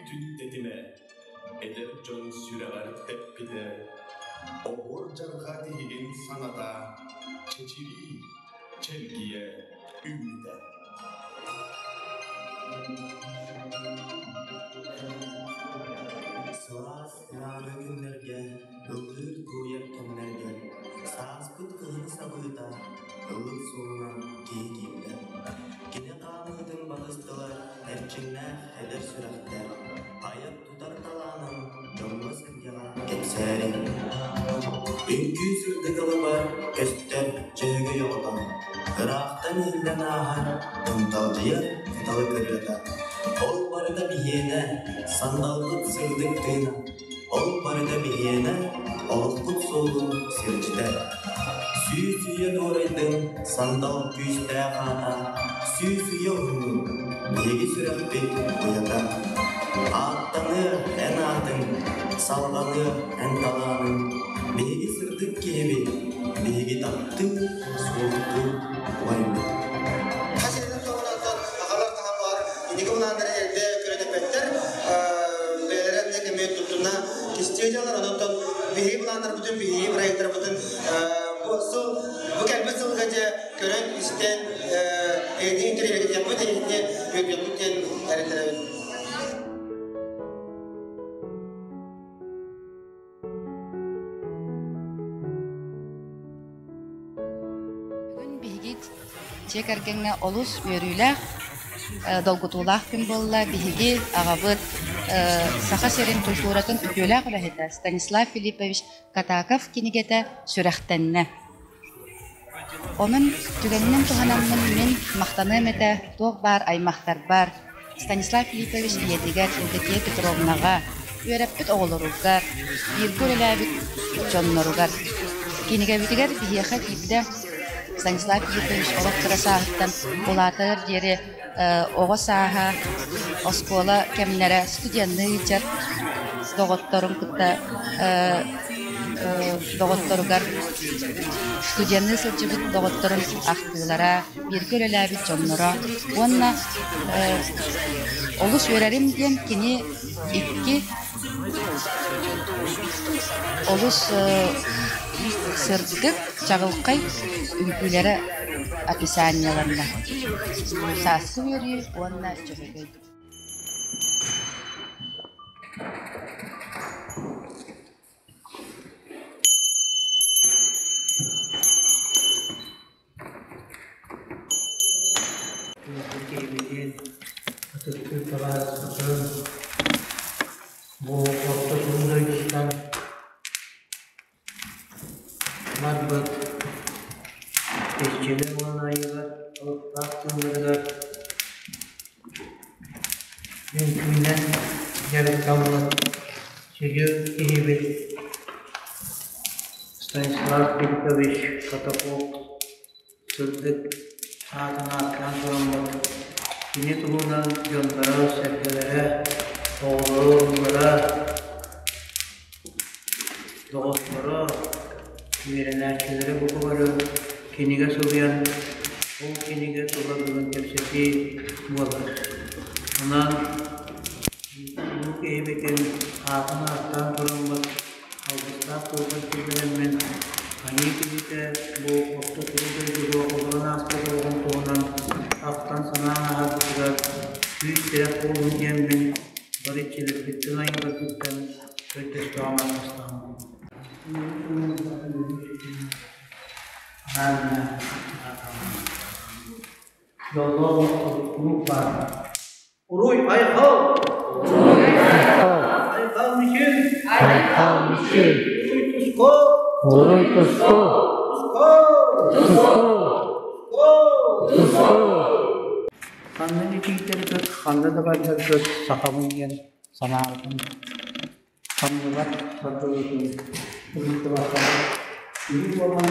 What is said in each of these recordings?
Үҥкүүтүн тэтимэ эдэр дьон сүрэҕэр тэппитэ, оһуор дьарҕа тиһигин саната чэчирии, чэлгийэ үүммүтэ. Сылаас мааны күннэргэ, ыллыыр-туойар кэмнэргэ сааспыт кыһыны сабыыта ыллык суолунан киһи киирдэ. Кини хаамыытын батыстылар эрчимнээх эдэр сүрэхтэр, айар-тутар талаанын дьоҥҥо-сэргэҕэ кэпсээри. Үҥкүү сырдык алыбар көстөр дьөһөгөй оҕото, ыраахтан иһиллэн ааһар тымталдьыйар кыталык ырыата. Ол барыта биһиэнэ, сандалбыт сырдык тыына, ол барыта биһиэнэ, олохпут суолун сирдьитэ. Сүүс үйэ дуорайдын сандал күүстээх аата, сүүс үйэ уһуннун биһиги сүрэхпит уйата. Ааттаныа эн аатыҥ, салҕаныа эн талааныҥ, биһиги сырдык киһибит, биһиги таптыыр, суохтуур убайбыт. Хас эрэ туоһунантан аҕалар хаһан инники былааннары эрдэ көрөн эппэттэр, бэйэлэрэ эмиэ кэми туттуна кистиэ дьалар. Онон биһиги былааннарбытын, биһиги проекттарбытын бу сыл, бу кэлбит сылга дьэ көрөн, истэн, эйигин интэриэһиргиэхпит, эйигини үөрдүөхпүт диэн эрэннэрэбин. Бүгүн биһиги дьиэ кэргэҥҥэ олус үөрүүлээх, долгутуулаах күн буолла. Биһиги аҕабыт Саха сирин культуратын үтүөлээх үлэһитэ Станислав Филиппович Катаков кинигэтэ сүрэхтэннэ. Онон түгэнинэн туһанаммын мин махтаныам этэ туох баар аймахтарбар, Станислав Филиппович ийэтигэр Евдокия Петровнаҕа, үөрэппит оҕолоругар, бииргэ үлэлээбит дьонноругар. Кинигэбитигэр биһиэхэ киирдэ Станислав Филиппович олох кыра сааһыттан улаатыар диэри оҕо сааһа, оскуола кэмнэрэ, студенныы ыытар доҕотторун кытта доҕотторугар студенныы сылдьыбыт доҕотторун ахтыылара, бииргэ үлэлээбит дьонноро уонна олус үөрэрим диэн кини икки олус сырдык, чаҕылхай үҥкүүлэрэ описаниеланна. Сааскы үөрүү уонна дьөһөгөй. Киһибитин ытыктыыр табаарыспытын бу орто туруу дойдуттан барбыт иччилэр уонна айыылар алыптаах тылларыгар үҥкүүнэн дьарыктаммыт сүдү киһибит Станислав Филиппович Катаков сырдык аатын ааттаан тураммыт, кини туһунан дьонноро-сэргэлэрэ, оҕолоро-уруулара, доҕотторо, үөрэнээччилэрэ бука бары кинигэ суруйан, ол кинигэ тула бүгүн кэпсэтии буолар. Онон улуу киһибитин аатын ааттаан тураммыт Алгыстаах тылбын киллэрэммин, айыы киһитэ бу орто туруу дойдуга олорон ааспыт олоҕун туһунан ахтан-санаан ааһарбытыгар күүс-тирэх буолуо диэммин бары иччилэрбиттэн айыыларбыттан көрдөстөҕүм ааттастаҕым. Дьоллоох куруук баар. Уруй айхал! Айхал! Айхал мичил! Айхал мичил! Уруй туску! Уруй туску! Туску! Туску! Туску! Ханна итиитэргит, ханна да бардаргыт сахабын диэн санаабытым ханныбат сордоруутун ыһыктыбакка үһү буолан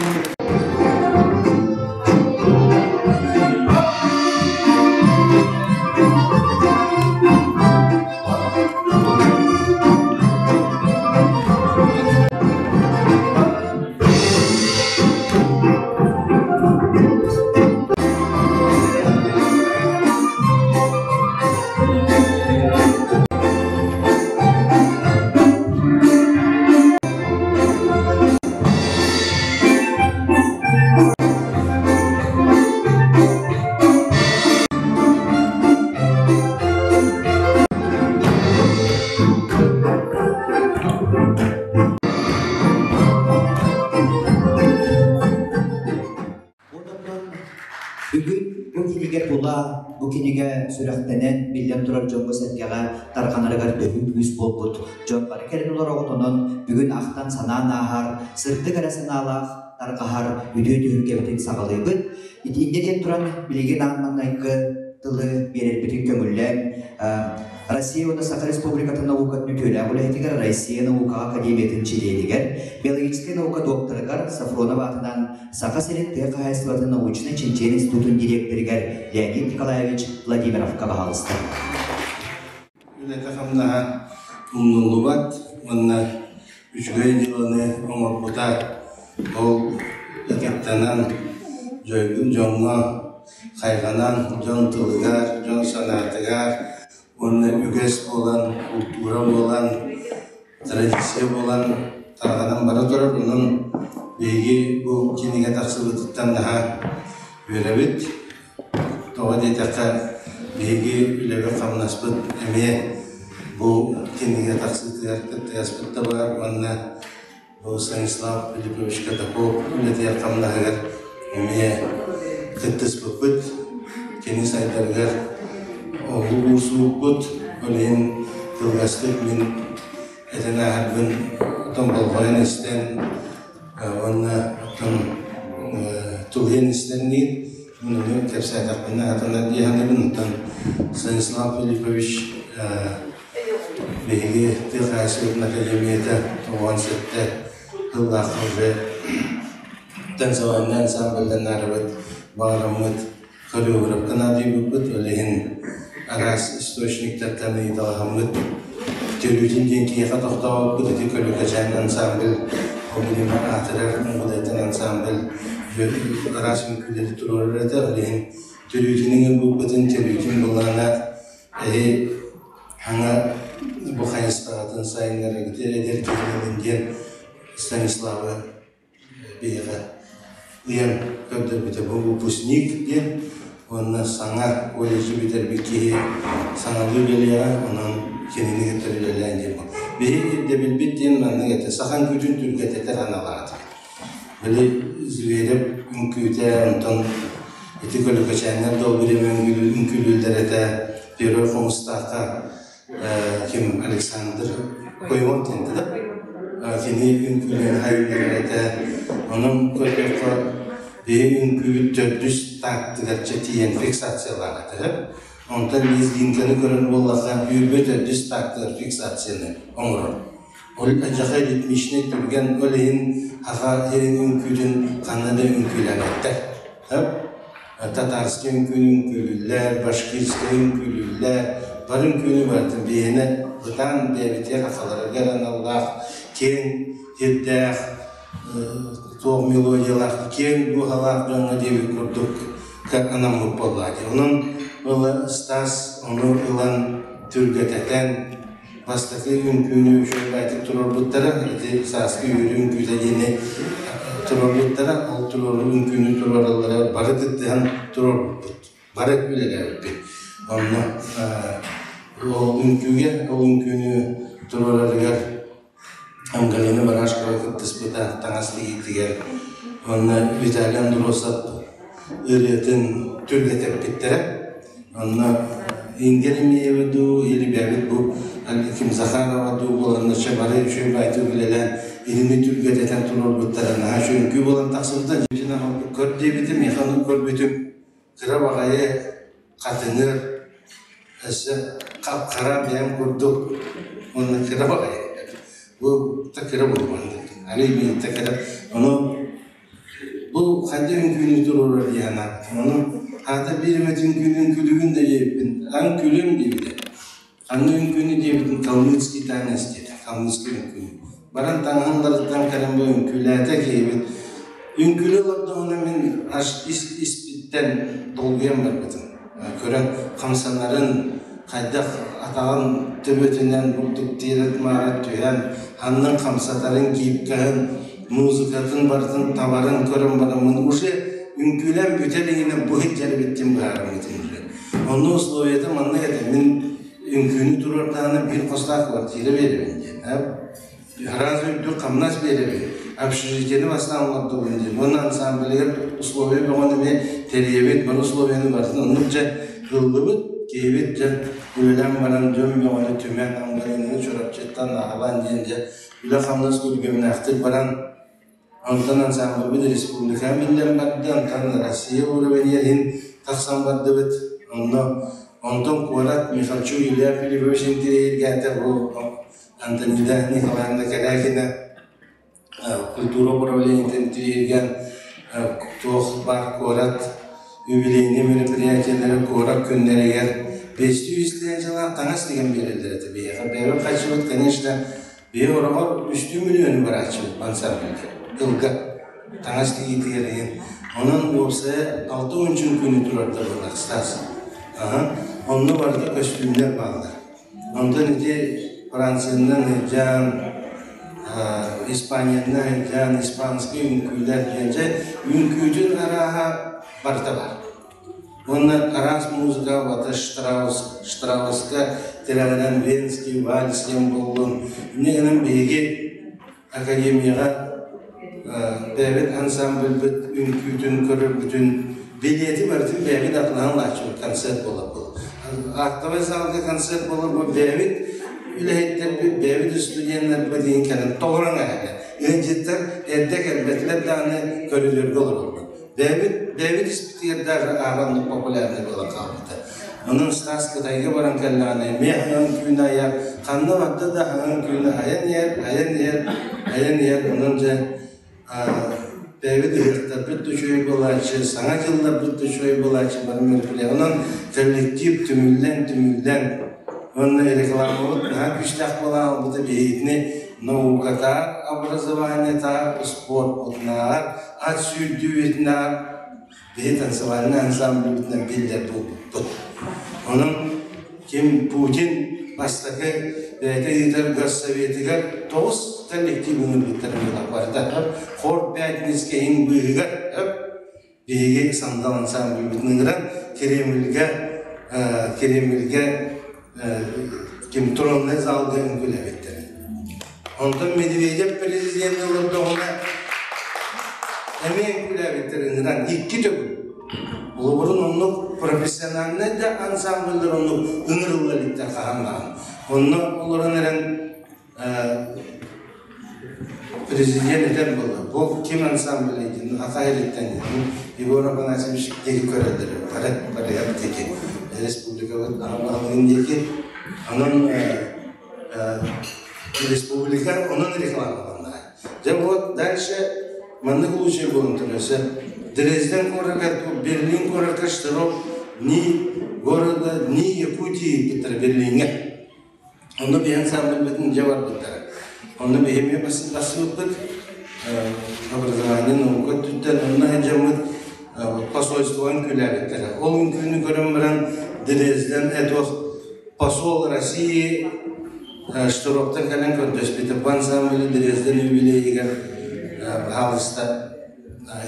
Бу кинигэ сүрэхтэнэн, биллэн турар дьоҥҥо-сэргэҕэ тарҕанарыгар төһүү күүс буолбут дьон бары кэлэн олороҕут, онон бүгүн ахтан-санаан ааһар, сырдык эрэ санаалаах тарҕаһар үтүө түһүлгэбитин саҕалыыбыт. Итиннэ диэн туран, билигин аан маҥнайгы тылы биэрэрбитин көҥүллээн, Россия уонна Саха Республикатын наукатын үтүөлээх үлэһитигэр Россия наукаҕа академиятын чилиэнигэр, биологическай наука докторыгар Сафронов аатынан Саха сирин тыа хаһаайыстыбатын научнай-чинчийэр институтун дириэктэригэр Леонид Николаевич Владимировка баһаалыста. Үлэтэ-хамнаһа умнуллубат уонна үчүгэй дьыаланы оҥорбута. Ол ытыктанан, дьоҥҥо хайҕанан, дьон тылыгар, дьон санаатыгар уонна үгэс буолан, култуура буолан, традиция буолан тарҕанан бара турар. Онон биһиги бу кинигэ тахсыбытыттан наһаа үөрэбит. Тоҕо диэтэххэ, биһиги үлэбит-хамнаспыт эмиэ бу кинигэ тахсыытыгар кыттыгаспыт да баар уонна бу Станислав Филиппович Катаков үлэтигэр-хамнаһыгар эмиэ кыттыспыппыт. Кини сайдарыгар олук уурсубуппут. Ол иһин кылгастык мин этэн ааһарбын оттон болҕойон истэн уонна оттон тулуйан истэн диир. Мин ону кэпсээтэхпинэ атына дии саныыбын. Оттон Станислав Филиппович биһиги тыа хаһаайыстыбатын академията 97 сыллаахха уже танцевальнай ансамбльдан аарабыт, баҕараммыт хореографка наадыйбыппыт, ол иһин араас источниктартан ыйыталаһаммыт, төрүүтүн диэн киһиэхэ тохтообуппут, ити Көлүкэчээн ансамбль, ол билимэ аатырар Муҥудайтан ансамбль араас үҥкүүлэри туруорар этэ, ол иһин төрүүтүн ыҥырбыппытын, төрүүтүн былаана эһи хаҥа бу хайысхаҕытын сайыннараргыт эдэр киһи диэн Станиславы биһиэхэ ыйан көрдөрбүтэ бу выпускник диэн уонна саҥа колледжы бүтэрбит киһи саҥалыы үлэлиэҕэ, онон кинини кытта үлэлээн диэн биһи ирдэбилбит диэн маннык этэ: саха үҥкүүтүн түргэтэтэр аналаата. Били Зверев үҥкүүтэ, онтон ити көлөкөчээннэр долгуйа үҥкүүлүүллэр этэ. Первый хомустаахха ким Александр Коймов диэн да кини үҥкүүлээн хайыыларын этэ. Онон көрдөххө, биһи үҥкүүбүт төрдүс тааттыгар тиийэн фиксациялаах этэ. Онтон лезгинканы көрөр буоллахха, үүрбэ төрдүс тааттыгар фиксацияны оҥорор. Ол адьаха ритмичный түргэн, ол иһин аха сирин үҥкүүтүн ханна да үҥкүүлээбэттэр. Татарскай үҥкүүнү үҥкүүлүүллэр, башкирскай үҥкүүлүүллэр, бары үҥкүүнү барытын биһиэнэ бытаан бэйэбитигэр сахаларыгар аналлаах киэҥ сирдээх, туох мелодиялаах, киэҥ дууһалаах дьоҥҥо диэбит курдук анаммыт буоллаҕа дии. Онон ыла Стас ону ылан түргэтэтэн бастакы үҥкүүнү үчүгэйдик туруорбуттара, ити сааскы үөрүү үҥкүүтэ диэни туруорбуттара, ол туруоруу үҥкүүнү туруораллара бары кыттыһан туруорбуппут, бары үлэлээбиппит. Онно ол үҥкүүгэ, ол үҥкүүнү туруорарыгар Ангелина Барашкова кыттыспыта таҥас тигиитигэр, уонна Виталий Андросов ырыатын түргэтэппиттэрэ. Онно Ингер Имеева дуу или бэйэбит бу Ким Захарова дуу буоланнар бары үчүгэй баайдык үлэлээн илини түргэтэтэн туруорбуттара наһаа үчүгэй үҥкүү буолан тахсыбыта. Көр диэбитим, миэхэ ону көрбүтүм кыра баҕайы хатыҥыр, өссө хап-хара бэйэм курдук уонна кыра баҕайы. Бу та кыра буолбан али мин та кыра. Ону бу хайдах үҥкүүнү туруорар дии санаабытым. Ону аата биир эмэ үҥкүүнү үҥкүүлүүгүн да диэбиппин, аҥ күлүм диэбитэ. Ханна үҥкүүнү диэбитин калмыцкий танец диэтэ, калмыцкий үҥкүүнү. Баран таҥаһын барыттан кэлэн бу үҥкүүлээтэ киһибит. Үҥкүүлүү олордоҕуна мин аж ис испиттэн долгуйан барбытым. Көрөн хамсанарын, хайдах атаҕын төбөтүнэн бурдук тиэрэ-маара түһэн, аннын хамсатарын, гибкаһын, музыкатын барытын табарын көрөн бараммын уже үҥкүүлээн бүтэ илигинэ бу сылдьар эбиттин быһаарыммытым уже. Онно условията маннык этэ: мин үҥкүүнү туруордаҕына биир хостоох квартира биэрэбин диэн. Сразу үрдүк хамнас биэрэбин, общежитиени бастаан олордубун диэн. Уонна ансамблыгар условия бөҕөнү эмиэ тэрийэбит, бары условияны барытын оннук дьэ. Ыллыбыт, киһибит дьэ үлэлээн баран дьон бөҕөнү түмэн Амгалинаны Чурапчыттан аҕалан диэн дьэ үлэ-хамнас күргүөмнээхтик баран онтон ансамблбыт республикаҕа биллэн барда, онтон Россия уровеньгар иһин тахсан бардыбыт. Онно онтон куорат Михальчук Илья Филиппович интириэһиргээтэ бу Антонида Николаевна Корякина культура управлениетын тириэргэн туох баар куорат юбилейный мероприятиелары куорат күннэригэр бэстүү истээччилээх таҥас тигэн биэрэллэр этэ биһиэхэ. Бэйэбит хаччыбыт, конечно, биһи ороҕор үстүү миллиону барааччыбыт ансамбльга ылга таҥас тигиитигэр иһин. Онон уопсайа 60 күнү турарда буолар Стас. Аха. Онно барыта көстүүмнэр бааллар. Онтон ити Франциянан сылдьан, Испаниянан сылдьан, испанскай үҥкүүлэр диэн дьэ үҥкүүтүн арааһа барыта баар. Уонна араас музыка вата Штраус, Штрауска тирэҕинэн Венский вальс диэн буоллун. Инньэ гынан биһиги академияҕа бэйэбит ансамбльбыт үҥкүүтүн көрөрбүтүн билиэти барытын бэйэбит атылаһан лааччыбыт концерт буолар буолар. Актовай залга концерт буолар бу бэйэбит үлэһиттэрбит, бэйэбит студеннарбыт иһин кэлэн толорон эһэлэр. Ыалдьыттар эрдэ кэлбэтилэр даҕаны көрүдүөргэ олороллор. Бэйэбит, бэйэбит испитигэр даже ааҕан популярный буолан хаалбыта. Онон Стас Кытайга баран кэллэҕинэ эмиэ хаҥан түүн айар, ханна барда да хаҥан түүн айан иһэр, айан иһэр, айан иһэр. Онон дьэ бэйэбит ыһыахтарбыт да үчүгэй буолааччы, саҥа дьылларбыт да үчүгэй буолааччы бары мероприятие. Онон коллектив түмүллэн, түмүллэн уонна рекламабыт наһаа күүстээх буолан албыта биһигитини наукатаар, образованиетаар, спорпутунааҕар ат сүүрдүүбүтүнээр биһи танцевальнай ансамбльбытынан биллэр буолбуппут. Онон ким Путин бастакы бэйэтэ ыытар госсоветыгар тоҕус коллектив ыҥырбыттарын барыта хор пятницкэ иһин быыһыгар биһиги сандал ансамбльбытын ыҥыран Кремльгэ Кремльгэ ким тронный залга үҥкүүлээбиттэрэ. Онтон Медведев президент олордоҕуна эмиэ үҥкүүлээбиттэр ыҥыран икки төгүл. Холобурун оннук профессиональнай да ансамбльлар оннук ыҥырылла иликтэр хаһан даҕаны. Онно олорон эрэн Президент этэр буолла, бу ким ансамбль диэн Аха ириттэн Егор Афанасьевич диэки көрөллөр, бары барыһар диэки республикабыт аҕа баһылыгын диэки. Онон республика онон рекламаланна. Дьэ вот дальше маннык случай буолан турар. Дрезден куоракка, Берлин куоракка штыров ни города, ни Якутии биттэр Берлиҥҥэ. Онно биһи ансамбльбытын дьэ барбыттара. Онно биһи эмиэ тахсыбыппыт. Образование наука өттүттэн онно сылдьаммыт посольствоҕа үҥкүүлээбиттэрэ. Ол үҥкүүнү көрөн баран Дрезден этох посол России Штыровтан кэлэн көрдөспүтэ. Бу ансамблы Дрезден юбилейигэр баһаалыста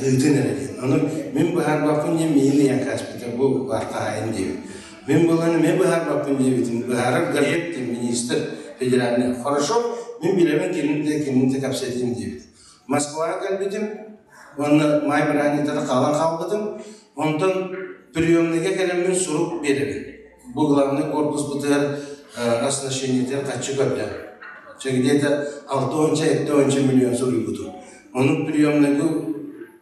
ыытын эрэ диэн. Ону мин быһаарбаппын диэн миигин ыйан кээспитэ бу хаһаайын диэбит. Мин булан эмиэ быһаарбаппын диэбитим. Быһаарар Гаев диэн министр федеральный. Хорошо, мин билэбин кинини кинини кэпсэтиим диэбит. Москваҕа кэлбитим уонна маай бырааһынньыктара хаалан хаалбытым. Онтон приемныйга кэлэммин сурук биэрэбин. Бу главный корпуспутугар оснащениетыгар хаччы көрдө. Чэ где-то 6-7 миллион суруйбутум. Ону приемныйга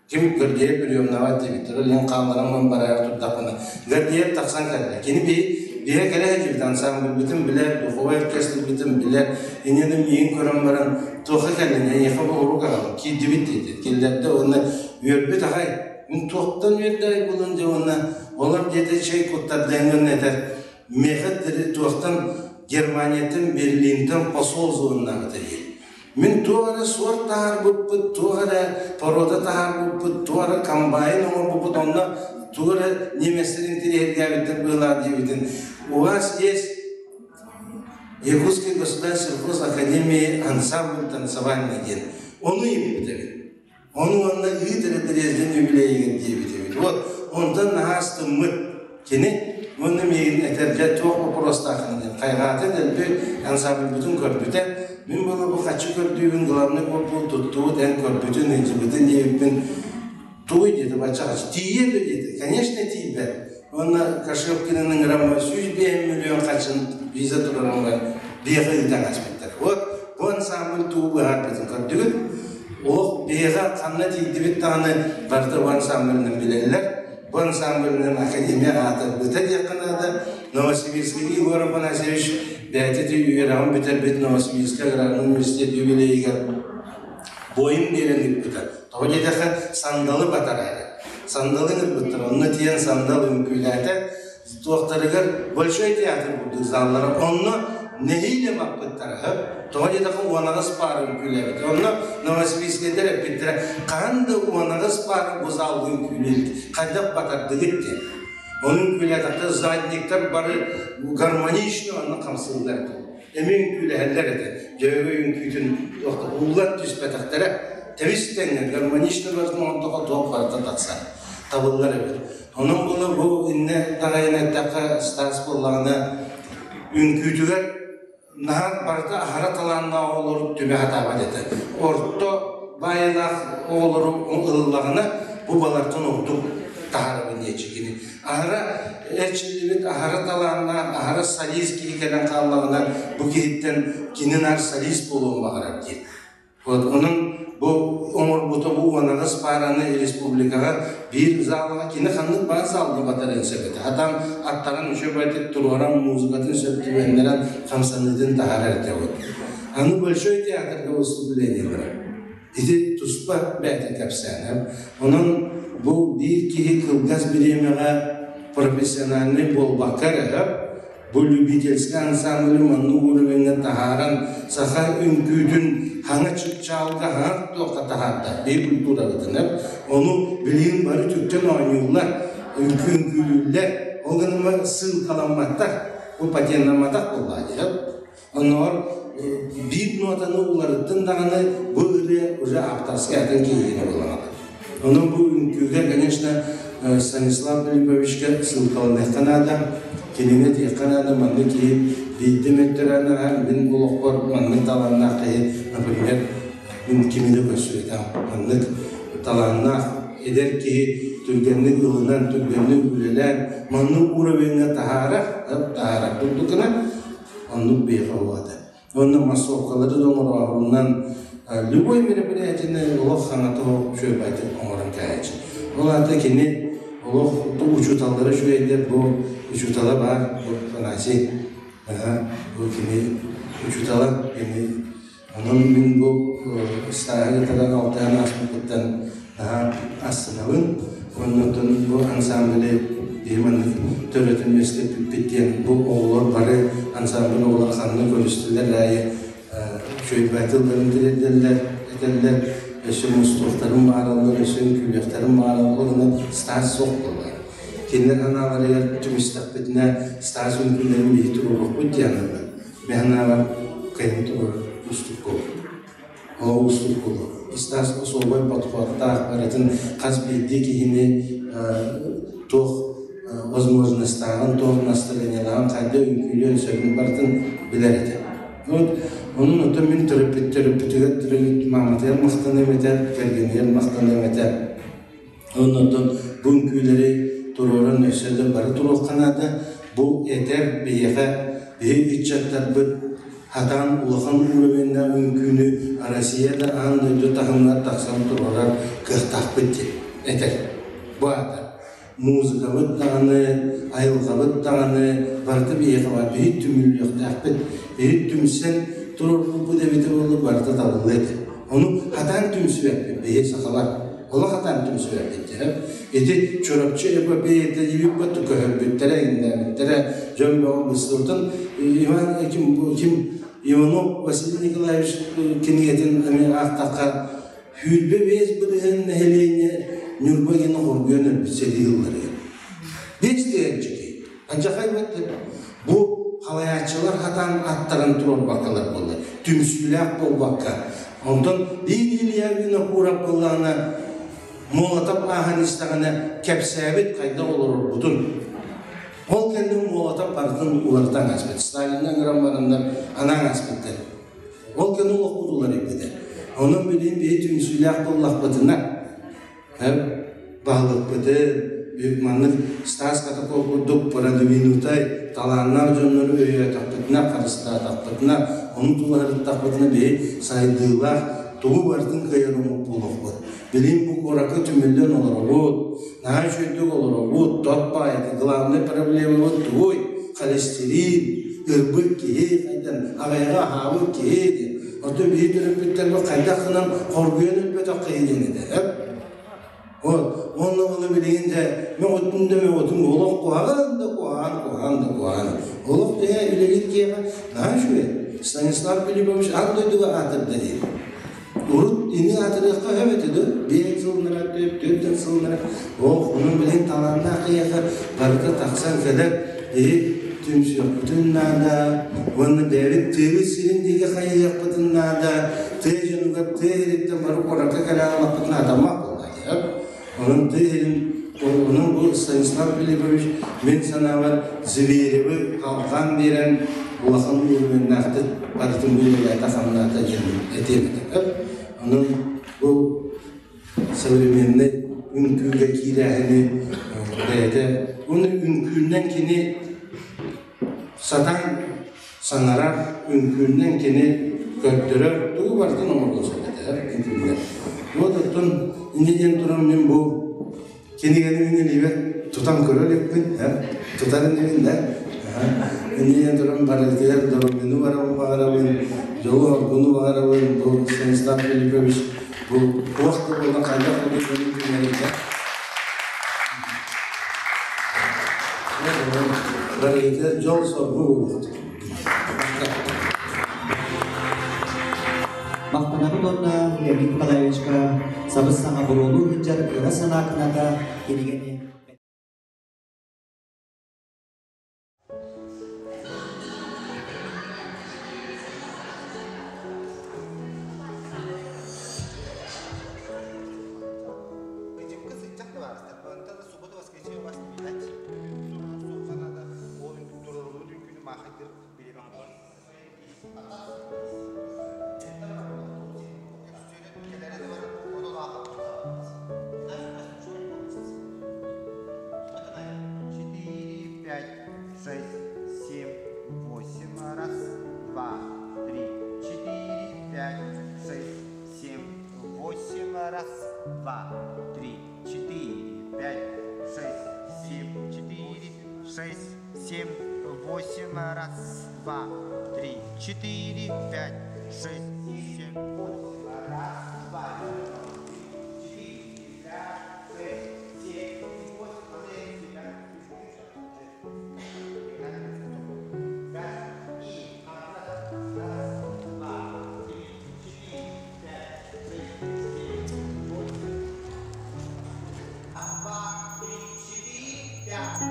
Ким Гордеев приемнаҕа диэбиттэр, ол иһин хаалларан бараары турдахпына, Гордеев тахсан кэллэ. Кини биһи кэлэ сылдьыбыт ансамбльбытын билэр, духовой оркестрбытын билэр, инньэ миигин көрөн баран, туохха кэллин, эйиэхэ бу урук аҕалым, киирдибит диэтэ. Киллэрдэ уонна үөрбүт аҕай. Мин туохтан үөрдэ буолан дьэ уонна олор диэтэ чэй куттардаҥ уонна этэр, миэхэ туохтан Германияттан, Берлинтэн посол звоннаабыта диир. Мин туох эрэ суор таһаарбыппыт, туох эрэ порода таһаарбыппыт, туох эрэ комбайн оҥорбуппут, онно тугу эрэ немецтэр интириэһиргээбиттэр быһыылаах диэбитин. У вас есть Якутский государственный сельхозакадемии ансамбль танцевальный диэн. Ону ыйыппыт эбит. Ону уонна ыыт эрэ Дрезден юбилейыгар диэбит эбит. Вот онтон наһаа астыммыт. Кини уонна миигин этэргэ туох боппуруостааххын диэн хайҕаата дэлби ансамбльбытын көрбүтэ. Мин буола бу хаччы көрдүүбүн главный корпус туттубут эн көрбүтүн ыйдьыбытын диэбиппин тугуй диэтэ бачча хаччы тиийиэ дуо диэтэ. Конечно тиийбэт. Уонна Кашевкинын ыҥыраммар 105 миллион хачын виза турарыммар биэхэ ыытан аспыттар. Вот бу ансамбль тугу быһаарбытын көрдүгүт. Олох биэхэ ханна тиийдибит даҕаны барыта бу ансамблынан билэллэр. Бу ансамблынан академия аатырбыта диэххэ наада. Новосибирскай Егор Афанасьевич бэйэтэ үөрэҕин бүтэрбит Новосибирскай аграрнай университет юбилейыгар буойун биэрэн ыыппыта. Тоҕо диэтэххэ, сандалы батараары. Сандалы ыҥырбыттар. Онно тиийэн сандал үҥкүүлээтэ. Туохтарыгар Большой театр курдук заллара. Онно нэһиилэ баппыттара. Тоҕо диэтэххэ, уонаҕас паара үҥкүүлээбит. Онно новосибирскайдар эппиттэрэ, хаһан да уонаҕас паара бу залга үҥкүүлүүр хайдах батардыгыт диэн. Ону үҥкүүлээтэхтэр задниктар бары гармонично онно хамсыыллар этэ. Эмиэ үҥкүүлэһэллэр этэ. Дьөһөгөй үҥкүүтүн ууллан түспэтэхтэрэ. Тэбис тэҥҥэ гармонично барытын оҥордоххо туох барыта тахсар, табыллар эбит. Онон була бу иннэ таҕайан эттэххэ, Стас буоллаҕына үҥкүүтүгэр наһаа барыта аһара талааннаах оҕолору түмэ сатаабат этэ. Орто баайылаах оҕолору ылыллаҕына бу балартан ордук таһаарабын диэччи кини. Аһара эрчиллибит, аһара талааннаах, аһара солист киһи кэлэн хааллаҕына, бу киһиттэн кини наар солист буолуон баҕарар диэн. Вот онон бу оҥорбута бу уонаҕас паараны республикаҕа биир залаҕа кини ханнык баар залга батарыан сөп этэ. Хатан аттаран үчүгэйдик туруоран музыкатын сөп түбэһиннэрэн хамсаныытын таһаарар этэ вот. Аны Большой театрга выступление барар. Ити туспа бэйэтэ кэпсээнэ. Онон бу биир киһи кылгас бириэмэҕэ профессиональнай буолбакка эрэ бу любительскай ансамблы маннык уровеҥҥа таһааран саха үҥкүүтүн хаҥа чыпчаалга хаҥа туохха таһаарда биир культурабытын ону билигин бары түктэн оонньууллар үҥкүү үҥкүүлүүллэр ол гынан ссылкаламматтар бу патеннамматах буоллаа дии Оннооҕор биир нуотаны уларыттын даҕаны бу ырыа уже авторскай атын киһигинэ буолаҕа. Онон бу үҥкүүгэ, конечно, Станислав Филипповичка ссылкаланыахха наада, кинини этиэххэ наада, маннык киһи биирдэ мөттөрөөн аһан мин олохпор маннык талааннаах киһи, например, мин кими да көрсүбэтэҕим, маннык талааннаах эдэр киһи түргэнник ылынан, түргэнник үлэлээн, маннык уровеҥҥа таһаарар, таһаарар курдук гына Оннук биһиэхэ уота. Уонна массовкалары да оҥороорунан любой мероприятиены олох хаҥата үчүгэйдик оҥорон кээһээччи. Ол аата кини олох учууталлара үчүгэйдэр, бу учуутала баар, бу Афанасий, бу кини учуутала, кини онон мин бу ыстааһы кытары алтыһан ааспыппыттан наһаа астынабын. Уонна оттон бу ансамблы биһи маннык төрөтөн үөскэппиппит диэн бу оҕолор бары ансамбль оҕолор ханна көрүстүлэр аайы үчүгэй тылларын тириэрдэллэр, этэллэр, өссө мустуохтарын баараллар, өссө үҥкүүлүөхтэрин баараллар, уонна стас суох буолла. Кинилэр анааларыгар түмүстэхпитинэ стас үҥкүүлэрин биһи туруоруохпут диэн аналлар. Мин санаабар, кыайан туруорар уустук буолуо. Олох уустук буолуо. Стас особай подходтаах барытын хас биирдии киһини туох возможностааҕын, туох настроениелааҕын, хайда үҥкүүлүөн сөбүн барытын билэр этэ. Вот онон оттон мин төрөппүт төрөппүтүгэр төрөппүт мааматыгар махтаныам этэ, кэргэнигэр махтаныам этэ. Онон оттон бу үҥкүүлэри туруоран өссө да бары туруохха наада. Бу этэр биһиэхэ биһи ыччаттарбыт хатаан улахан уровеннаах үҥкүүнү Россия да аан дойду таһымыгар тахсан туруорар кыахтаахпыт диэн этэр. Бу аата музыкабыт даҕаны, айылҕабыт даҕаны барыта биһиэхэ баар. Биһи түмүллүөхтээхпит. Биһи түмсэн туруорбуппут эбитэ буоллар барыта табыллыа этэ. Ону хатаан түмсүбэппит биһи сахалар. Олох хатаан түмсүбэппит дьэ. Ити Чурапчы эпопеята диэбиппит көһөрбүттэрэ, иҥнээбиттэрэ, дьон бөҕө быстыбытын Иван ким, ким Иванов Василий Николаевич кинигэтин эмиэ аахтахха 25% нэһилиэнньэ Ньурба диэн хоргуйан өлбүт сэрии сылларыгар. Биэс тыһыынча Алдьархай Бу халайааччылар хатаан аттаран туруорбаккалар буолла. Түмсүүлээх буолбакка. Онтон биир Илья Винокуров буоллаҕына Молотов ааһан истэҕинэ кэпсээбит хайдах олорорбутун. Ол кэннэ Молотов барытын уларытан ааспыт. Сталинҥа ыҥыран бараннар анаан ааспыттар. Ол кэннэ олохпут уларыйбыта. Онон билигин биһи түмсүүлээх буоллахпытына баһылыкпытын, Маннык Стас Катаков курдук продвинутай, талааннаах дьоннору өйөөтөхпүтүнэ, харыстаатахпытына, ону тулаһырыттахпытына биһи сайдыылаах, тугу барытын кыайар омук буолуохпут. Билигин бу куоракка түмүллэн олоробут, наһаа үчүгэйдик олоробут, тот баайыта, главнай проблемабыт тугуй? Холестерин, ырбыт киһи, хайдан, аҕыйаҕы аһаабыт киһи диэн. Оттон биһи төрөппүттэрбит хайдах гынан хоргуйан өлбөтөх киһи диэн этэ. Вот, уонна ону билигин дьэ мөҕүттүн да мөҕүтүн олох куһаҕан да куһаҕан, куһаҕан да куһаҕан. Олох төһө үлэлиир киһиэхэ наһаа үчүгэй. Станислав Филиппович аан дойдуга аатырда дии. Урут ини аатырыахха сөп этэ дуо? Биэс сылынара, түөрт сылынара. Ох, онон билигин талааннаах киһиэхэ барыта тахсан кэлэр. Иһи түмсүөхпүтүн наада уонна бэйэбит тыабыт сирин диэки хайыһыахпытын наада. Тыа дьонугар тыа сириттэн бары куоракка кэлэ аллахпытын атаммат буолла. Онон тыа сирин онон бу Станислав Филиппович мин санаабар Зверевы халҕан биэрэн улахан уровеннаахтык барытын үлэлээтэ-хамнаата диэн этиэм этэ. Онон бу современнай үҥкүүгэ киирээһини бэйэтэ уонна үҥкүүннэн кини сатаан саҥарар, үҥкүүннэн кини көрдөрөр, тугу барытын оҥоруон сөп этэ үҥкүүннэн. Вот оттон инньэ диэн туран мин бу кинигэни мин илиибэр тутан көрө иликпин, тутар инибин да. Инньэ диэн туран барытыгар доруобуйаны баҕарабын, дьолу-соргуну баҕарабын, бу Станислав Филиппович бу туох да буолан хайдах курдук дьону түмэритэ. Барыта дьол-соргу буолуохтун. Махтанабыт уонна Леонид Николаевичка сабыс-саҥа буруолуу сылдьар ыра санаа кыната кинигэни Пять, шесть, семь, восемь. Раз, два, три, четыре, пять, шесть, семь, восемь. Раз, два, три, четыре, пять, шесть, семь, четыре, шесть, семь, восемь. Раз, два, три, четыре, пять, шесть, семь, восемь. Раз, два, три, четыре, пять,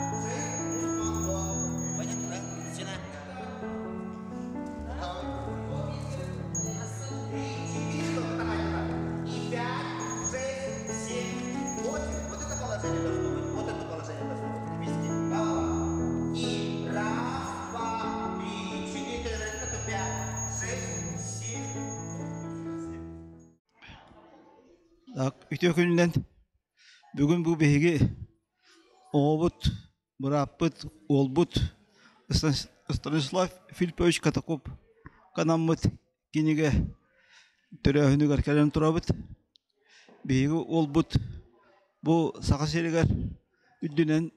шесть, семь, восемь. Үтүө күнүнэн бүгүн бу биһиги оҕобут, бырааппыт, уолбут Станислав Филиппович Катаков канаммыт кинигэ төрөөһүнүгэр кэлэн турабыт. Биһиги уолбут бу Саха сиригэр үрдүнэн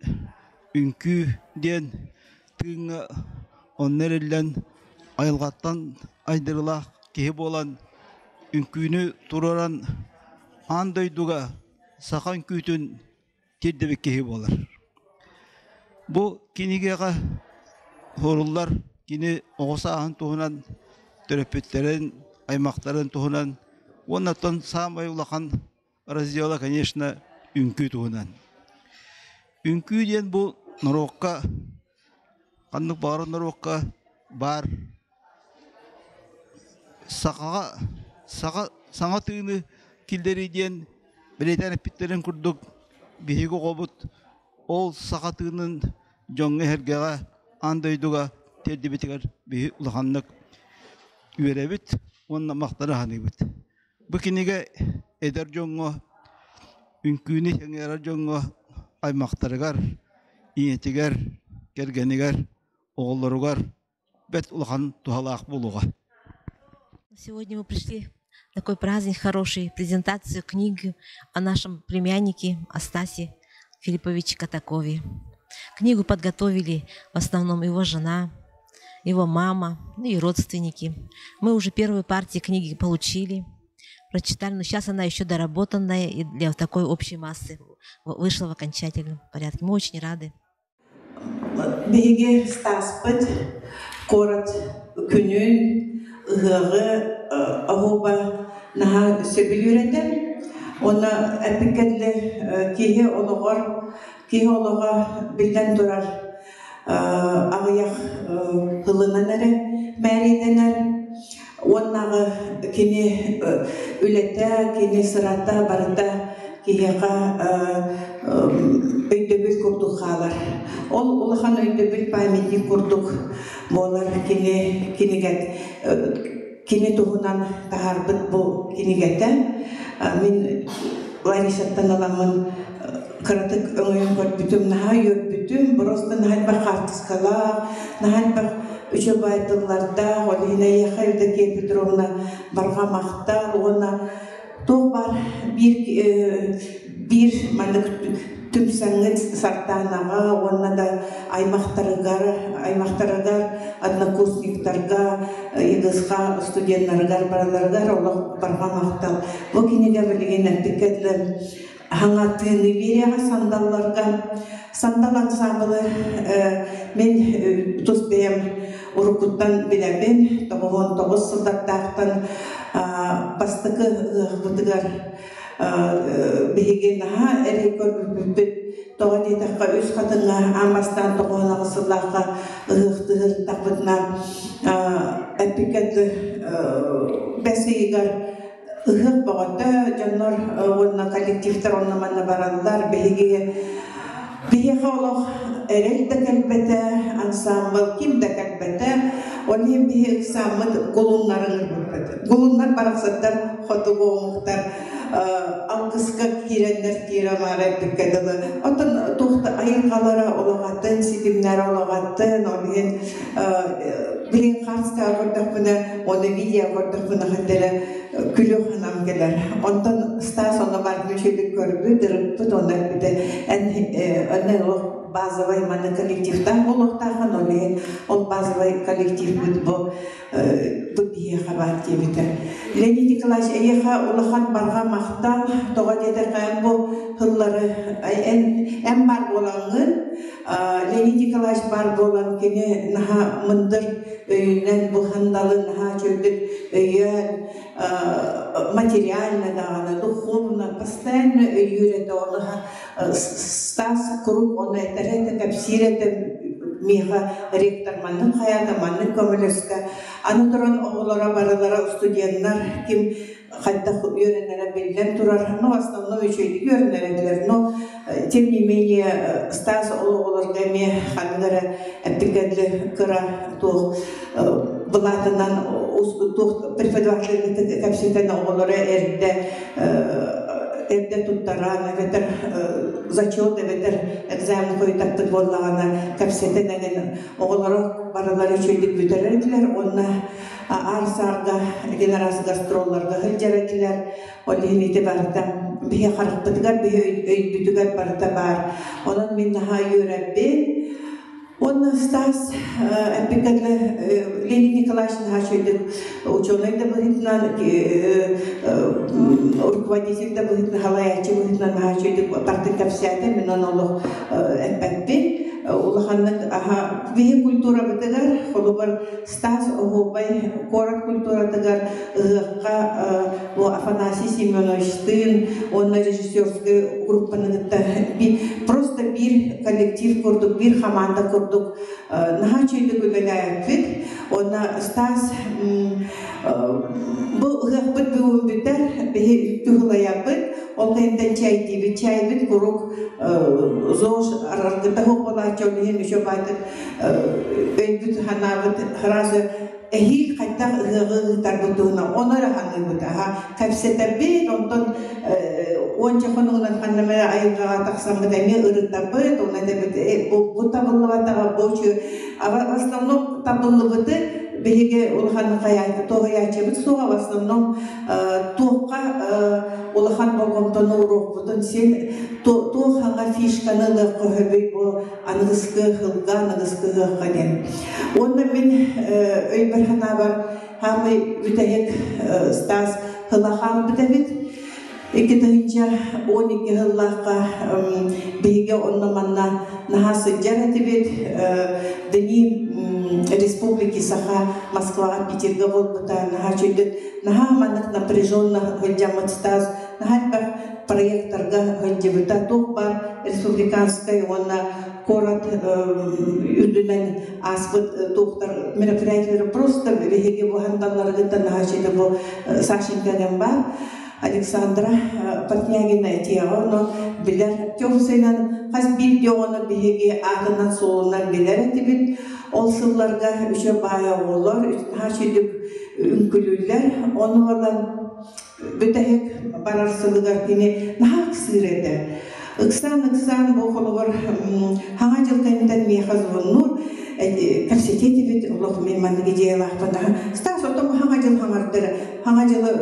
үҥкүү диэн тыыҥҥа онно эриллэн айылҕаттан айдарыылаах киһи буолан үҥкүүнү туруоран аан дойдуга саха үҥкүүтүн тиэрдибит киһи буолар. Бу кинигэҕэ суруллар кини оҕо сааһын туһунан, төрөппүттэрин, аймахтарын туһунан уонна оттон саамай улахан раздела, конечно, үҥкүү туһунан. Үҥкүү диэн бу норуокка ханнык баҕарар норуокка баар сахаҕа саха саҥа тыыны киллэрии диэн бэлиэтээн эппиттэрин курдук биһиги оҕобут ол саха тыынын дьоҥҥо-сэргэҕэ аан дойдуга тиэрдибитигэр биһи улаханнык үөрэбит уонна махтана саныыбыт. Бу кинигэ эдэр дьоҥҥо, үҥкүүнү сэҥээрэр дьоҥҥо аймахтарыгар, ийэтигэр, кэргэнигэр, оҕолоругар бэрт улахан туһалаах буолуоҕа. Сегодня мы пришли такой праздник хороший, презентацию книги о нашем племяннике Астасе Филипповиче Катакове. Книгу подготовили в основном его жена, его мама, ну и родственники. Мы уже первую партию книги получили, прочитали, но сейчас она еще доработанная и для такой общей массы вышла в окончательном порядке. Мы очень рады. Биһиги Стаспыт куорат күнүн ыһыаҕы оһуоба наһаа сөбүлүүр этэ. Уонна эппиккэ дылы киһи олоҕор киһи олоҕо биллэн турар аҕыйах ылынан эрэ мээрэйдэнэр. Уоннааҕы кини үлэтэ, кини сырата барыта киһиэхэ өйдөбүл курдук хаалар. Ол улахан өйдөбүл памятник курдук буолар кини кинигэт кини туһунан таһаарбыт бу кинигэтэ. Мин Ларисаттан ыламмын кыратык өҥөйөн көрбүтүм, наһаа үөрбүтүм, просто наһаа элбэх хаартыскалаах, наһаа элбэх үчүгэй тыллардаах, ол иһин эйиэхэ Евдокия Петровна барҕа махтал уонна туох баар биир биир маннык түмсэҥҥит Сардаанаҕа уонна да аймахтарыгар, аймахтарыгар, однокурсниктарга, ЕГСХ студеннарыгар бараларыгар олох барҕа махтал. Бу кинигэ билигин эппиккэ дылы хаҥатыыны биэриэҕэ сандалларга. Сандал ансаамбылы мин тус бэйэм уруккуттан билэбин, 99 сыллардаахтан бастакы ыһыахпытыгар биһиги наһаа эрэй көрбүппүт. Тоҕо диэтэххэ, үс хатыҥҥа аан бастаан 98 сыллаахха ыһыахтыһыртахпытына эппиккэ бэс ыйыгар ыһыах бөҕөтө дьоннор уонна коллективтар онно-манна бараллар. Биһиги биһиэхэ олох эрэл да кэлбэтэ, ансаамбыл ким да кэлбэтэ. Ол иһин биһи ыксааммыт кулуннары ыҥырбыппыт. Кулуннар барахсаттар хотугу омуктар алгыска киирэннэр киирэ-маара эппиккэ дылы. Оттон туох да айылҕалара олоҕатын, ситимнэрэ олоҕатын, ол иһин билин хаарыстаҕа көрдөхпүнэ, уонна видео көрдөхпүнэ хаттара күлүк санаам кэлэр. Онтон Стас онно барытын үчүгэйдик көрбүт, ырыппыт, онно эппитэ эн онно олох базовай манна коллективтаах буолуохтааххын, ол иһин ол базовай коллективпыт бу бу биһиэхэ баар диэбитэ. Леонид Николаевич, эйиэхэ улахан барҕа махтал, тоҕо диэтэххэ эн бу сыллары эн эн баар буолаҥҥын Леонид Николаевич баар буолан кини наһаа мындыр өйүнэн бу сандалы наһаа үчүгэйдик өйөөн материально даҕаны духовно постоянно өйүүр этэ ону Стас куруук ону этэр этэ кэпсиир этэ миэхэ ректор маннык хайаата маннык көмөлөстө аны туран оҕолоро барылара студеннар ким хайдах үөрэнэрэ биллэн турар ну в основном үчүгэйдик үөрэнэр этилэр но тем не менее Стас ол оҕолорго эмиэ ханнык эрэ эппиккэ кыра туох былаатынан туох преподаватель кэпсэтэн оҕолоро эрдэ эрдэ туттаран эбэтэр зачет эбэтэр экзамен хойутаппыт буоллаҕына кэпсэтэн эҥин оҕолоро барылара үчүгэйдик бүтэрэр этилэр уонна аар-саарга генерас гастролларга сылдьар этилэр. Ол иһин ити барыта биһи харахпытыгар, биһи өйбүтүгэр барыта баар. Онон мин наһаа үөрэбин. Уонна Стас эппиккэ Леонид Николаевич наһаа үчүгэйдик учуонай да быһыытынан, руководитель да быһыытынан, халайааччы быһыытынан наһаа үчүгэйдик бартын кэпсээтэ. Мин ону олох эппэппин. Улаханнык аха биһи культурабытыгар холобур Стас оһуобай куорат культуратыгар ыһыахха бу Афанасий Семеновичтыын уонна режиссерскай группаны кытта просто биир коллектив курдук, биир хамаанда курдук наһаа үчүгэйдик үлэлээбиппит. Уонна Стас бу ыһыахпыт бүгүн бүтэр, биһи туһулайабыт, ол кэнниттэн чэйдиибит, чэйбит куруук ЗОЖ аргыта суох буолааччы, ол иһин еще баайтык өйбүт санаабыт сразу эһиил хайдах ыһыаҕы ыытарбыт туһунан ону эрэ саныыбыт аха кэпсэтэбит онтон Уонча хонугунан ханна эмэ айылҕаҕа тахсаммыт эмиэ ырытабыт, уонна этэбит бу табыллыбатаҕа бу в основном табыллыбыты биһиги улахан туоһуйааччыбыт суоҕа, в основном туохха улахан болҕомтону уруохпутун син туох хаҥа фишканы ылыахха сөбүй бу аныгыскы сылга, аныгыскы ыһыахха диэн. Уонна мин өйбөр санаабар хаамай бүтэһик Стас сыла хаалбыт эбит. 2012 сыллаахха биһиги онно-манна наһаа сылдьар этибит. Дни Республики Саха Москваҕа, Питергэ буолбута наһаа үчүгэй, наһаа маннык напряженно сылдьаммыт Стас наһаа элбэх проекторга сылдьыбыта. Туох баар республиканскай уонна куорат үрдүнэн ааспыт туохтар мероприятиелары просто биһиги бу ханталларыгыттан наһаа үчүгэй бу Сашенька бар. Александра Портнягина этиэҕэ ону билэр. Тёмсыйынан хас биирдии оҕону биһиги аатынан-суолунан билэр этибит. Ол сылларга үчүгэй баай оҕолор наһаа үчүгэй үҥкүлүүллэр. Ону ылан бүтэһик барар сылыгар кини наһаа ыксыыр этэ. Ыксаан-ыксаан бу холобур хаҥа дьыл кэнниттэн миэхэ звоннуур, кэпсэтиэ этибит, олох мин маннык идеялаахпын Стас, оттон хаҥа дьыл хаҥардар, хаҥа дьылы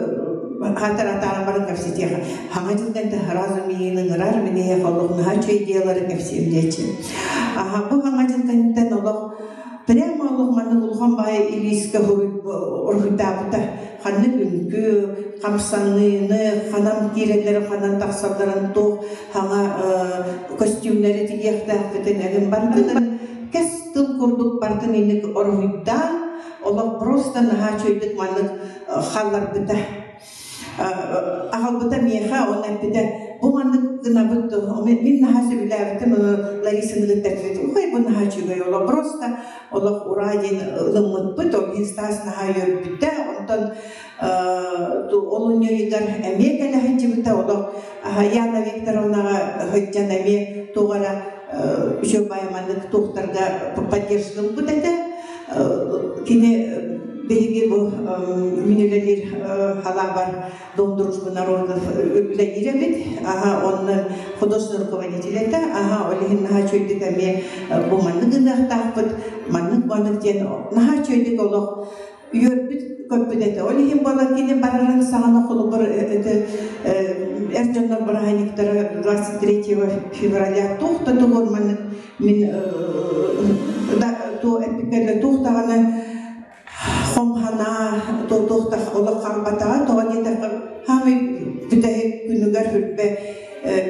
хаатар атааран баран кэпсэтиэхэ. Хаҥа дьылтан сразу миигин ыҥырар, мин эһиэхэ олох наһаа үчүгэй идеялары кэпсиэм диэччи. Аха, бу хаҥа дьыл кэнниттэн олох прямо олох маннык улахан баай илиискэ уруһуйдаабыта. Ханнык үҥкүү, хамсаныыны, ханан киирэллэрин, ханан тахсалларын туох хаҥа көстүүмнэри тигиэхтээхпитин эҥин барытын кэс тыл курдук барытын инник уруһуйдаан олох просто наһаа үчүгэйдик маннык халларбыта. Аҕалбыта миэхэ уонна эппитэ бу маннык гынабыт мин наһаа сөбүлээбитим Ларисаны кытта эппит ой бу наһаа үчүгэй олох просто олох ураа диэн ылыммыппыт ол иһин Стас наһаа үөрбүтэ онтон олунньу ыйыгар эмиэ кэлэ сылдьыбыта олох Яна Викторовнаҕа сылдьан эмиэ туох эрэ үчүгэй маннык туохтарга поддержка ылбыт этэ. Кини биһиги бу мин үлэлиир халаабар Дом дружбы народов үлэлиир эбит. Аха, онно художественный руководитель этэ. Аха, ол иһин наһаа үчүгэйдик эмиэ бу маннык гыныахтаахпыт, маннык-маннык диэн наһаа үчүгэйдик олох үөрбүт көппүт этэ. Ол иһин буолан кини барарын саҕана холобур это эр дьоннор бырааһынньыктара 23 февраля туох да тугур маннык мин да эппиккэ туох даҕаны хомханаа туох олох хаалбатаҕа тоҕо диэтэххэ хаамай бүтэһик күнүгэр хүрбэ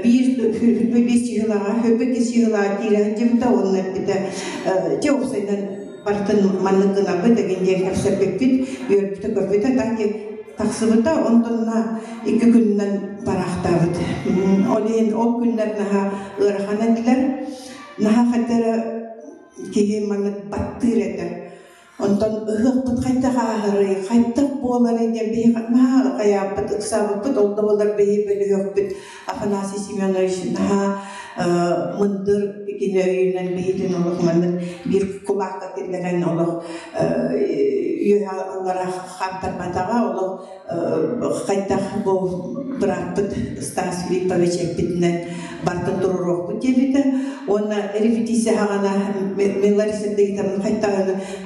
биир хүрбэ биир чыһылаҕа хүрбэ икки чыһылаҕа киирэ сылдьыбыта уонна эппитэ дьэ уопсайынан барытын маннык гынабыт эгин диэн кэпсэппиппит үөрбүтэ көрбүтэ так тахсыбыта онтонна икки күнүнэн бараахтаабыт ол иһин ол күннэр наһаа ыарахан этилэр наһаа хайдара киһи маннык баттыыр этэ. Онтон ыһыахпыт хайдах ааһарый, хайдах буоларый диэн биһи наһаа хайааппыт, ыксаабыппыт, ол да буоллар биһи бөлүһүөкпүт Афанасий Семенович наһаа мындыр кини өйүнэн биһитин олох маннык биир кулаакка киллэрэн олох үөһэ аллара хаамтарбатаҕа, олох хайдах бу бырааппыт Стас Филиппович эппитинэн барытын туруоруохпут диэбитэ уонна репетиция саҕана мен Лариса ыйытабын хайдах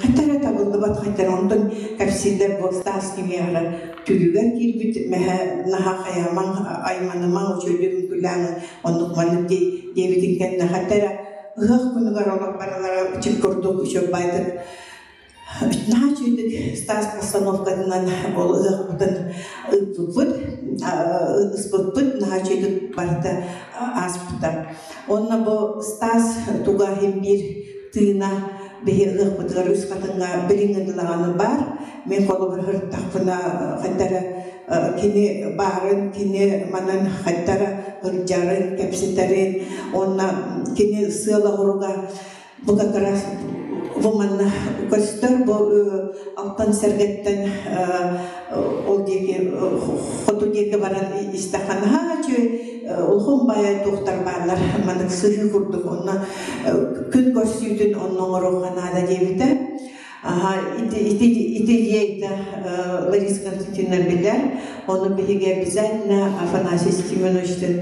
хайдах эрэ табыллыбат хайдах онтон кэпсииллэр бу Стас кимиэхэ түлүгэр киирбит мэһэ наһаа хайаамаҥ айманымаҥ үчүгэйдик үҥкүүлээҥ оннук маннык диэбитин кэннэ хайдах эрэ ыһыах күнүгэр олох барылара чик курдук үчүгэй баайдык Наһаа үчүгэйдик Стас постановкатынан ол ыһыахпытын ыыппыппыт, ыспыппыт, наһаа үчүгэйдик барыта ааспыта. Уонна бу Стас туга иһин биир тыына биһи ыһыахпытыгар үс хатыҥҥа билиҥҥи дылаҕаны баар. Мин холобур сырыттахпына хайда эрэ кини баарын, кини манан хайда эрэ ырдьарын, кэпсэтэрин уонна кини сыала-соруга Бу как раз бу манна көстөр бу Алтан сэргэттэн ол диэки хоту диэки баран истэххэ наһаа үчүгэй улахан баайа туохтар бааллар маннык сыһыы курдук онно күн көрсүүтүн онно оҥоруохха наада диэбитэ. Ити ити идеята Лариса Константиновна билэр. Ону биһиги обязательно Афанасий Семеновичтын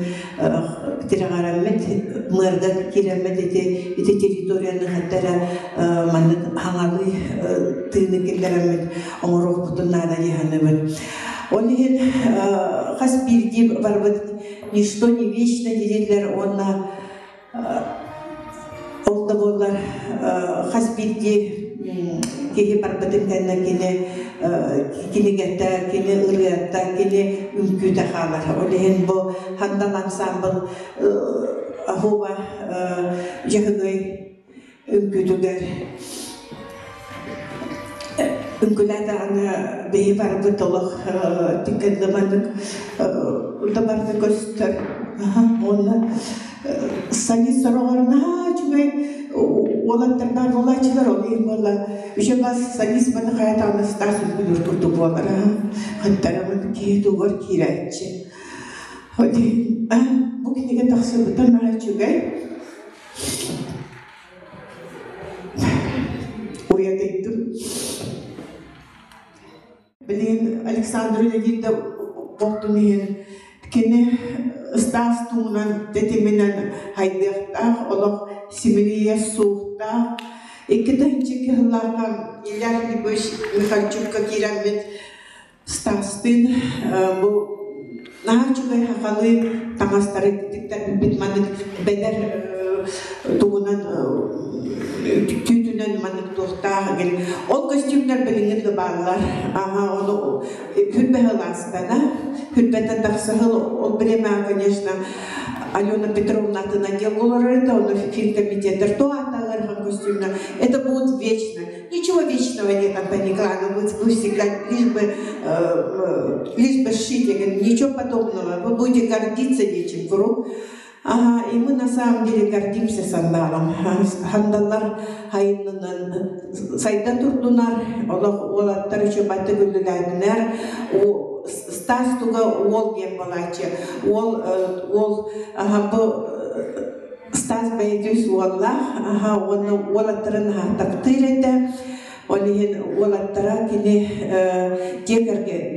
тирэҕэраммыт, мыарга киирэммит ити ити территорияны хаттара маннык хаҥалыы тыыны киллэрэммит оҥоруохпутун наада дии Ол иһин хас биирдии барбыт ничто не вечно дииллэр уонна ол да буоллар хас биирдии киһи барбытын кэннэ кини кинигэтэ, кини ырыата, кини үҥкүүтэ хаалар. Ол иһин бу Хандал ансаамбыл Ахуба Дьөһөгөй үҥкүүтүгэр үҥкүүлээтэҕинэ биһи барбыт олох тиккэллэманнык да барыта көстөр. Уонна солист сороҕор наһаа үчүгэй уолаттардаах буолааччылар, ол иһин буолла үчүгэй бас солист маны хайатаҕына Стас үҥкүүлүүр курдук буолара. Хаттарабын киһи тугар киирээччи. Ол иһин бу кинигэ тахсыбыта наһаа үчүгэй. Уйадыйдым. Билигин Александр Леонидов буолтун иһин кини Стас туһунан тэтиминэн хайдыахтаах, олох симэлийэ суохтаах. Икки тыһыынча сыллаахха Илья Филиппович Михальчукка киирэммит Стастыын бу наһаа үчүгэй сахалыы таҥастары тиктэрбиппит маннык бэдэр тугунан түүтүнэн маннык туохтаах гин ол костюмнар билиҥҥи да бааллар аха ону хүрбэ сылаастана хүрбэтэ тахсаһыл ол время конечно Алена Петровна атын отдел олорор это он финкомитеттер то аталар костюмна это будет вечно. Ничего вечного нет, Антонина Николаевна, вы всегда лишь бы шить, я говорю, ничего подобного, вы будете гордиться нечем круг. Ага, и мы на самом деле гордимся сандалом. Хандаллар хайыннынан сайда турдунар, олох уолаттар үчү баты күллүлээтинэр, Стас туга уол диэн балааччы. Уол, уол, ага, бу Стас бэйэтэ уоллаах, аха, уонна уолаттарын таптыыр этэ. Ол иһин уолаттара кини дьиэ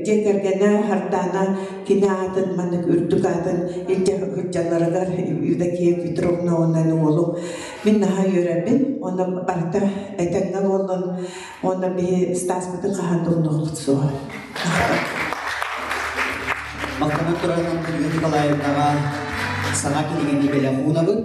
кэргэнэ Хардаана кини аатын маннык үрдүк аатын илдьэ сылдьалларыгар Евдокия Петровна уонна уолум мин наһаа үөрэбин уонна барыта этэҥҥэ буоллун уонна биһи Стаспытын хаһан да умнуохпут суоҕа. Махтанан туран Антонина Николаевнаҕа саҥа кинигэни бэлэх уунабыт.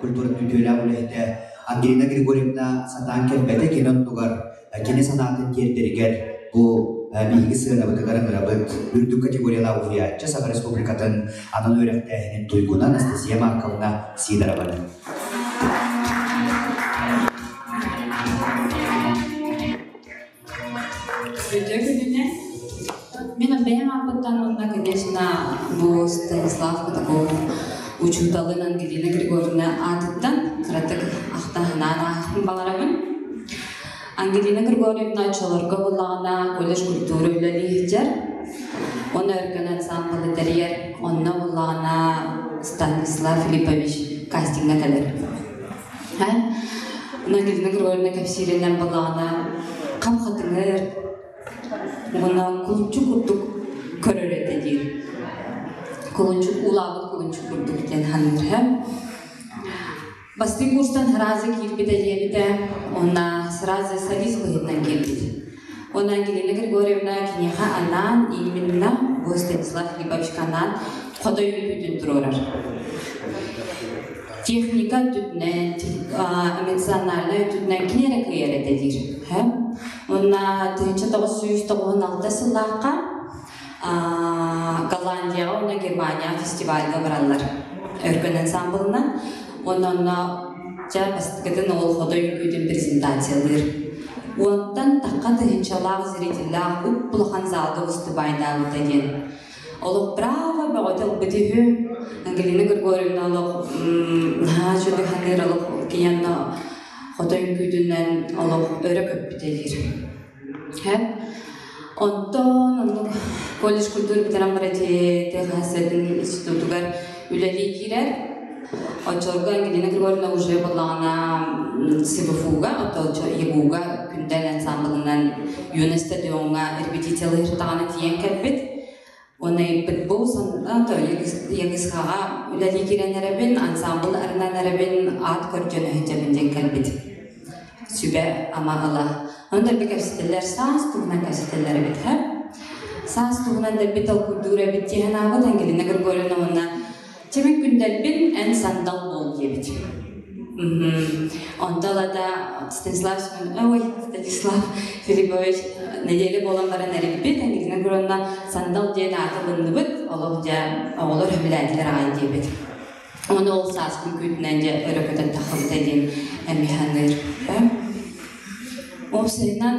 Культуратын үтүөлээх үлэһитэ Ангелина Григорьевна сатаан кэлбэтэ кини оннугар кини санаатын тиэрдэригэр бу биһиги сыанабытыгар ыҥырабыт үрдүк категориялаах уһуйааччы Саха Республикатын анал үөрэхтээһинин туйгуна Анастасия Марковна Сидорованы. Үтүө күнүнэн. Мин бэйэм ааппыттан уонна, конечно, бу Станислав Кутаков учууталын Ангелина Григорьевна аатыттан кыратык ахтаһынаан аахпын баҕарабын. Ангелина Григорьевна оччолорго буллаҕына колледж культура үлэлии сылдьар. Оны өркөн ансамблы тэрийэр. Онно буллаҕына Станислав Филиппович кастиҥҥа кэлэр. Ангелина Григорьевна кэпсииринэн буллаҕына хам-хатыҥыр уонна кулунчук курдук көрөр этэ диир. Кулунчук уулаабыт кулунчук курдук диэн саныыр. Бастыҥ курстан сразу киирбитэ диэбитэ, уонна сразу солист быһыытынан киирбит. Уонна Ангелина Григорьевна киниэхэ анаан именно бу Станислав Филипповичка анаан хотой үҥкүүтүн туруорар. Техника өттүтүнэн, эмоциональнай өттүтүнэн кини эрэ кыайар этэ диир. Уонна 1996 сыллаахха Голландияҕа уонна Германияҕа фестивальга бараллар Өркөн ансамблынан. Уонна онно дьэ бастакытын ол хотой үҥкүүтүн презентациялыыр. Уонтан тахха тыһыынчалаах зрителлээх уп-улахан залга выступайдаабыта диэн. Олох браво бөҕөтө ылбыт үһү. Ангелина Григорьевна олох наһаа үчүгэй саныыр олох киһи хотой үҥкүүтүнэн олох өрө көппүтэ диир. Онтон оннук колледж культуры бүтэрэн баран ТХС-тин институтугар үлэлии киирэр. Оччолорго Ангелина Григорьевна уже буоллаҕына СВФУ-га, оттон ЕГУ-га Күндэл ансамблынан Юность стадиоҥҥа репетициялыыр даҕаны тиийэн кэлбит. Уонна ыйыппыт бу ЯГСХ-ҕа үлэлии киирэн эрэбин, ансамбл арынан эрэбин, аат көрдьөн өһүтэбин диэн кэлбит. Сүбэ-ама ыла. Ону дэлби кэпсэтэллэр, саас туһунан кэпсэтэллэр эбит һэ. Саас туһунан дэлби толкуйдуур эбит дии санаабыт Ангелина Григорьевна уонна Чэмин күндэлбин эн сандал буол диэбит. Онто ылата Станислав ой, Станислав Филиппович нэдиэлэ буолан баран эрийбит, Ангелина Григорьевна сандал диэн ааты ылынныбыт, олох дьэ оҕолор сөбүлээтилэр аҕай диэбит. Ону ол саас күн дьэ өрө көтөн таххыбыта диэн эмиэ саныыр. Уопсайынан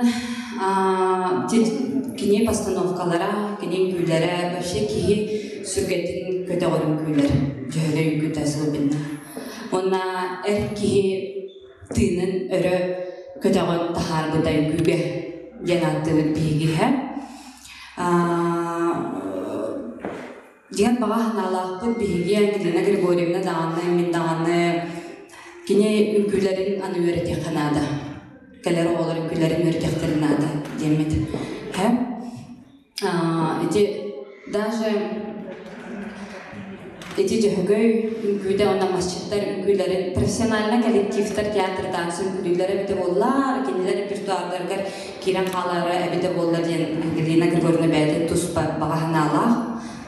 кини постановкалара, кини үҥкүүлэрэ вообще киһи сүргэтин көтөҕөр үҥкүүлэр, дьөһөгөй үҥкүүтэ особенно. Уонна эр киһи тыынын өрө көтөҕөн таһаарбыта үҥкүүгэ диэн ааттыыбыт биһиги иһэ. Диэн баҕа санаалаахпыт биһиги Ангелина Григорьевна даҕаны, мин даҕаны кини үҥкүүлэрин аны үөрэтиэххэ наада. Кэлэр оҕолор үҥкүүлэрин үөрэтиэхтэрин наада диэммит. Һэ? Ити даже ити Дьөһөгөй үҥкүүтэ уонна масчыттар үҥкүүлэрин профессиональнай коллективтар театрдаан үҥкүүлүүллэрэ эбитэ буоллар, кинилэр репертуардарыгар киирэн хаалара эбитэ буолла диэн Ангелина Григорьевна бэйэтэ туспа баҕа санаалаах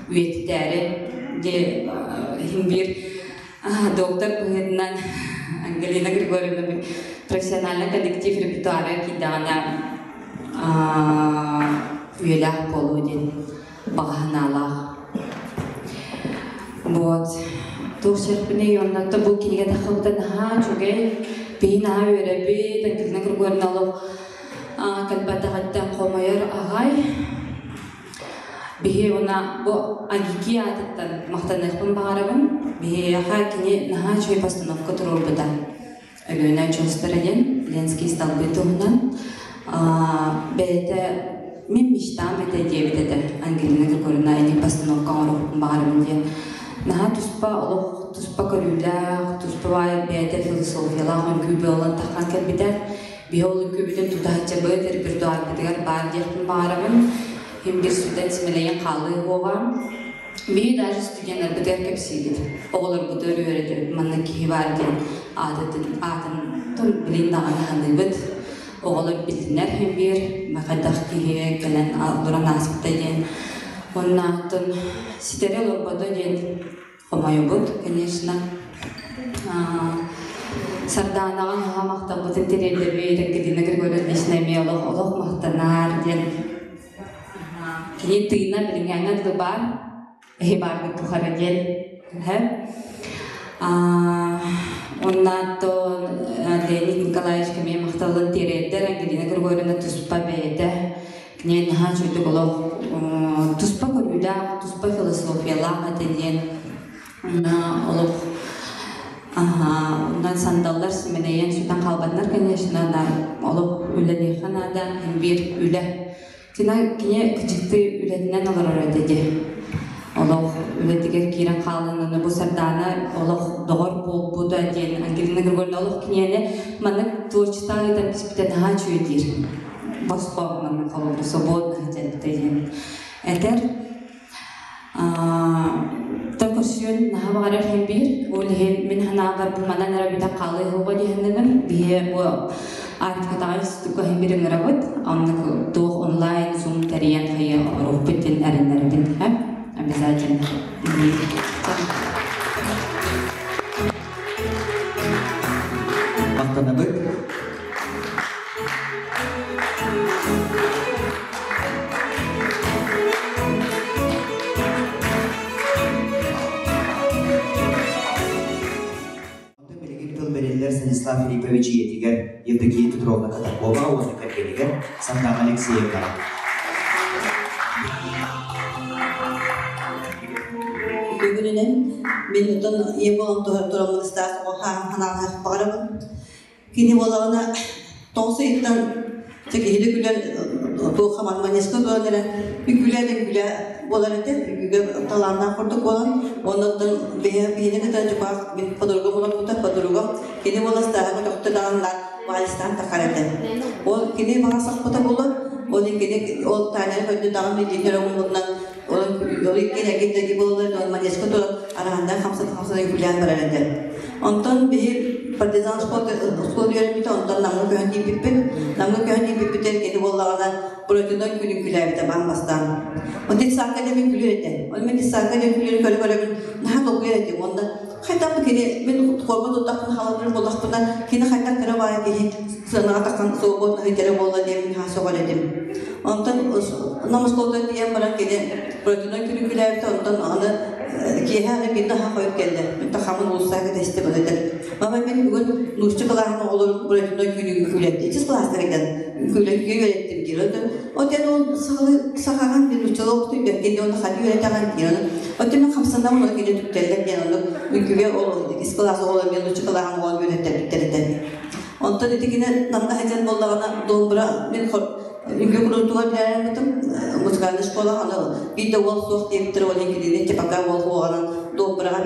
үйэтитээри де иһин биир доктор быһыытынан Ангелина Григорьевна профессиональный коллектив репертуара киирдэҕинэ үйэлээх буолуо диэн баҕа санаалаах. Вот. Туох сэрпиний онно бу кинигэ таххыбыта наһаа үчүгэй. Биһи наһаа үөрэбит, Ангелина Григорьевна олох кэлбэтэҕиттэн хомойор аҕай. Биһи уна бу Агики аатыттан махтаныахпын баҕарабын. Биһиэхэ кини наһаа үчүгэй постановка туруорбута. Өлүөнэ очуостара диэн Ленский столбы туһунан бэйэтэ мин мечтам этэ диэбит этэ Ангелина Григорьевна ини постановка оҥоруохпун баҕарабын диэн. Наһаа туспа олох туспа көрүүлээх, туспа баай бэйэтэ философиялаах үҥкүү буолан таххан кэлбитэ. Биһи ол үҥкүүбүтүн тутаһыччабыт репертуарбытыгар баар диэхпин баҕарабын. Ким бир сүтэн симэлэйэн хаалыы уоҕа. Биһи даже студеннарбытыгар кэпсиибит. Оҕолорбутугар үөрэтэбит манна киһи баар диэн аатын аатын тон билин даҕаны саныыбыт. Оҕолор билинэр иһин биир хайдах киһи кэлэн олорон ааспыта диэн. Уонна оттон ситэри олорбото диэн хомойобут, конечно. Сардаанаҕа наһаа махтаммытын тириэрдэбит, Екатерина Григорьевна эмиэ олох олох махтанаар диэн. Кини тыына билиҥҥээҥҥэ дылы баар, эһи бааргыт тухары диэн. Оннооттон Леонид Николаевич эмиэ махталын тириэрдэр, Ангелина Григорьевна туспа бэйэтэ. Кини наһаа үчүгдүк олох туспа көрүүлээх, туспа философиялаах этэ диэн олох онон сандаллар симэнэйэн сүтэн хаалбатынар, конечно, олох үлэлиэххэ наада, биир үлэ. Кини кычыкты үлэтинэн олорор этэ дии. Олох үлэтигэр киирэн хаалан, бу Сардаана олох доҕор буолбута диэн Ангелина Григорьевна олох киниэни маннык творчествоҕа ыытан түспүтэ наһаа үчүгэй диир. Босхо маннык холобур свободно диэн этэр. Та көрсүөн наһаа баҕарар иһин биир. Ол иһин мин санаабар бу манан эрэ бүтэн хаалыы уһуга диэһиннэнэр. Биһи бу Арктикатааҕы институкка иһин биир ыҥырабыт. Оннук туох онлайн зум тэрийэн хайа оҥоруохпут диэн эрэннэрэбин. Обязательно. Махтанабыт. Билигин тыл бэриллэр Станислав Филиппович ийэтигэр Евдокия Петровна Катакова уонна кэргэнигэр Сандана Алексеевна. Бүгүнүнэн мин отон ийэ буолан тураммын ыстаас оҕо ханаалаах баҕарабын. Кини буолаҕына тоҕус ыйыттан киһини күлэр туохха манеска туран эрэ үҥкүүлээн үҥкүүлэ буолар этэ үҥкүүгэ талааннаах курдук буолан оннуттан биһини кытта дьукаах мин подругам олорбута подругам кини буола ыстааһы көтөхтө даҕаннаах вальстаан тахар этэ ол кини баҕа сахпыта буолар ол кини ол Таняны көрдө даҕаны илиитин өрөҥүннан ол ол иккиэн эргин да буолаллар манеска туран арааннаах хамсата хамсата үҥкүүлээн барар этэ Онтон биһи партизан школа үөрэммитэ, онтон Намҥа көһөн тиийбиппит. Намҥа көһөн тиийбиппитигэр кини буоллаҕына Буратино күнүн күлээбитэ баан бастаан. Ол детсадка диэн күлүөр этэ. Ол мен детсадка диэн күлүөрү көрө-көрөбүн наһаа долгуйар этим. Уонна хайдах бу кини мин хорго туттахпын хаалан буоллахпына кини хайдах кыра баайы киһи сыанаҕа тахсан свободно ыйтара буолла диэн мин наһаа сөҕөр этим. Онтон Нам оскуолатыгар тиийэн баран кини Буратино күнүн күлээбитэ, онтон аны киэһэ аны биирдэ аһа хойут кэллэ. Мин тахамын уулуссаҕа кэтэстим этэ. Мама мин бүгүн нуучча кылааһын оҕолорун Буратино күнүгү күлэттим. Иккис кылаастар кэлэн күлэккэ үөрэттим диир. Отен ол сахалы сахаҕан диэн нууччалыы оҕотун бэркин диэн онно ханна үөрэтэҕин диир. Отен мен хамсанамын ол кини түптэллэр диэн онно үҥкүүгэ ол иккис кылаас оҕолор мен нуучча кылааһын оҕолорун үөрэттэрбиттэр этэ. Онтон итигинэ намна сылдьан буоллаҕына домбра мин Үҥкүү курутугар билэрбитим музыкальный школа аны биир да уол суох диэбиттэр ол иһин кинини типака уол уоҕанан домбраҕа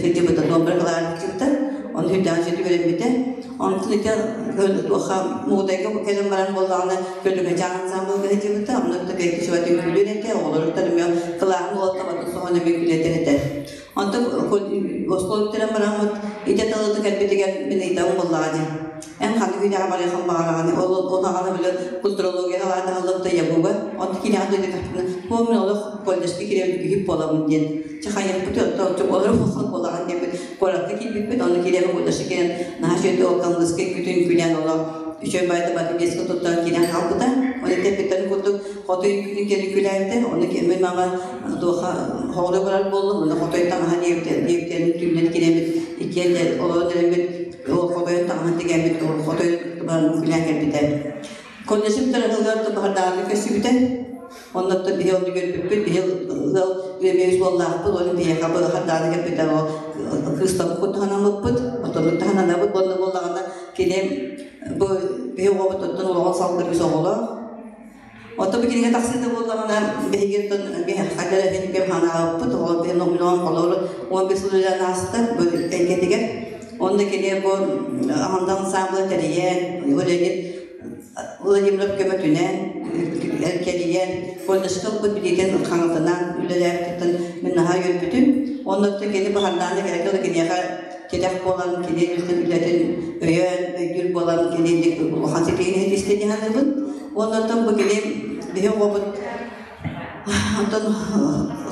сылдьыбыта домбра кылаан ону үрдээн сүтү үөрэммитэ онтон ити туоха мугудайга кэлэн баран буоллаҕына көлүкэчээн ансамблга сылдьыбыта онно бэйти сүбэтин үҥкүүлүүр этэ оҕолоруттан эмиэ кылааһын уолаттабатын соһон эмиэ үҥкүүлэтэр этэ онтон оскуола бүтэрэн бараммыт ити талыты кэлбитигэр мин ыйытабын буоллаҕа дии Эн ханнык үдэҕэ барыаххын баҕараҕын ол ол аҕаны били культурология халаатаһыллыбыта ябуга онто киниэхэ дойдутахпына помню олох колледжка киирэн күһүп буолабын диэн чэ хайыахпыт отто отчу олор улахан буолаҕын диэппит куоракка киирбиппит ону киирэн колледжка киирэн наһаа үчүгэй ол камныска күтүн күлэн олох үчүгэй баайда баты туттан киирэн хаалбыта оны тэппиттэрин курдук хотуй күнүн кэлин күлээбитэ ону мин мама туоха хоҕура барар буоллум оны хотой таҥаһа диэбитин түүннэн киирэммит иккиэн олорон эреммит ол хотойун таҥаһын тигэммит, ол хотойун баран күлээн кэлбитэ. Колледжым тарыһылыгар баһардааны көстүбүтэ. Оннуттан биһи ону көрбүппүт, биһи ыал үөмүөс буоллаахпыт, оны биһиэхэ баһардааны кэлбитэ, ол кыыстабыт таһанаммыппыт, отоннук таһананабыт, уонна буоллаҕына кини бу биһи оҕобут оттон олоҕун салгыр үс оҕолоох. Оттон бу кинигэ тахсыыта буоллаҕына, биһиги оттон хайдах эрэ кэм ханаабыппыт, оҕо биһи номнуон холобур 15 сыл үлэлээн ааста бу эйгэтигэр. Онно кини бу Аманда ансаамбыла тэрийэн, Леонид Владимиров көмөтүнэн, кэрийэн, колледжка ылбыт билиитин хаҥатынан үлэлээбититтэн мин наһаа үөрбүтүм. Оннуттан кини баһардааны кэлэ киниэхэ тирэх буолан, кини үлэтин өйөөн, өйдүүр буолан, кини улахан ситиһиини ситистэ дии саныыбын. Оннуттан бу кини биһи оҕобут онтон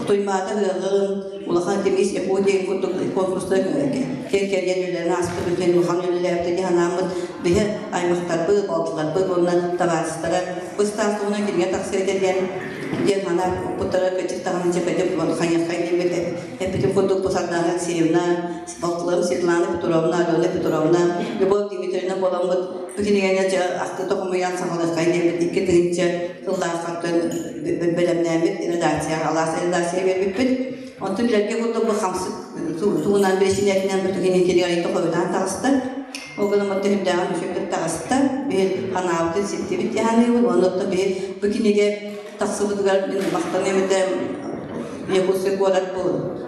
Туймаада ыалын улахан тимис Якутия курдук конкурста кэр кэрийэн үлэлээн ааспыт үтүөн улахан үлэлээбитэ дии санааммыт биһи аймахтарбыт, балтыларбыт уонна табаарыстара бу Стас туһунан кинигэ тахсыа этэ диэн диэн санаа укпуттара кырдьык даҕаны чэпэдик хайыаххай диэммит эппитим курдук бу Сардаана Алексеевна, балтыларым Светлана Петровна, Алена Петровна, Любовь Дмитриевна буоламмыт бу кинигэни дьэ ахтыыта хомуйан саҕалыаххай диэммит 2000 сыллаахтан бэлэмнээммит редакцияҕа алаас редакция биэрбиппит. Онтон билэргэ курдук бу хамсык тугунан биричиинэтинэн бу түгэни кинигэ хойутаан таҕыста. Ол гынан баран үрдээҕин үчүгэй таҕыста. Биһи ханаабытын ситтибит дьаһаныыбыт. Оннуттан биһи бу кинигэ тахсыбытыгар мин махтаныам этэ Якутский город бу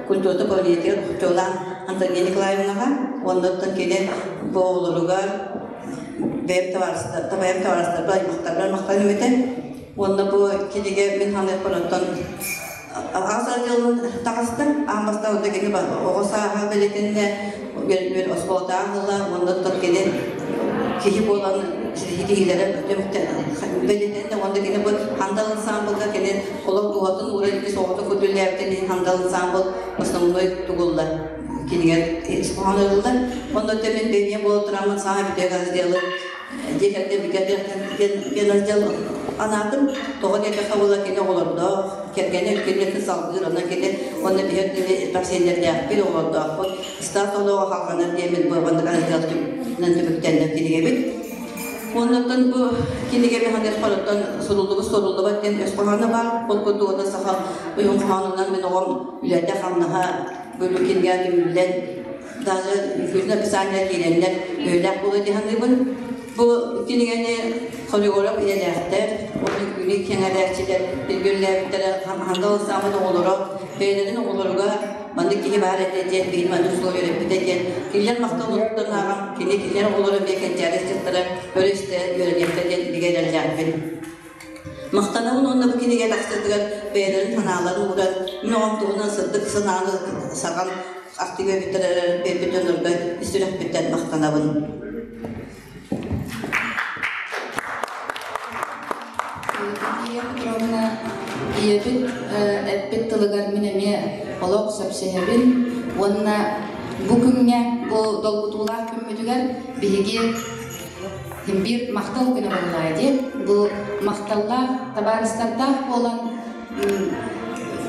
культурата управлениетыгар чуолаан Антонина Николаевнаҕа. Оннуттан кини бу оҕолоругар бэйэм табаарыстар, бэйэм табаарыстарбар, аймахтарбар махтаныам этэ. Уонна бу кинигэ мин ханыахпын оттон Аҕыс дьылын таҕыста, аан бастаан онно кини оҕо сааһа бэлиэтэннэ, үөр оскуолатааҕы ыла, уонна оттон кини киһи буолан ситиһиилэрэ бэлиэтэннэ, уонна кини бу Хандал ансаамбылга кини олох дууһатын ууран икки соҕотох көрдүүлээбитин иһин Хандал ансаамбыл основной тугулла кинигэр ис хоһооно ылыллар. Онно мин бэйиэ буола тураммын саҥа бүтэ разделы дьиэ кэргэн диэн раздел анаатым. Тоҕо диэтэххэ буола кини оҕолордоох, кэргэнэ үлкэннэрин салгыыр, онон кини уонна биһи элбэх сиэннэрдээхпит, оҕолордоохпут. Стас олоҕо халҕанар диэммит бу маннык раздел түмүктэннэ кинигэбит. Оннуттан бу кинигэби ханыахпар оттон суруллубут суруллубат диэн өс хоһооно баар. Ол курдук оттон саха уйун хоһоонунан мин оҕом үлэтэ-хамнаһа бөлү кинигэ түмүллэн даже үкүүтүн описание киирэннэр үөлээх буолуо дии саныыбын. Бу кинигэни хореограф идэлээхтэр, уонна үҥкүүнү кэҥэрээччилэр билгүллээбиттэрэ ханда ылсааммыт оҕолоро бэйэлэрин оҕолоругар маннык киһи баар этэ диэн биһиги маннык суол үөрэппитэ диэн кинилэр махтал уруттан ааҕан кини кинилэр оҕолоро эмиэ кэнчээри ыччаттара көрө-истэ үөрэниэхтэр диэн бигэ эрэллээхпин. Махтанабын уонна бу кинигэ тахсыытыгар бэйэлэрин санааларын ууран, мин оҕом туһунан сырдык санааны саҕан ахтыы биэрбиттэр биэрбит дьоннорго ис сүрэхпиттэн махтанабын. Ия Петровна ийэбит эппит тылыгар мин эмиэ олох сөпсөһөбүн уонна бу күҥҥэ бу долгутуулаах күммүтүгэр биһиги биир махтал күнэ буоллаҕа дии. Бу махталлаах табаарыстардаах буолан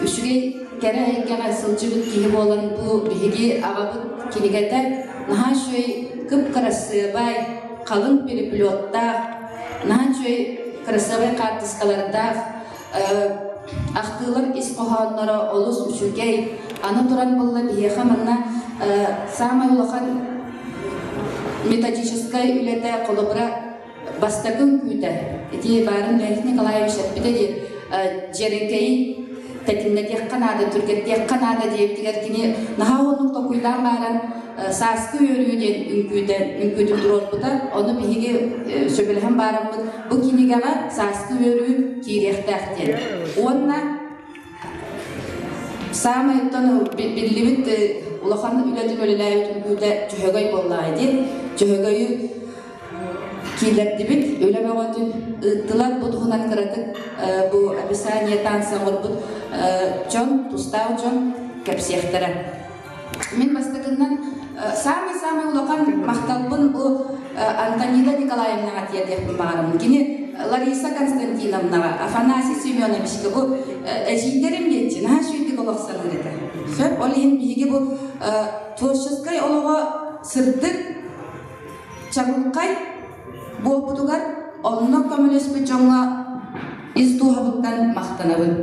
үчүгэй кэрэ эйгэҕэ сылдьыбыт киһи буолан бу биһиги аҕабыт кинигэтэ наһаа үчүгэй кып-кырасыабай халыҥ переплеттаах наһаа үчүгэй кырасыабай хаартыскалардаах ахтыылар ис хоһоонноро олус үчүгэй аны туран буолла биһиэхэ манна саамай улахан методическай үлэтэ холобура бастакы үҥкүүтэ ити баарын Леонид Николаевич эппитэ дии дьэрэкэйи тэтимнэтиэххэ наада түргэттиэххэ наада диэбитигэр кини наһаа уоннук толкуйдаан бааран сааскы үөрүү диэн үҥкүүтэ үҥкүүтүн туруорбута ону биһиги сөбүлэһэн баараммыт бу кинигэҕэ сааскы үөрүү киириэхтээх диэн уонна Саамай оттон биллибит улахан үлэтин үлэлээбит үҥкүүтэ Дьөһөгөй буоллаҕа диэн. Дьөһөгөйү кииллэрдибит, үлэ бөҕөтүн ыыттылар. Бу туһунан кыратык бу описание танца оҥорбут дьон, тустаах дьон кэпсиэхтэрэ. Мин бастакыннан саамай-саамай улахан махталбын бу Антонина Николаевнаҕа тиэрдиэхпин баҕарабын. Кини Лариса Константиновнаҕа, Афанасий Семеновичка бу эдьиийдэрим диэччи наһаа үчүгэйдик олох саныыр этэ. Сөп, ол иһин биһиги бу творческай олоҕо сырдык, чаҕылхай буолбутугар онно көмөлөспүт дьоҥҥо ис дууһабыттан махтанабын.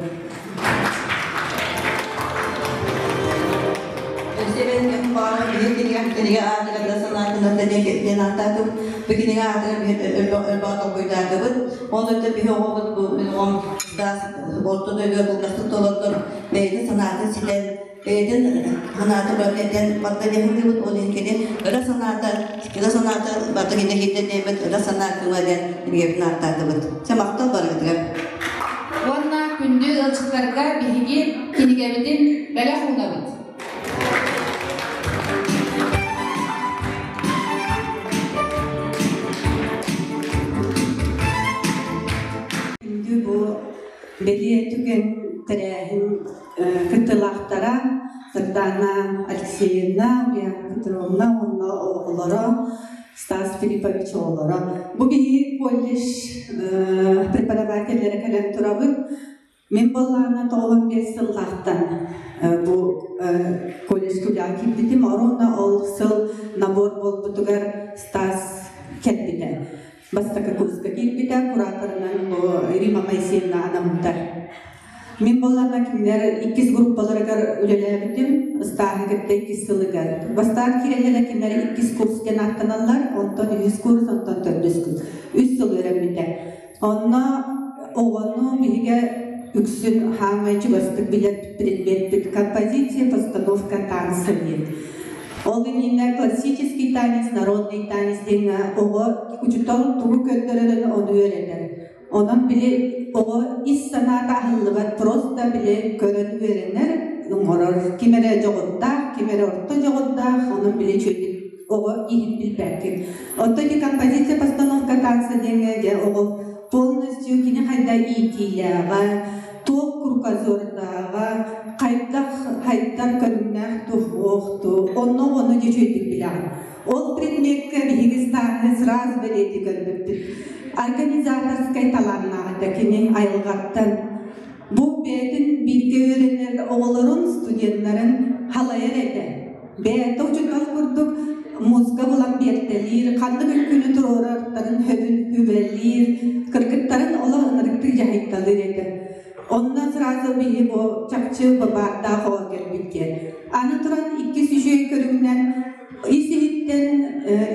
Кинигэ аатыгар да санаатынан да диэн ааттаатым. Бу кинигэ аатыгар биһи өлбөҕө толкуйдаатыбыт. Онно биһи оҕобут бу оҕом орто дойдуга кылгастык толордор бэйэтин санаатын ситэн бэйэтин санаата барыта этэн барда диэхиннибит ол иһин кини ыра санаата ыра санаата барыта кинигэ киирдэ диэммит ыра санаа кыыма диэн кинигэбитин ааттаатыбыт чэ махтал барыгытыгар Уонна күндү ыалдьыттарга биһиги кинигэбитин бэлэх уунабыт. Күндү бу бэлиэ түгэн тэрээһин кыттыылаахтара Сардаана Алексеевна, Ульяна Петровна уонна оҕолоро. Стас Филиппович оҕолоро. Бу биһиги колледж преподавателлэрэ кэлэн турабыт. Мин буоллаҕына 95 сыллаахтан бу колледж үлэҕэ киирбитим. Оруна ол сыл набор буолбутугар Стас кэлбитэ. Бастакы курска киирбитэ, кураторынан бу Рима Моисеевна анаммыта. Мин буоллаҕына кинилэр иккис группаларыгар үлэлээбитим, ыстааһы кытта иккис сылыгар. Бастаан киирэллэрэ кинилэр иккис курс диэн ааттаналлар, онтон үһүс курс, онтон төрдүс курс. Үс сыл үөрэммитэ. Онно оҕону биһигэ үксүн хаамай чугастык билэр предмеппит композиция, постановка танца диэн. Ол иннинэ классический танец, народный танец диэҥҥэ оҕо учуутал тугу көрдөрөрүн ону үөрэтэр. Онон били оҕо ис санаата аһыллыбат, просто били көрөн үөрэнэр, оҥорор. Ким эрэ дьоҕурдаах, ким эрэ орто дьоҕурдаах, онон били үчүгэйдик оҕо иһин билбэккин. Оттон ити композиция постановка танца диэҥҥэ дьэ оҕо полностью кини хайда иитиилээҕэ, туох кругозордааҕа, хайдах хайдар көрүҥнээх туох онно ону дьэ үчүгэйдик билэҕин. Ол предмеккэ биһиги Станы сразу бэлиэтии көрбүппүт. Организаторскай талааннаах этэ кини айылҕаттан. Бу бэйэтин бииргэ үөрэнэр оҕолорун, студеннарын халайар этэ. Бэйэтэ учуутал курдук музыка булан биэртэлиир, ханнык үҥкүүнү туруорартарын хөбүн үбэлиир, кыргыттарын олох ынырыктык дьаһайталыыр этэ. Онно сразу биһи бу чахчы баартаах оҕо кэлбит диэн. Аны туран иккис үчүгэй көрүҥүнэн ис-иһиттэн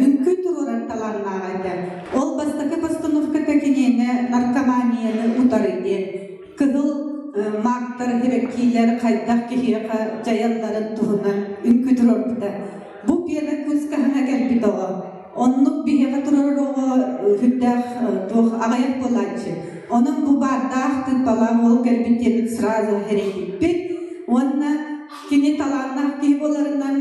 үҥкүү туруорар талааннаах этэ. Ол бастакы постановката киниэнэ наркоманияны утары диэн. Кыһыл маактар эбэккиилэр хайдах киһиэхэ дьайалларын туһунан үҥкүү туруорбута. Бу первый курскаһына кэлбит оҕо. Оннук биһиэхэ турар оҕо сүрдээх туох аҕыйах буолааччы. Онон бу баардаах тыыппалаах уол кэлбит диэбит сразу сэрэйбиппит. Уонна кини талааннаах киһи буоларынан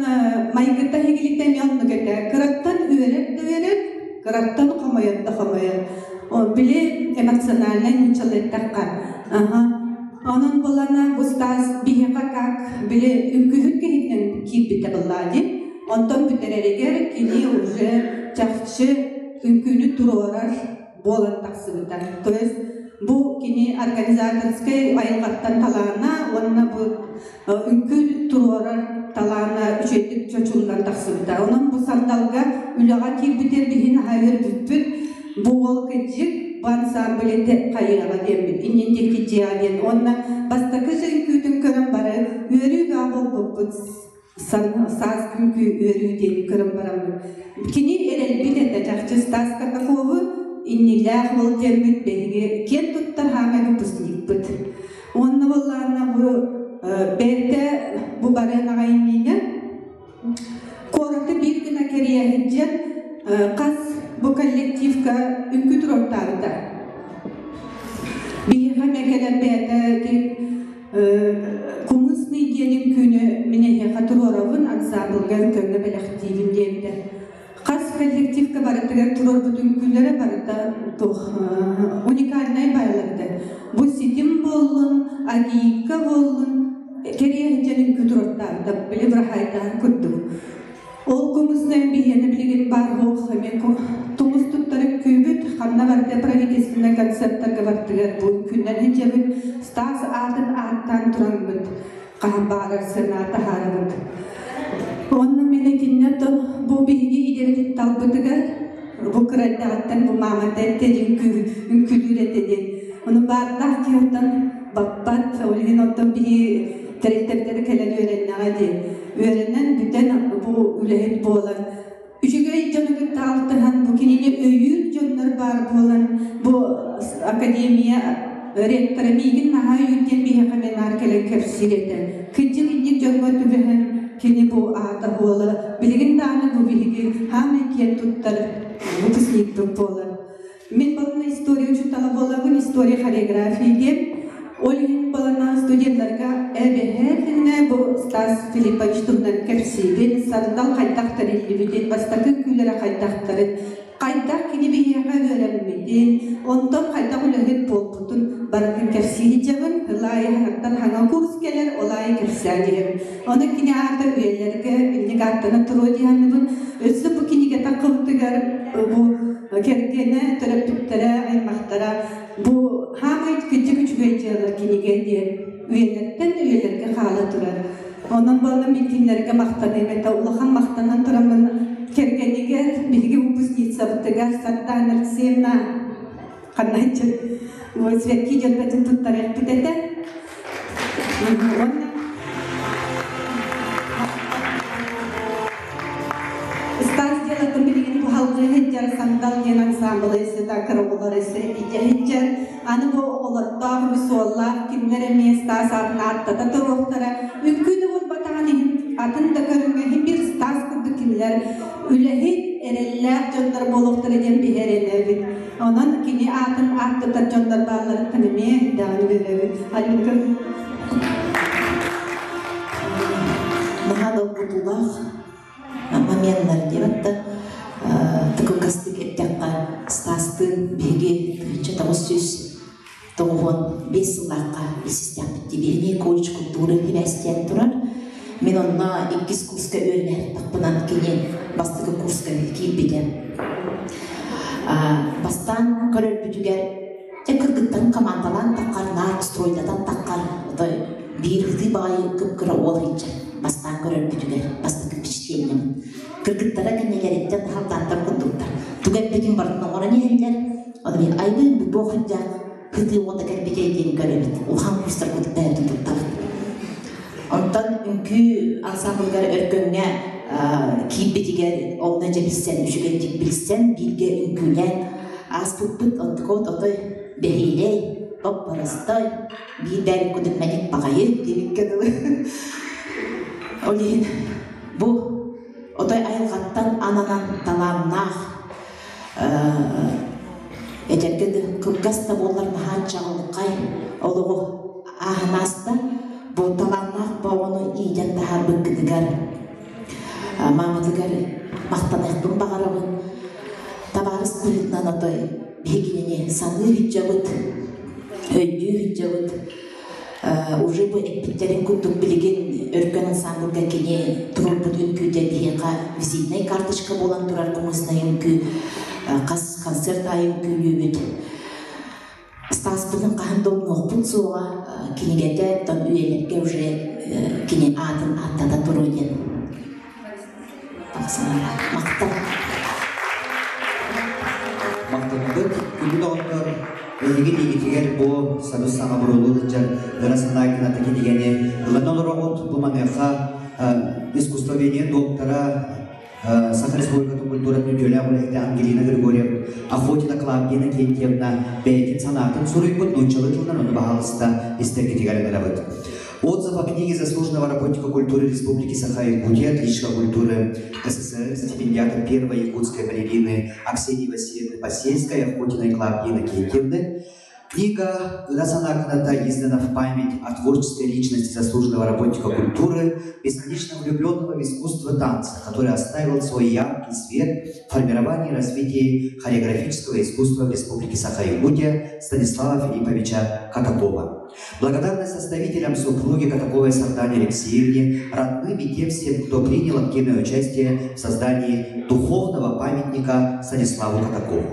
майгыта иһигилитэ эмиэ оннук этэ. Кыраттан үөрэр да үөрэр, кыраттан хомойор да хомойор. Били эмоциональнай нууччалыы эттэххэ. Аха. Онон булана бу Стас биһиэхэ как били үҥкүүһүт киһитинэн киирбитэ быллаа дии. Онтон бүтэрэригэр кини уже чахчы үҥкүүнү туруорар буолан тахсыбыта. То есть бу кини организаторскай айылҕаттан талаана уонна бу үҥкүү туруорар талаана үчүгэйдик чочуллан тахсыбыта. Онон бу сандалга үлэҕэ киирбитэр биһин аһа үөрбүппүт. Бу уол кыдьык бу ансамбль хайыаҕа диэммит, иннин диэки дьиэҕэ диэн. Уонна бастакы үҥкүүтүн көрөн бары үөрүү бөҕө буолбуппут. Саас күҥкүү үөрүү диэни көрөн бараммыт. Кини эрэлбит этэ чахчы Стас Катакову иннилээх уол диэммит биһиги киэн туттар хаамай выпускникпыт. Уонна буоллаҕына бу бэйэтэ бу барыан аҕай иннинэ куораты биир гына кэрийэ сылдьан хас бу коллективка үҥкүү туруортаабыта. Биһиэхэ эмиэ кэлэн бэйэтэ Кумысный диэн үҥкүүнү мин эһиэхэ туруорабын, ансамблга үҥкөҥҥө бэлэхтиибин диэбитэ. Хас коллективка барытыгар туруорбут үҥкүүлэрэ барыта туох уникальнай байларда. Бу ситим буоллун, агиика буоллун, кэриэ сылдьан үҥкүү туруортаабыта, били бырахайтаһар курдук. Ол кумуснай биһиэнэ билигин баар буох эмиэ тумус туттар үҥкүүбүт, ханна барыта правительственнай концерттарга бардыгар бу үҥкүүнэн сылдьабыт, Стас аатын ааттаан тураммыт, хаһан баҕарар сыана таһаарабыт. Онно мин итиннэ бу биһиги идэбитин талбытыгар бу кыра эрдэҕиттэн бу маамата этэ диэн үҥкүүлүүр этэ диэн. Ону баардаах киһи оттон баппат, ол иһин оттон биһи тэрилтэбитигэр кэлэн үөрэннэҕэ диэн. Үөрэнэн бүтэн бу үлэһит буолан үчүгэй дьону кытта алтыһан бу кинини өйүүр дьоннор баар буолан бу академия ректора миигин наһаа өйүүр диэн биһиэхэ эмиэ наар кэлэн кэпсиир этэ. Кырдьык инник дьоҥҥо түбэһэн кини бу аата буола билигин даҕаны бу биһиги хаамай киэн туттар выпускникпыт буолар. Мин балана история учуутала буолабын, история хореографии диэн. Ол иһин балана студеннарга эбэһээтинэ бу Стас Филиппович туһунан кэпсиибин, сандал хайдах тэриллибитин, бастакы үҥкүүлэрэ хайдахтарын. Хайдах кини биһиэхэ үөрэммитин, онтон хайдах үлэһит буолбутун барытын кэпсии сылдьабын. Ыл аайы хаҥаттан хаҥа курс кэлэр, ол аайы кэпсээн иһэбин. Ону кини аата үйэлэргэ инник ааттана туруо дии саныыбын. Өссө бу кинигэ таххыбытыгар бу кэргэнэ, төрөппүттэрэ, аймахтара бу хаамай кырдьык үчүгэй дьыала кинигэ диэн үйэлэртэн үйэлэргэ хаала турар. Онон буолла мин кинилэргэ махтаныым этэ. Улахан махтанан тураммын кэргэнигэр биһиги выпускницабытыгар Сардаана Алексеевна ханнааччы светки дьөрбөтүн туттарыахпыт этэ. Уонна Стас дьыалатын билигин бу халгыы сылдьар Сандал диэн ансаамбылы өссө кыра оҕолор өссө илдьэ сылдьар. Аны бу оҕолордоох суоллаах кинилэр эмиэ Стас аатын ааттата туруохтара. Үҥкүү да буолбатаҕын иһин атын да көрүҥҥэ иһин биир Стас курдук кинилэр үлэһит, эрэллээх дьоннор буолуохтара диэн биһи эрэнэбит. Онон кини аатын ааттатар дьоннор баалларыттан эмиэ даҕаны үөрэбит. Алинка Наһаа долгутуулаах моменнар диэбэт да тыкылгастык эттэххэ Стастыын биһиги 1995 сыллаахха билсистэхпит дии колледж культуры сибээстээн турар. Мин онно иккис курска үөрэнэхпинэн кини бастакы курска киирбитэ. Бастаан көрөрбүтүгэр дьэ кыргыттарын командалаан таххар, наар стройдатан таххар, отой биир ытыы баҕайы кып-кыра уол иһиччэ бастаан көрөрбүтүгэр бастакы впечатлением. Кыргыттара кэннилэриттэн халтааттар курдуктар. Тугу эппитин барытын оҥорон иһэллэр. Оны айбыын бу туох үрдээх кытыы уота кэлбитэй диэн көрөбүт. Улахан курстар курдук бэйэтин туттабыт. Онтон үҥкүү ансамблыгар Өркөҥҥө киирбитигэр онно дьэ билсэн, үчүгэйдик билсэн, бииргэ үҥкүүлээн ааспыппыт. Онтукабыт отой бэһиэлэй, боп-боростой, биир бэйэбит курдук мэник баҕайы диэбиккэ дылы. Ол иһин бу отой айылҕаттан ананан талааннаах этэргэ да кылгас да буоллар наһаа чаҕылхай олоҕу ааһан ааста. Бу талааннаах оҕону иитэн таһаарбыккытыгар мааматыгар махтаныахпын баҕарабын. Табаарыс быһыытынан отой биһигинини саныы сылдьабыт, өйдүү сылдьабыт. Уже бу эппиттэрин курдук билигин Өркөн ансамблга кини туруорбут үҥкүүтэ биһиэхэ визитнай карточка буолан турар кумуснай үҥкүү хас концерт аайы үҥкүүлүүбүт. Стаспытын хаһан да умнуохпут суоҕа, кинигэтэ оттон үйэлэргэ уже кини аатын ааттата туруо диэн Махтал. Махтанабыт. Күндү доҕоттор, эһиги илиигитигэр бу сабыс-саҥа буруолуу сылдьар ыра санаа кыната кинигэни ылан олороҕут. Бу маныаха искусствоведение доктора Саха Республикатын культуратын үтүөлээх үлэһитэ Ангелина Григорьев Охотина Клавдия Иннокентьевна бэйэтин санаатын суруйбут нууччалыы тылынан ону баһаалыста истэргитигэр ыҥырабыт. Отзыв о книге заслуженного работника культуры Республики Саха-Якутия, отличника культуры СССР, стипендиата первой якутской балерины Аксении Васильевны Посельской, Охотиной Клавдии Иннокентьевны. Книга «Ыра санаа кыната» издана в память о творческой личности заслуженного работника культуры, бесконечно влюбленного в искусство танца, который оставил свой яркий свет в формировании и развитии хореографического искусства в Республике Саха-Якутия Станислава Филипповича Катакова. Благодарность составителям супруги Катаковой Сардане Алексеевне, родным и тем всем, кто принял активное участие в создании духовного памятника Станиславу Катакову.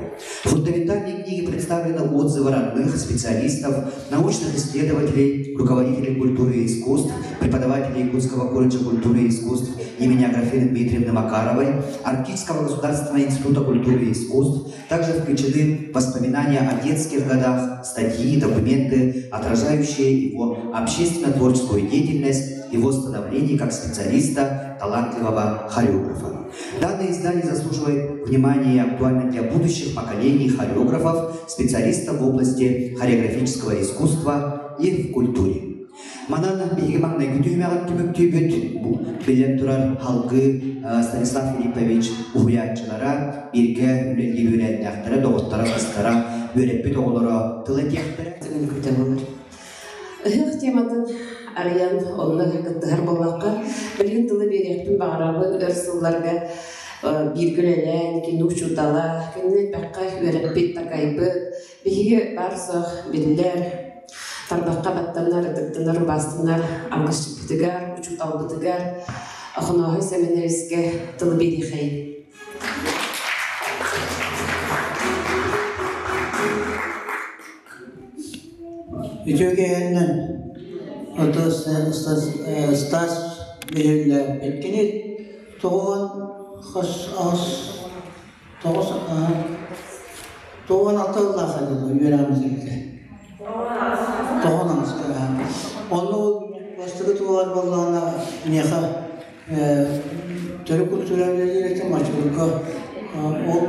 В фундаментальной книге представлены отзывы родных, специалистов, научных исследователей, руководителей культуры и искусств, преподавателей Якутского колледжа культуры и искусств имени Аграфены Дмитриевны Макаровой, Арктического государственного института культуры и искусств. Также включены воспоминания о детских годах, статьи, документы, отражающие его общественно-творческую деятельность, его становление как специалиста, талантливого хореографа. Данное издание заслуживает внимания и актуально для будущих поколений хореографов, специалистов в области хореографического искусства и в культуре. Манан биһиги маҥнайгы түһүмэҕин түмүктүүбүт. Биллэн турар, салгыы Станислав Филиппович уһуйааччылара, бииргэ үлэлиир үөрэннэхтэрэ, доҕотторо, кыстара, үөрэппит оҕолоро тыл этиэхтэрэ. Үҥкүүтэ буолар. Ыһыах тематын арыйан онно кыттыһар буоллахха, билигин тылы биэриэхпин баҕарабын өр сылларга. Бииргэ үлэлээн, кини учуутала, кинини элбэххэ үөрэппит, такайбыт, биһиги баар-суох биллэр, тарбахха баттанар, ытыктанар, убаастанар алгысчыппытыгар, учууталбытыгар Охонооһой Сэмэнэбискэ тылы биэриэхэйин. Үтүө киэһэннэн Стас биһиллээппит. Кини тоҕуон хас аҕыс тоҕус тоҕуон алта сыллаах этэ үөрэҕим сиргэ. Тоҕуон аҕыска. Онно ол бастакы туоҕар буоллаҕына миэхэ төрүт культура үлэлиир этим оччолорго ол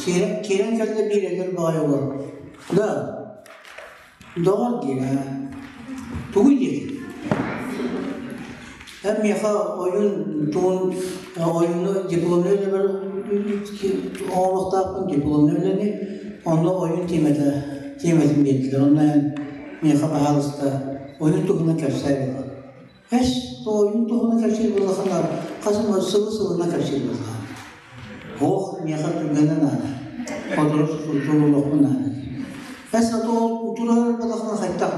киирэн кэллэ биир эдэр баҕайы уол Да, доҕор диир ээ. Тугуй диэтиҥ? Эн миэхэ ойуун тугун ойууну дипломнай үлэбэр оҥоруохтаахпын дипломнай үлэни онно ойуун тиэмэтэ тиэмэтин биэрдилэр. Онно эн миэхэ баһаалыста ойуун туһунан кэпсээ буолла. Эс, ойуун туһунан кэпсиир буоллаххына хас эмэ сылы сылынан кэпсиир буоллаҕа. Ох, миэхэ түргэнэ наада. Сотору туруохпун наада. Эс, а то турар буоллаххына хайдах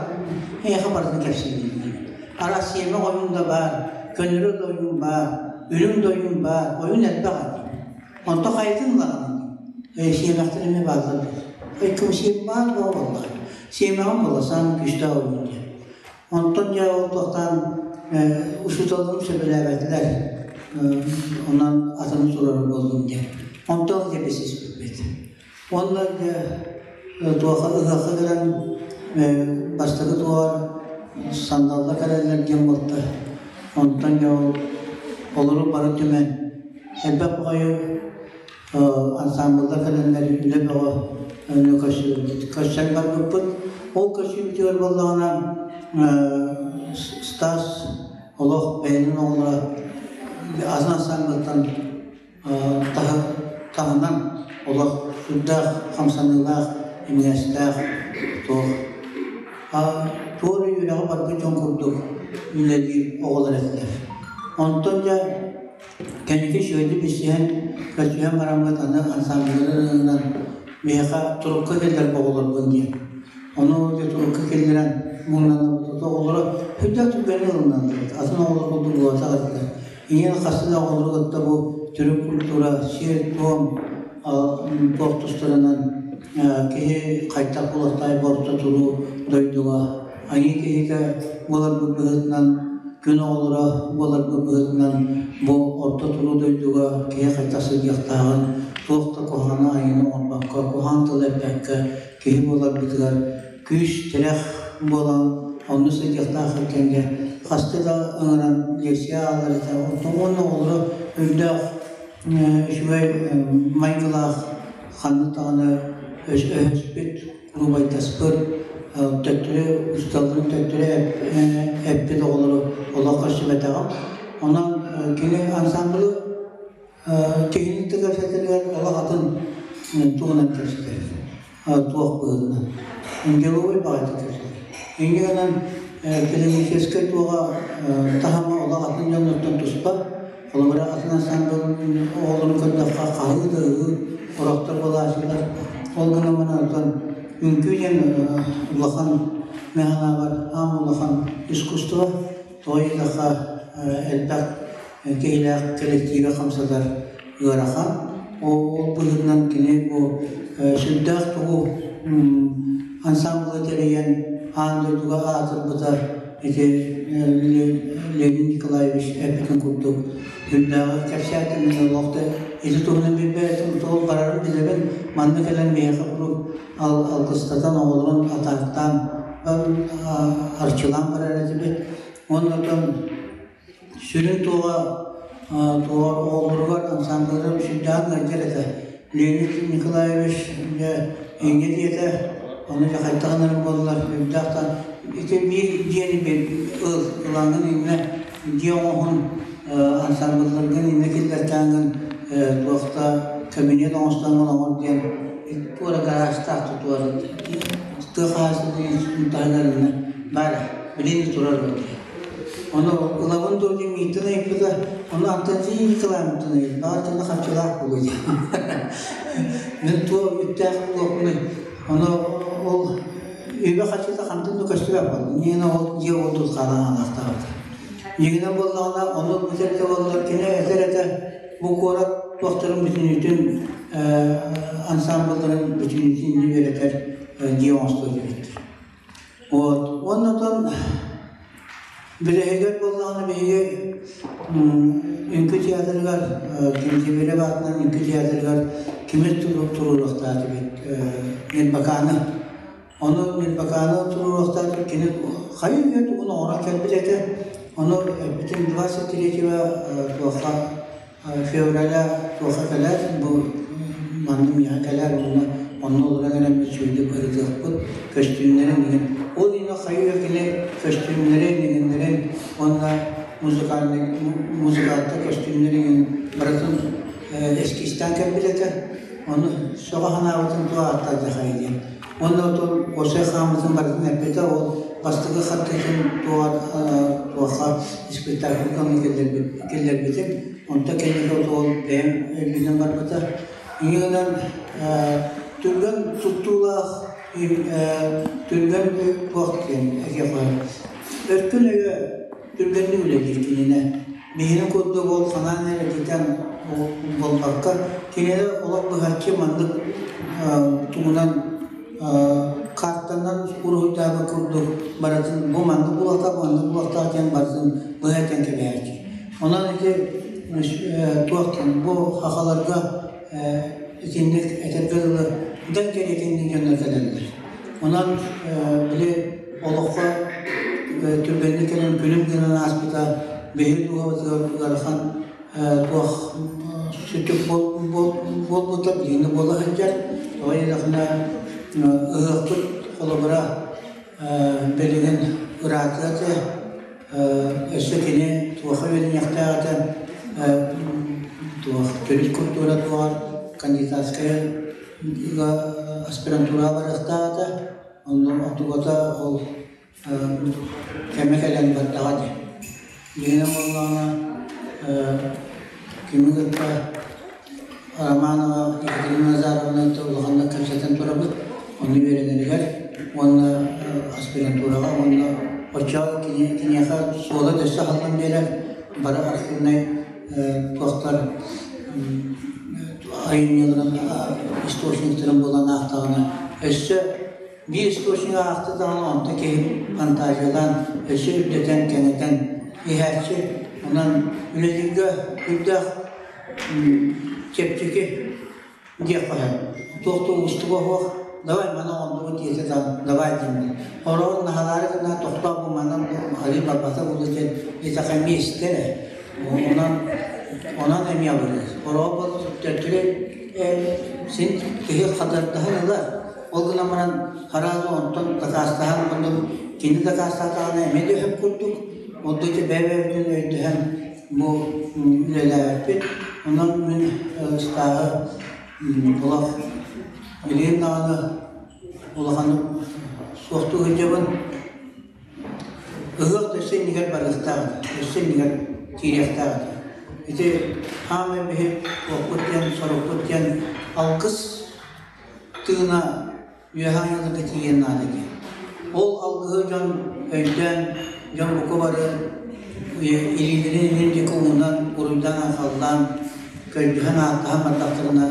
эйиэхэ барытын кэпсиибин. Араас сиэмэх ойуун да баар, көнөрө да ойуун баар, үрүҥ да ойуун баар, ойуун элбэх ати. Онто хайатын ылаҕын? Сиэмэхтэр эмиэ бааллар дии. Ой, сиэм баар буола буоллаҕа. Сиэмэҕин буола, саамай күүстээх ойуун диэн. Онтон дьэ ол туохтаан учууталларым сөбүлээбэтилэр, онон атыны турар буоллум диэн. Онтон дьэ билсиспиппит. Уонна дьэ туоха ыһыахха кэлэн бастакы туоҕар сандалла кэлэллэр диэн буолта. Онтон дьэ ол олору бары түмэн элбэх баҕайы ансаамбыллар кэлэннэр үлэ бөҕө көрсөн барбыппыт. Ол көрсүүбүтүгэр буоллаҕына Стас олох бэйэтин оҕолоро атын ансаамбылтан таһынан олох сүрдээх хамсаныылаах, имигэстээх туох туор үөрэҕи барбыт дьон курдук үлэлиир оҕолор этилэр. Онтон дьэ Кэнники үчүгэйдик билсиһэн, көрсүһэн бараммыт аны ансаамбылларынан миэхэ турукка киллэр оҕолорбун диэн. Ону дьэ турукка киллэрэн муҥнанабыт оҕолоро сүрдээх түргэнник ылыналлар. Атын оҕолор курдук буолбатах этилэр. Ийэм хаста да оҕолору кытта бу төрүт культура, сиэр-туом туох тустарынан киһи хайдах буолуохтаай орто туруу дойдуга айыы киһитэ буоларбыт быһыытынан, күн оҕолоро буоларбыт быһыытынан бу орто туруу дойдуга киһи хайдах сылдьыахтааҕын, туох да куһаҕаны айыыны оҥорбокко, куһаҕан тылы эппэккэ киһи буоларбытыгар күүс-тирэх буолан онно сылдьыахтаах кэмҥэ хаста да ыҥыран лекция аалар этэ. Оттон уонна оҕолоро өйдөөх, үчүгэй майгылаах ханнык даҕаны өһөспүт куруубайдаспыт, төттөрү учууталларын төттөрү эппит оҕолору олох көрсүбэтэҕим. Онон кини ансаамбылы киһини кэпсэтэригэр олох атын туһунан кэпсэтэр, туох быһыытынан. Деловой баҕайытык кэпсэтэр. Инньэ гынан педагогическай туоҕа таһыма олох атын дьоннортон туспа. Холобура, атын ансаамбыл оҕолорун көрдөххө хаһыы да ыһыы, орохтор буолааччылар. Ол гынан баран оттон үҥкүү диэн улахан мин санаабар аан улахан искусство тоҕо диэтэххэ элбэх киһилээх коллективы хамсатар ыарахан. Ол быһыытынан кини бу сүрдээх тугу ансаамбылы тэрийэн аан дойдуга аатырбыта ити Леонид Николаевич эппитин курдук үрдээҕи кэпсээтим мин олох да ити туһунан билбэтим туох барарын билэбин манна кэлэн миэхэ куруук алгыстатан оҕолорун атаахтаан арчылаан барар этибит уонна оттон сүрүн туоҕа туоҕа оҕолоругар ансаамбыллара сүрдээҕин ыалдьар этэ Леонид Николаевич дьэ инньэ диэтэ, ону дьэ хайдах гынарым буоллар үрдээх да ити биир дьиэни ыл ылаҥҥын иннэ дьиэ оҥоһун ансаамбылларгын иннэ киллэртээҥҥин туохта кабинет оҥостоҥҥун оҥор диэн туора гаражтаах тутуар тыа хаһаайыстыбатын институтун таһыгар иннэ баар билигин турар буолла. Ону ылабын дуо диэн мииттэн ыйыппыта, ону Антонсий Николаевтан ыйыт, баҕар кини харчылаах буолуо диэн. Мин туох үптээх буолуохпунуй, ону ол үбэ харчыта хантан да көстүбэт буолла. Миэнэ ол дьиэ уотун хаалан хаалаахтаабыта. Дьиҥинэн буоллаҕына, ону бүтэргэ буоллар кини этэр этэ, бу куорат туохтарын бүтүннүүтүн ансаамбылларын бүтүннүүтүн үөрэтэр дьиэ оҥостуо диэбиттэр. Вот. Уонна оттон бүтэһигэр буоллаҕына биһиги үҥкүү театрыгар Кимтибирев аатынан үҥкүү театрыгар кими туруоруохтаатыбыт Ньырбакааны. Ону Ньырбакааны туруоруохтаатыбыт кини хайы-үйэ тугун оҥорон кэлбит этэ. Ону эппитим 23 туохха февраля туохха кэлэр бу манна миэхэ кэлэр уонна онно олорон эрэммит сүүрдүк ырытыахпыт көстүүмнэрин иҥин ол иһин хайыы кини көстүүмнэрин иҥиннэрин уонна музыкальный музыкалта көстүүмнэрин иҥин барытын эскизтаан кэлбит этэ ону сөҕө санаабытын туох ааттаах диэн уонна отон уопсай хаамытын барытын эппитэ ол бастакы хаттытын туохха испектакльга киллэрбитим онто кэнники ол бэйэм өлбүтүн барбыта инньэ түргэн туттуулаах түргэн туох диэн этиэххэ өркөн өйө түргэнник үлэлиир кининэ биһини курдук ол ханаан эрэтитэн буолбакка кинини олох быһаччы маннык тугунан картанан уруһуйдаабыт курдук барытын бу маннык буолуохтаах маннык буолуохтаах диэн барытын быһа этэн кэбиһээччи. Онон ити туох диэн бу хахаларга итинник этэргэ дылы дэҥ кэриэтинник дьоннор кэлэллэр. Онон били олоххо түргэнник кэлэн күлүм гынан ааспыта биһиги дууһабытыгар ыарахан туох сүтүк буолбута билиҥҥи буола сылдьар. Тоҕо диэтэххинэ ыһыахпыт холобура билигин ыраатыа этэ өссө кини туохха үөрэниэхтээх этэ туох төрүт культура туоҕар кандидатскай аспирантураҕа барыахтаах этэ онно онтугата ол кэмэ кэлэн бардаҕа дии. Дьиҥинэн буоллаҕына кими кытта Романова Екатерина Назаровна улаханнык кэпсэтэн турабыт, ону үөрэнэригэр уонна аспирантураҕа уонна оччоҕо киниэхэ суола өссө аһыллан биэрэр бары архивнай туохтар айымньыларын источниктарын буолан аахтаҕына өссө биир источнигы аахта даҕаны онто киһи фантазиялаан өссө үрдэтэн кэҥэтэн иһээччи онон үлэлииргэ үрдээх чэпчэки диэххэ сөп туох да уустуга суох давай маны оҥордубут диэтэ да давай диэн Орон наһалаары гына тохтоо бу манан арыы барбата буолуо диэн итэҕэ эмиэ истэр ээ онон онон эмиэ абырыыр ороо бол төттөрү син киһи хадардаһан ылар ол гынан баран хараазы онтон дакаастаһан онно кини дакаастаатаҕына эмиэ да өһөп курдук онто ити бэйэ-бэйэбитин өйдөһөн бу үлэлээбиппит онон мин ыстааһы олох билигин даҕаны улаханнык суохтуу сылдьабын. Ыһыах да өссө иннигэр барыахтаах этэ, өссө иннигэр киириэхтээх этэ. Ити хаамай биһи туохпут диэн, сорукпут диэн алгыс тыына үөһэ анньыларга тиийиэн наада диэн. Ол алгыһы дьон өйдөөн, дьон бука бары илиилэрин илин диэки уунан, уруйдаан-айхаллаан, көрдөһөн ааттаһан бардахтарына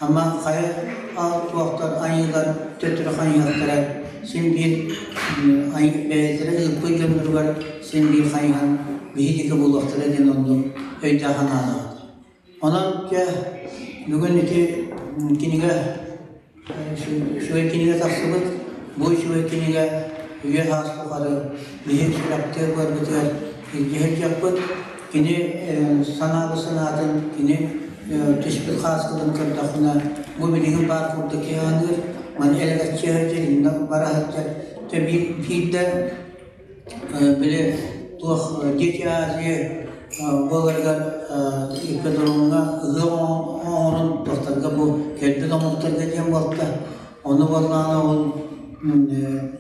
Ама хайа туохтар айыылар төттөрү хайыһыахтара син биир бэйэлэрэ ыыппыт дьонноругар син биир хайыһан биһи диэки буолуохтара диэн оннук өйдөөх санаалаах. Онон дьэ бүгүн ити кинигэ үчүгэй кинигэ тахсыбыт. Бу үчүгэй кинигэ үйэ саас тухары биһи сүрэхтиир барбытыгар илдьэ сылдьыахпыт. Кини санаабыт санаатын кини түспүт хааскытын көрдөххүнэ, бу билигин баар курдук киһи аныыр, маны элэгэччи сылдьар, иннэ бара сылдьар. Дьэ биирдэ били туох Дети Азии буоларыгар ипподромҥа ыһыах оҥорон туохтарга бу кэлбит омуктарга диэн буолта. Ону буоллаҕына ол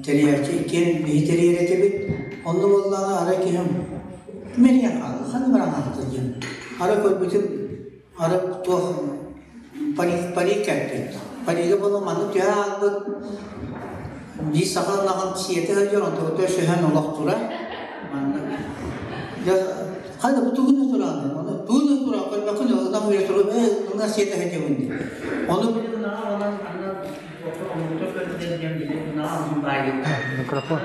тэрийээччи иккиэн биһи тэрийэр этибит. Онно буоллаҕына арай киһим Мэрийэн хаалла, ханна баран хаалта диэн. Ара көрбүтүм, ара туох парик кэлбит. Парига буолан маннык түһэ хаалбыт. Биир саха ынаҕын сиэтэ сылдьар, онтугута өсөһөн олох турар. Маннык. Хайда бу тугуна тураҕын? Оны тугуна тураҕын көрбөккүн ынах үйэ туру ээ ынах сиэтэ сылдьабын дии. Ону ынаҕа онон анна омуктар көрдүлэр диэн били ынаҕа онон баайыы. Микрофон.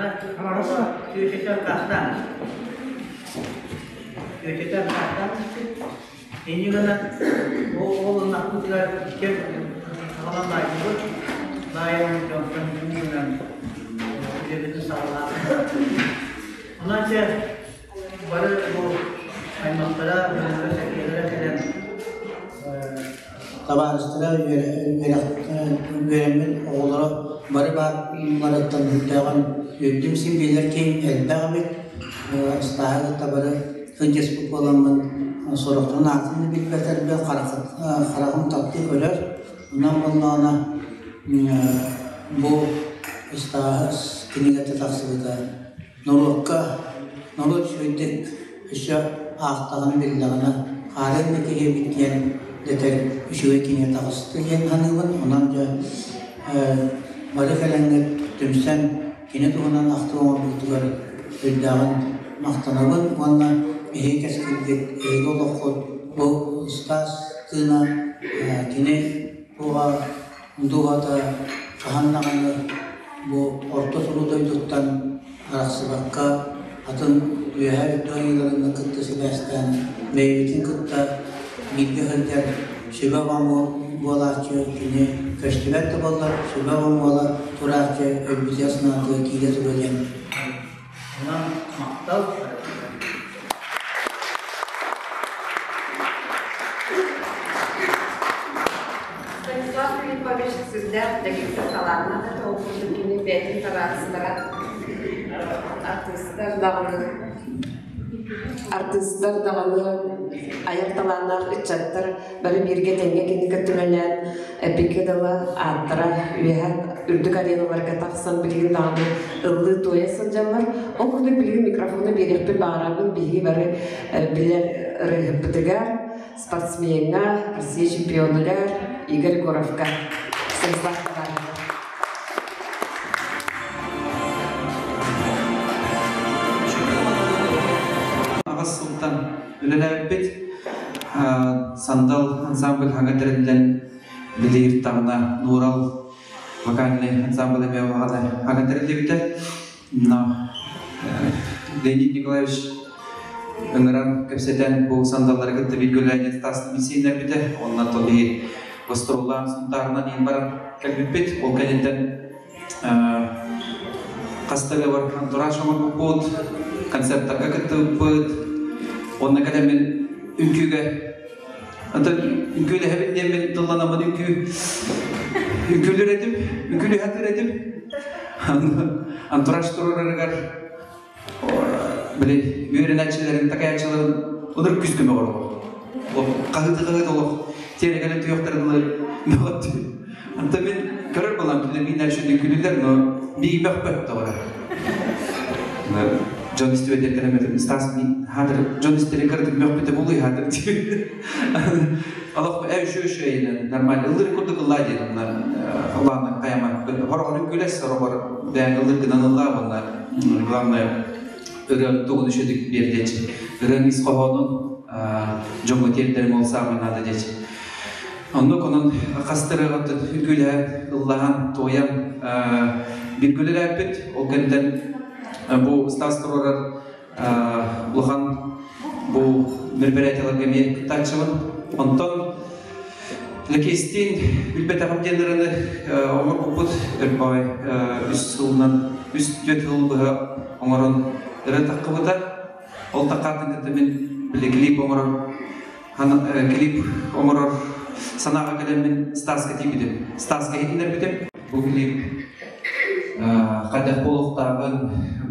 Түөтэтэ кастан. Түөтэтэ кастан. Инньэ гынан ол ынахпытыгар кэм аҕалан баайдыбыт. Баайан дьонтон гынан үлэбитин саҕалаатыбыт. Онон чэ бары бу аймахтара, дьонноро-сэргэлэрэ кэлэн табаарыстара үөрэммит оҕолоро бары баар барыттан үрдээҕин үөрдүм син билэр киһи элбэх эбит. Ыстааһы кытта бары сылдьыспыт буоламмын сорохторун аатын да билбэтэрбин хараҕым таптыы көрөр. Онон буоллаҕына бу ыстааһы кинигэтэ тахсыбыта норуокка норуот үчүгэйдик өссө аахтаҕына биллэҕинэ хаарыан да киһи эбит диэн дэтэр үчүгэй кинигэ таҕыста диэн саныыбын. Онон дьэ бары кэлэҥҥит түмсэн кини туһунан ахтыы оҥорбутугар сүрдээҕин махтанабын уонна эһиги кэскилгит, эһиги олоххут бу Стас тыына кини туоҕа дууһата хаһан даҕаны бу орто туруу дойдуттан арахсыбакка атын үөһээ үрдүк айыыларын кытта сибээстээн бэйэбитин кытта бииргэ сылдьар сүбэ буолааччы кини көстүбэт да буоллар сүбэ буола турааччы өлбүтэ санаатыгар киирэ туруо диэн онон махтал. Станислав Филиппович сүрдээх дэгиттэр талааннаах этэ, ол курдук кини бэйэтин табаарыстара артыыстар даҕаны артыыстар даҕаны айар талааннаах ыччаттар бары бииргэ тэҥҥэ кини кытта үлэлээн эпикэ дылы ааттара үөһэ үрдүк ареналарга тахсан билигин даҕаны ыллыы-туойа сылдьаллар. Ол курдук билигин микрофону биэриэхпин баҕарабын биһиги бары билэр ырыаһыппытыгар, спортсмеҥҥа, Россия чемпионугар Игорь Егоровка. Станислав Товарищев. Аҕыс сылтан үлэлээбиппит. Сандал ансамбль хаҥа тэриллэн билиир таҕына Нуурал вокальный ансамбль эмиэ улахан хаҥа тэриллибитэ. Но Леонид Николаевич ыҥыран кэпсэтэн бу сандаллары кытта бииргэ үлэлээн тас миссиэннэрбитэ. Онно тоби гастроллаан Сунтаарынан иин баран кэлбиппит. Ол кэнниттэн хаста да бар антураж оҥорбуппут, концерттарга кыттыбыппыт. Онно кэлэммин үҥкүүгэ Онтон үҥкүүлэһэбин диэммин тылланаммын үҥкүү үҥкүүлүүр этим, үҥкүүлүһэтир этим. Антураж туруорарыгар били үөрэнээччилэрин, такайааччыларын онор күс көмө оҕоро. Хаһыты-хаһыты олох тиэрэ кэлэн туйахтарын ылы мөҕөттү. Онтон мин көрөр балам кинилэр миин үчүгэй күлүлэр, но миигин мөхпөт тоҕо. Дьон истибэт эркэлэммэтим Стас хаатыр дьон истэрин кыратык мөхпүтэ буолуй хаатыр олох үшү үшү нормально ыллыр курдук ыллаа диэн онна ылааны хайама хороҕор үҥкүүлэс сороҕор бэйэҥ ыллыр гынан ыллаа уонна главное ырыаҥ тугун үчүгдүк биэрдиэчи ырыаҥ ис хоһоонун дьоҥҥо тиэрдэриҥ ол саамай наада диэчи оннук онон хастырыаҕын үҥкүүлэһэн ыллаһан туойан бииргэ үлэлээппит ол кэнниттэн бу Стас туруорар улахан бу мероприятиеларга эмиэ кыттааччыбын. Онтон Лэкиэстиин билбэтэҕим диэн ырыаны оҥорбуппут өрбой үс сылынан үс түөрт сыл быһа оҥорон ырыа таххыбыта. Ол таххаатын кытта мин били клип оҥорор клип оҥорор санааҕа кэлэммин Стаска тиийбитим. Стаска иһитиннэрбитим. Бу клип хайдах буолуохтааҕын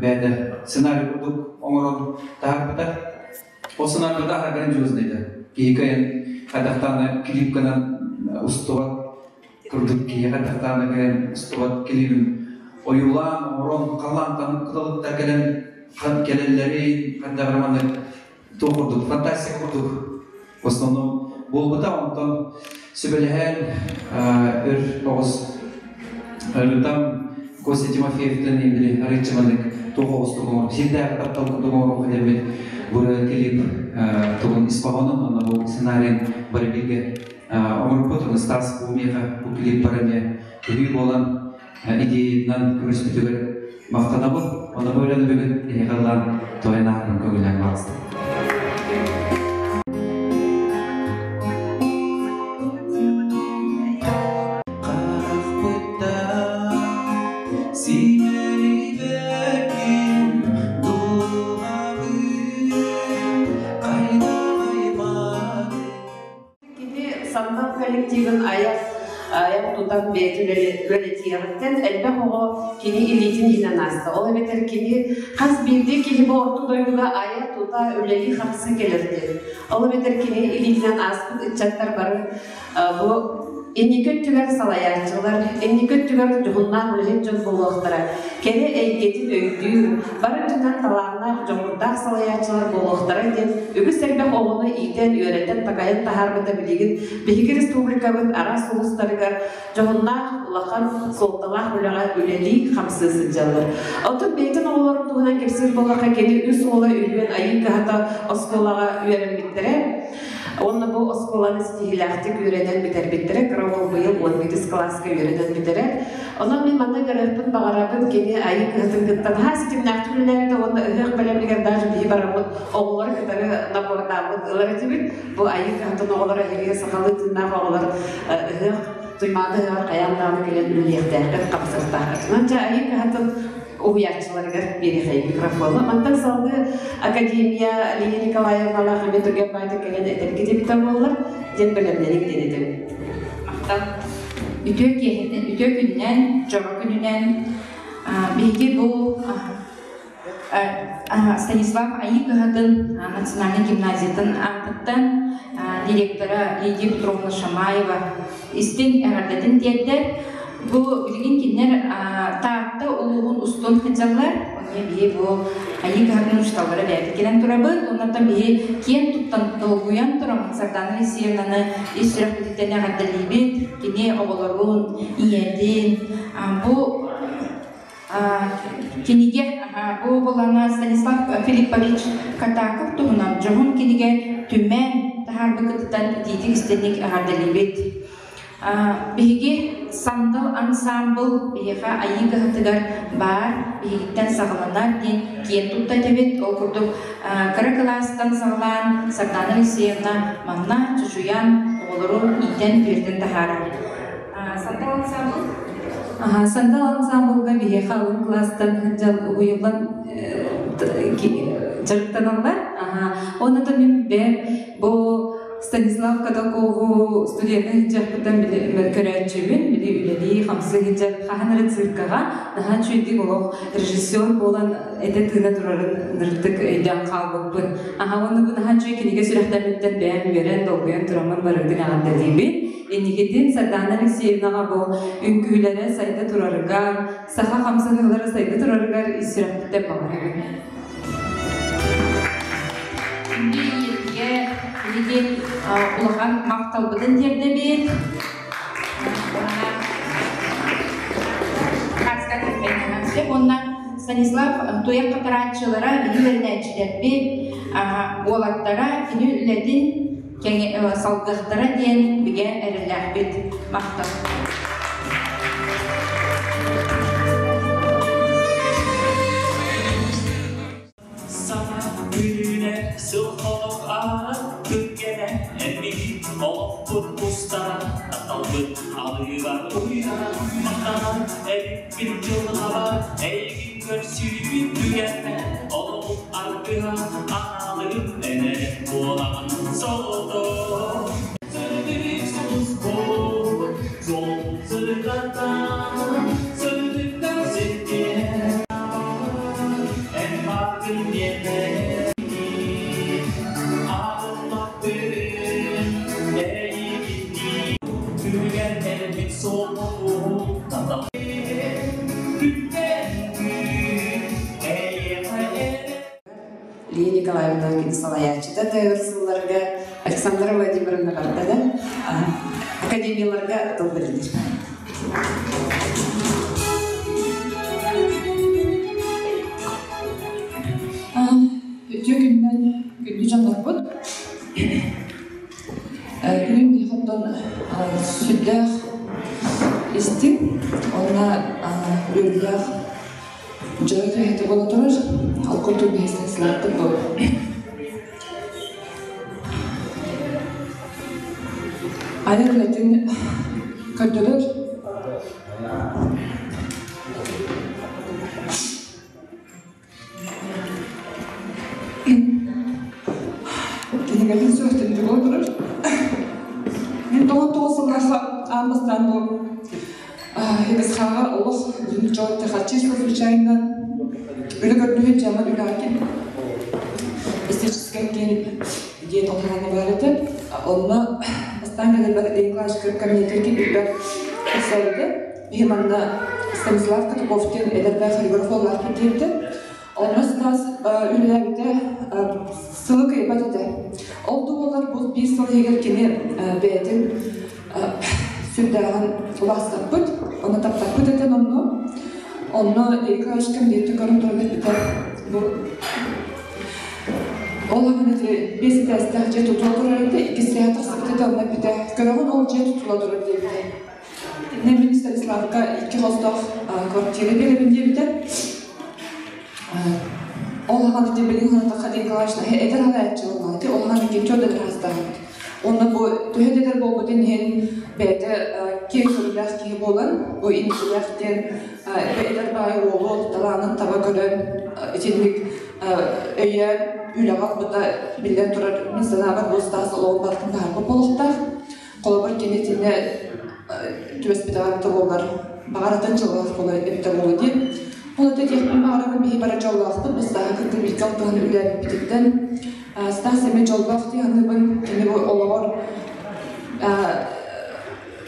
бэйэтэ сценарий курдук оҥорон таһаарбыта. Ол сценарийда аһара грандиозный да. Киһи кыайан хайдахтааны клипканан устубат курдук киһи хайдахтааны кыайан устубат клибин ойуулаан, оҥорон, халлаантан кыталыктар кэлэн кэлэллэрин хайдах эрэ маннык. Туох курдук, фантастика курдук в основном буолбута. Онтон сүбэлэһэн өр оҕус ырытан Костя Тимофеевтан били арыыччы маннык туох оҕустук оҥор сирдээҕи таптал курдук оҥоруох диэммит бу клип тугун ис хоһоонун уонна бу сценарийын бары бииргэ оҥорбут. Оны Стас бу миэхэ бу клип бары эмиэ төһүү буолан идеятынан көмөспүтүгэр махтанабыт. Онно бу үлэни бүгүн эһиэхэ ыллаан туойан ааһарын көҥүллээн баҕастым. Кини Сандал коллективын айах айах тутан бэйэтин үлэлэтиэҕиттэн элбэх оҕо кини илиитин иһинэн ааста. Ол эбэтэр кини хас биирдии киһи бу орто дойдуга айа-тута үлэлии-хамсыы кэлэр диэн. Ол эбэтэр кини илиитинэн ааспыт ыччаттар бары бу инники өттүгэр салайааччылар, инники өттүгэр дьоһуннаах үлэһит дьон буолуохтара, кэрэ эйгэтин өйдүүр, бары өттүнэн талааннаах, дьоҕурдаах салайааччылар буолуохтара диэн үгүс элбэх оҕону иитэн, үөрэтэн, такайан таһаарбыта билигин биһиги республикабыт араас улуустарыгар дьоһуннаах, улахан суолталаах үлэҕэ үлэлии, хамсыы сылдьаллар. Оттон бэйэтин оҕолорун туһунан кэпсиир буоллахха, кини үс уола үһүөн Айыы кыһата оскуолаҕа үөрэммиттэрэ. Уонна бу оскуоланы ситиһиилээхтик үөрэнэн бүтэрбиттэрэ. Кыра уол быйыл 11 кылааска үөрэнэн бүтэрэр. Онон мин манна көрүөхпүн баҕарабын, кини Айыы кыһатын кытта наһаа ситимнээхтик үлэлээбитэ уонна ыһыах бэлэмигэр даже биһи бараммыт оҕолору кытары набордааммыт ылар этибит. Бу Айыы кыһатын оҕолоро эһиги сахалыы тыыннаах оҕолор ыһыах Туймаада ыһыаҕар хайаан даҕаны кэлэн үлэлиэхтээххит, хапсыахтааххыт. Онон дьэ Айыы кыһатын уһуйааччыларыгар биэриэхэйин микрофону. Мантан салгыы Академия Лия Николаевналаах эмиэ түргэн баайдык кэлэн этэргит эбитэ буоллар, диэн бэлэмнэниҥ диэн этэбин. Махтал. Үтүө киэһэтин, үтүө күнүнэн, дьоро күнүнэн биһиги бу Станислав Айыы кыһатын национальнай гимназиятын аатыттан директора Лидия Петровна Шамаева истиҥ эҕэрдэтин тиэрдэр. Бу билигин кинилэр Таатта улууһун устун сылдьаллар. Онно биһи бу Айыы кыһатын учууталлара бэйэбит кэлэн турабыт. Оннуттан биһи киэн туттан, долгуйан тураммыт Сардана Алексеевнаны ис сүрэхпититтэн эҕэрдэлиибит. Кини оҕолорун, ийэтин бу кинигэ бу булана Станислав Филиппович Катаков туһунан дьоһун кинигэ түмэн таһаарбыкытыттан итиитик истинник эҕэрдэлиибит. Биһиги Сандал ансаамбыл биһиэхэ Айыы кыһатыгар баар, биһигиттэн саҕаланар диэн киэн тутта этэбит. Ол курдук кыра кылаастан саҕалаан Сардана Алексеевна манна чочуйан оҕолору иитэн-үөрэтэн таһаарар. Сандал ансаамбыл Сандал ансаамбылга биһиэхэ алын кылаастан сылдьан уһуйуллан дьарыктаналлар. Онно мин бэйэм бу Станислав Катакову студенты сылдьарбыттан көрөөччүбүн, били үлэлии, хамсыы сылдьар хаһан эрэ циркаҕа наһаа үчүгэйдик олох режиссер буолан этэ-тыына турарын ынырыктык өйдөөн хаалбыппын. Аха уонна бу наһаа үчүгэй кинигэ сүрэхтэммиттэн бэйэм үөрэн, долгуйан тураммын барыгытын эҕэрдэлиибин. Инникитин Сардана Алексеевнаҕа бу үҥкүүлэрэ сайда турарыгар, саха хамсаныылара сайда турарыгар ис сүрэхпиттэн баҕарабын. Ийэтигэр билигин улахан махталбытын тиэрдэбит. Уонна Станислав туйах хатарааччылара, кини үөрэнээччилэрбит, уолаттара кини үлэтин салгыахтара диэн бигэ эрэллээхпит. Махтал. Саҥа күнүнэ сыл-хонук ааһан күргэнэ эммигин олохпут устара тапталбыт алыыба уйанан махтанан эбиппин дьылҕабар эйигин көрсүүбүт түгэнэ олоҕум аргыһа аналыгым энэрэ буолаҕын солото Сырдык сулус буол жол сырдатан сырдыктан сирдиэ эн бааргын миэнэ аҕыллахпын эйигиннии түгэн элбит суолу татал күнтэн күн эйиэхэ Лия Николаевна кини салайааччыта да өр сылларга Александра Владимировна барда да академияларга тыл бэрилэр. Үтүө күнүнэн күндү дьоннорбут. Бүгүн миэхэ сүрдээх истиҥ уонна үөрүүлээх дьоро киэһэтэ буола турар. Ол курдук биһиги сылааппыт бу. Айар үлэтин көрдөрөр Кинигэтин сүрэхтэниитэ буола турар. Мин тоҕо сыллаахха аан бастаан бу ХГСХ-ҕа олох чисто случайно үлэ көрдүүһүн дьаммат үлэҕэ киирдим. Эстетическай киин диэн улахан баар этэ. Онно бастаан кэлэрбэр Леонид Николаевич кабинетыгар киирбиппэр кэпсээбитэ. Биһи манна Станислав Катаков диэн эдэрдээх хореограф уоллаахпыт диэбитэ. Онно Стас үлэлээбитэ сылы кыайбат этэ. Ол да буоллар бу биир сыл иһигэр кини бэйэтин сүрдээҕин убаастаппыт, онно таптаппыт этэ онно. Онно Николаевичка билиэти көрөн туран эппитэ бу ол аҕана ити биэс этээстээх дьиэ тутула турар этэ, иккис этээһэ тахсыбыт этэ, онно эппитэ көрөҕүн ол дьиэ тутула турар диэбитэ. Итиннэ мин Станиславка икки хостоох квартира биэрэбин диэбитэ. Ол аҕаны ити билин санатахха Николаевич эдэр халааччы буоллаҕа ити ол аҕаны икки төрт эдэр хастаабыт. Уонна бу төһө да эдэр буолбутун иһин бэйэтэ киэҥ көрүүлээх киһи буолан бу инникилээх диэн эдэр баай уолу талаанын таба көрөн итинник өйөөн үлэҕэ ылбыта биллэн турар мин санаабар бу Стас олоҕун барытын таһаарбыт буолуохтаах. Холобур, кини итиннэ түбэспитэҕэ эбитэ буоллар, баҕар атын дьыллаах буолар эбитэ буолуо диэн. Ол это диэхпин баҕарабын биһи бары дьоллоохпут, Стаһы кытта бииргэ алтыһан үлэлээбиппититтэн. Стас эмиэ дьоллоох дии саныыбын. Кини бу олоҕор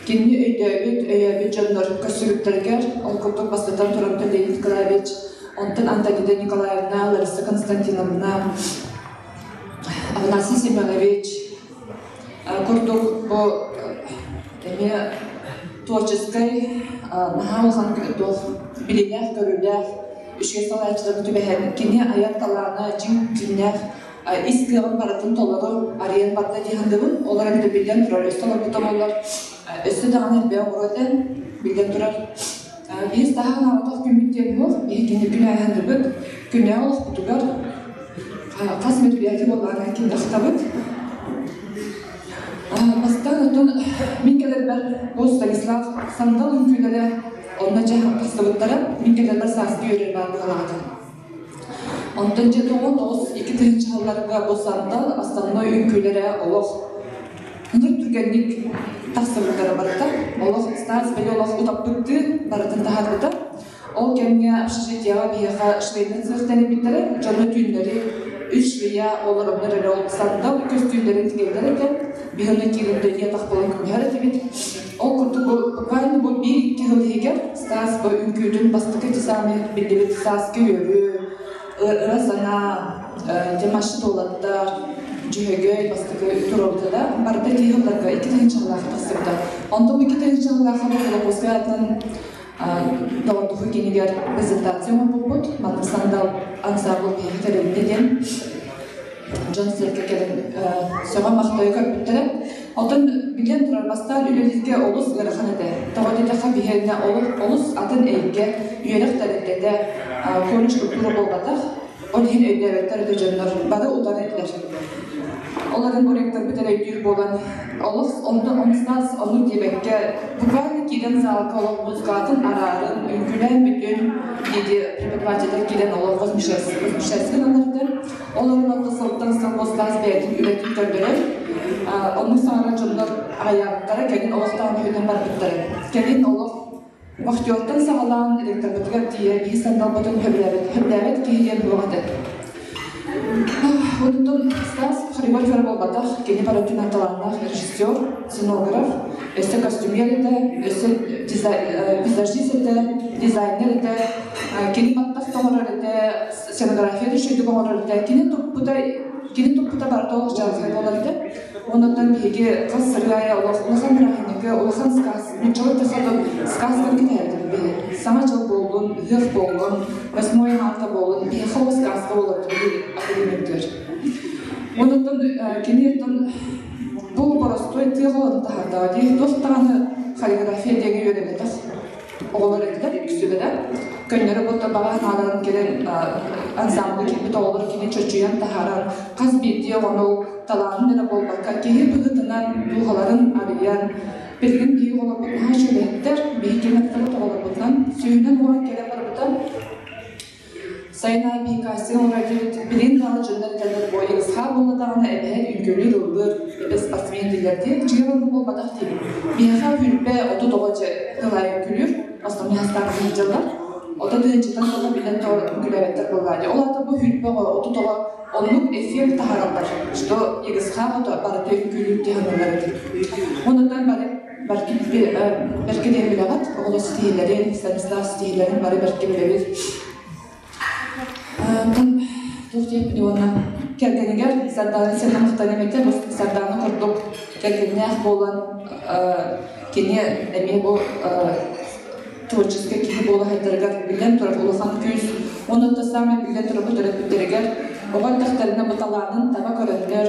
кинини өйдөөбүт, өйөөбүт дьоннор көрсүбүттэригэр, ол курдук бастатан туран Леонид Николаевич, онтон Антонида Николаевна, Лариса Константиновна, Афанасий Семенович, Курдук бу эмиэ творческай наһаа улахан туох билиилээх-көрүүлээх үчүгэй салайааччыларга түбэһэн кини айар талаана дьиҥ дьиҥнээх ис кыаҕын барытын толору арыйан барда дии саныыбын. Ол эрэн биллэн турар өссө олорбута буоллар өссө даҕаны элбэҕи оҥоруо этэ биллэн турар. Биир таһаан аҕатах күммүт диэн суох. Биһи кини күн ааһанныбыт. Күннээҕи олохпутугар хас мероприятие буоллаҕына киирдэхтэбит. Бастаан оттон мин кэлэрбэр бу Станислав сандал үҥкүүлэрэ онно дьэ тахсыбыттара. Мин кэлэрбэр сааскы үөрэр баар быһалаата. Онтон дьэ 99 тыһыынча сылларга бу сандал основной үҥкүүлэрэ олох ыныр түргэнник тахсыбыттара барыта. Олох Стас били олох утаппыттыы барытын таһаарбыта. Ол кэмҥэ общежитиеҕа биһиэхэ швейный цех тэрийбиттэрэ. Дьону түүннэри үс швея олороннор эрэ ол сандал көстүүмнэрин тигэллэр этэ. Биһи ону киирэн дойдуя тахпалан көмүһэр этибит. Ол курдук бу буквально бу биир-икки сыл иһигэр Стас бу үҥкүүтүн бастакы десаны биллибит сааскы үөрүү, ыра санаа, Димаши уолаттар, Дьөһөгөй бастакы туруорбута да, барыта ити сылларга икки тыһыынчалаах тахсыбыта. Онтон икки тыһыынчалаахха бу Холокуускай аатынан Доҕордоһуу кинигэр презентация оҥорбуппут. Манна Сандал ансаамбыл биһиэхэ тэрилиннэ диэн дьон-сэргэ кэлэн сөҕө-махтайа көрбүттэрэ. Оттон билэн турар бастаан үлэлииргэ олус ыарахан этэ. Тоҕо диэтэххэ биһиэнэ олус атын эйгэ, үөрэх тэрилтэтэ, колледж культура буолбатах. Ол иһин өйдөөбөттөр да дьоннор бары утары этилэр. Ол эрэн бу ректорбыт эрэ өйдүүр буолан олус онно онустаас ону диэбэккэ буквально киирэн залга олох музыкатын араарын үҥкүүлээн бүтүн диэти преподавателлэр киирэн олох возмущайскын аллардар. Ол эрэн онно сылтан сыл мустаас бэйэтин үлэтин көрдөрөр. Оннук саҥарар дьоннор аҕыйаабыттара кэлин олохтоон үһүнэн барбыттара. Кэлин олох Вахтертан саҕалаан ректорбытыгар тиийэ биһи сандалбытын сөбүлээбэт, сөбүлээбэт киһи диэн буолуох этэ. Онтон Стас хореографер буолбатах, кини барытынан талааннаах режиссер, сценограф, өссө костюмер этэ, өссө визажист этэ, дизайнер этэ. Кини баттах тоҕорор этэ, сценография үчүгэйдик оҥорор этэ. Кини туппута барыта олох дьалхай буолар этэ. Оннуттан биһиги хас сырыы аайы олох улахан бырааһынньыгы, улахан сказ, нууччалыы тахсатын сказканы кэтэһэрбит биһи. Саҥа дьыл буоллун, ыһыах буоллун, 8 марта буоллун, биһиэхэ ол сказка буолар биһиги академиябытыгар. Оннуттан кини оттон бу боростуой тыа оҕолорун таһаардаҕа дии, туох даҕаны хореография диэҥҥэ үөрэммэтэх оҕолор этилэр үксүлэрэ. Көннөрү буолта баҕа санааларын кэлэн ансамблы киирбит оҕолор кини чочуйан таһааран, хас биирдии оҕону талаанын эрэ буолбакка, киһи быһыытынан дууһаларын арыйан, билигин биһиги оҕолорбут наһаа үчүгэйдэр, биһиги кэнэттэрбит оҕолорбутунан сүүһүнэн оҕо кэлэн барбыта. Сайын аайы биһиги кастинг оҥорор этибит. Билигин даҕаны дьоннор этэллэр, бу ХХ буолла даҕаны эбэһээт үҥкүүлүүр, ыллыыр, эбэ спортсмен дииллэр диэн. Дьиҥэр оннук буолбатах диибин. Биһиэхэ хүрбэ 30 оҕо дьэ тыл аайы үҥкүүлүүр, основной састаабы сылдьаллар. Ото тыһыынчаттан тахса билэн тоҕо үҥкүүлээбэттэр буоллаа дии. Ол аата бу хүрбэ оҕо, 30 оҕо оннук эффект таһаараллар, что ХХ оҕото барыта үҥкүүлүүр дии саныыллар эбит. Онуттан бары бэркэ диэн билэҕит, оҕолор ситиһиилэрин, Станислав ситиһиилэрин бары бэркэ билэбит. Туох диэппин уонна кэргэнигэр Сардаана Сенамахтан эмэтэ бу Сардаана курдук кэргэннээх буолан кини эмиэ бу творческай киһи буола сылдьарыгар биллэн турар улахан күүс. Уонна то самое биллэн турар бу төрөппүттэригэр оҕо эрдэхтэринэ бу талаанын таба көрөннөр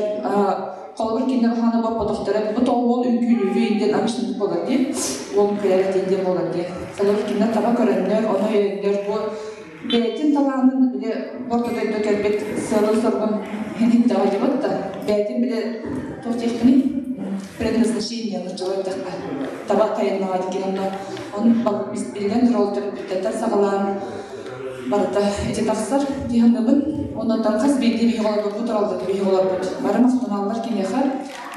холобур кинилэр хаана боппотохторо бу тоҕо уол үҥкүүлүүрүй диэн обычно буолар дии уол үҥкүүлээбэт диэн буолар дии холобур кинилэр таба көрөннөр ону өйөннөр бу бэйэтин талаанын били орто дойду кэлбит сыалын-соругун иһин дьыбыт да бэйэтин били туох диэхпиний предназначение нуччалыы эттэххэ таба тайыннаҕа дии онно он биллэн турар төрөппүттэртэн саҕалаан барыта ити тахсар дии саныыбын. Оннуттан хас биирдии биһиги олорбут тураллар биһиги олорбут. Бары махтаналлар киниэхэ.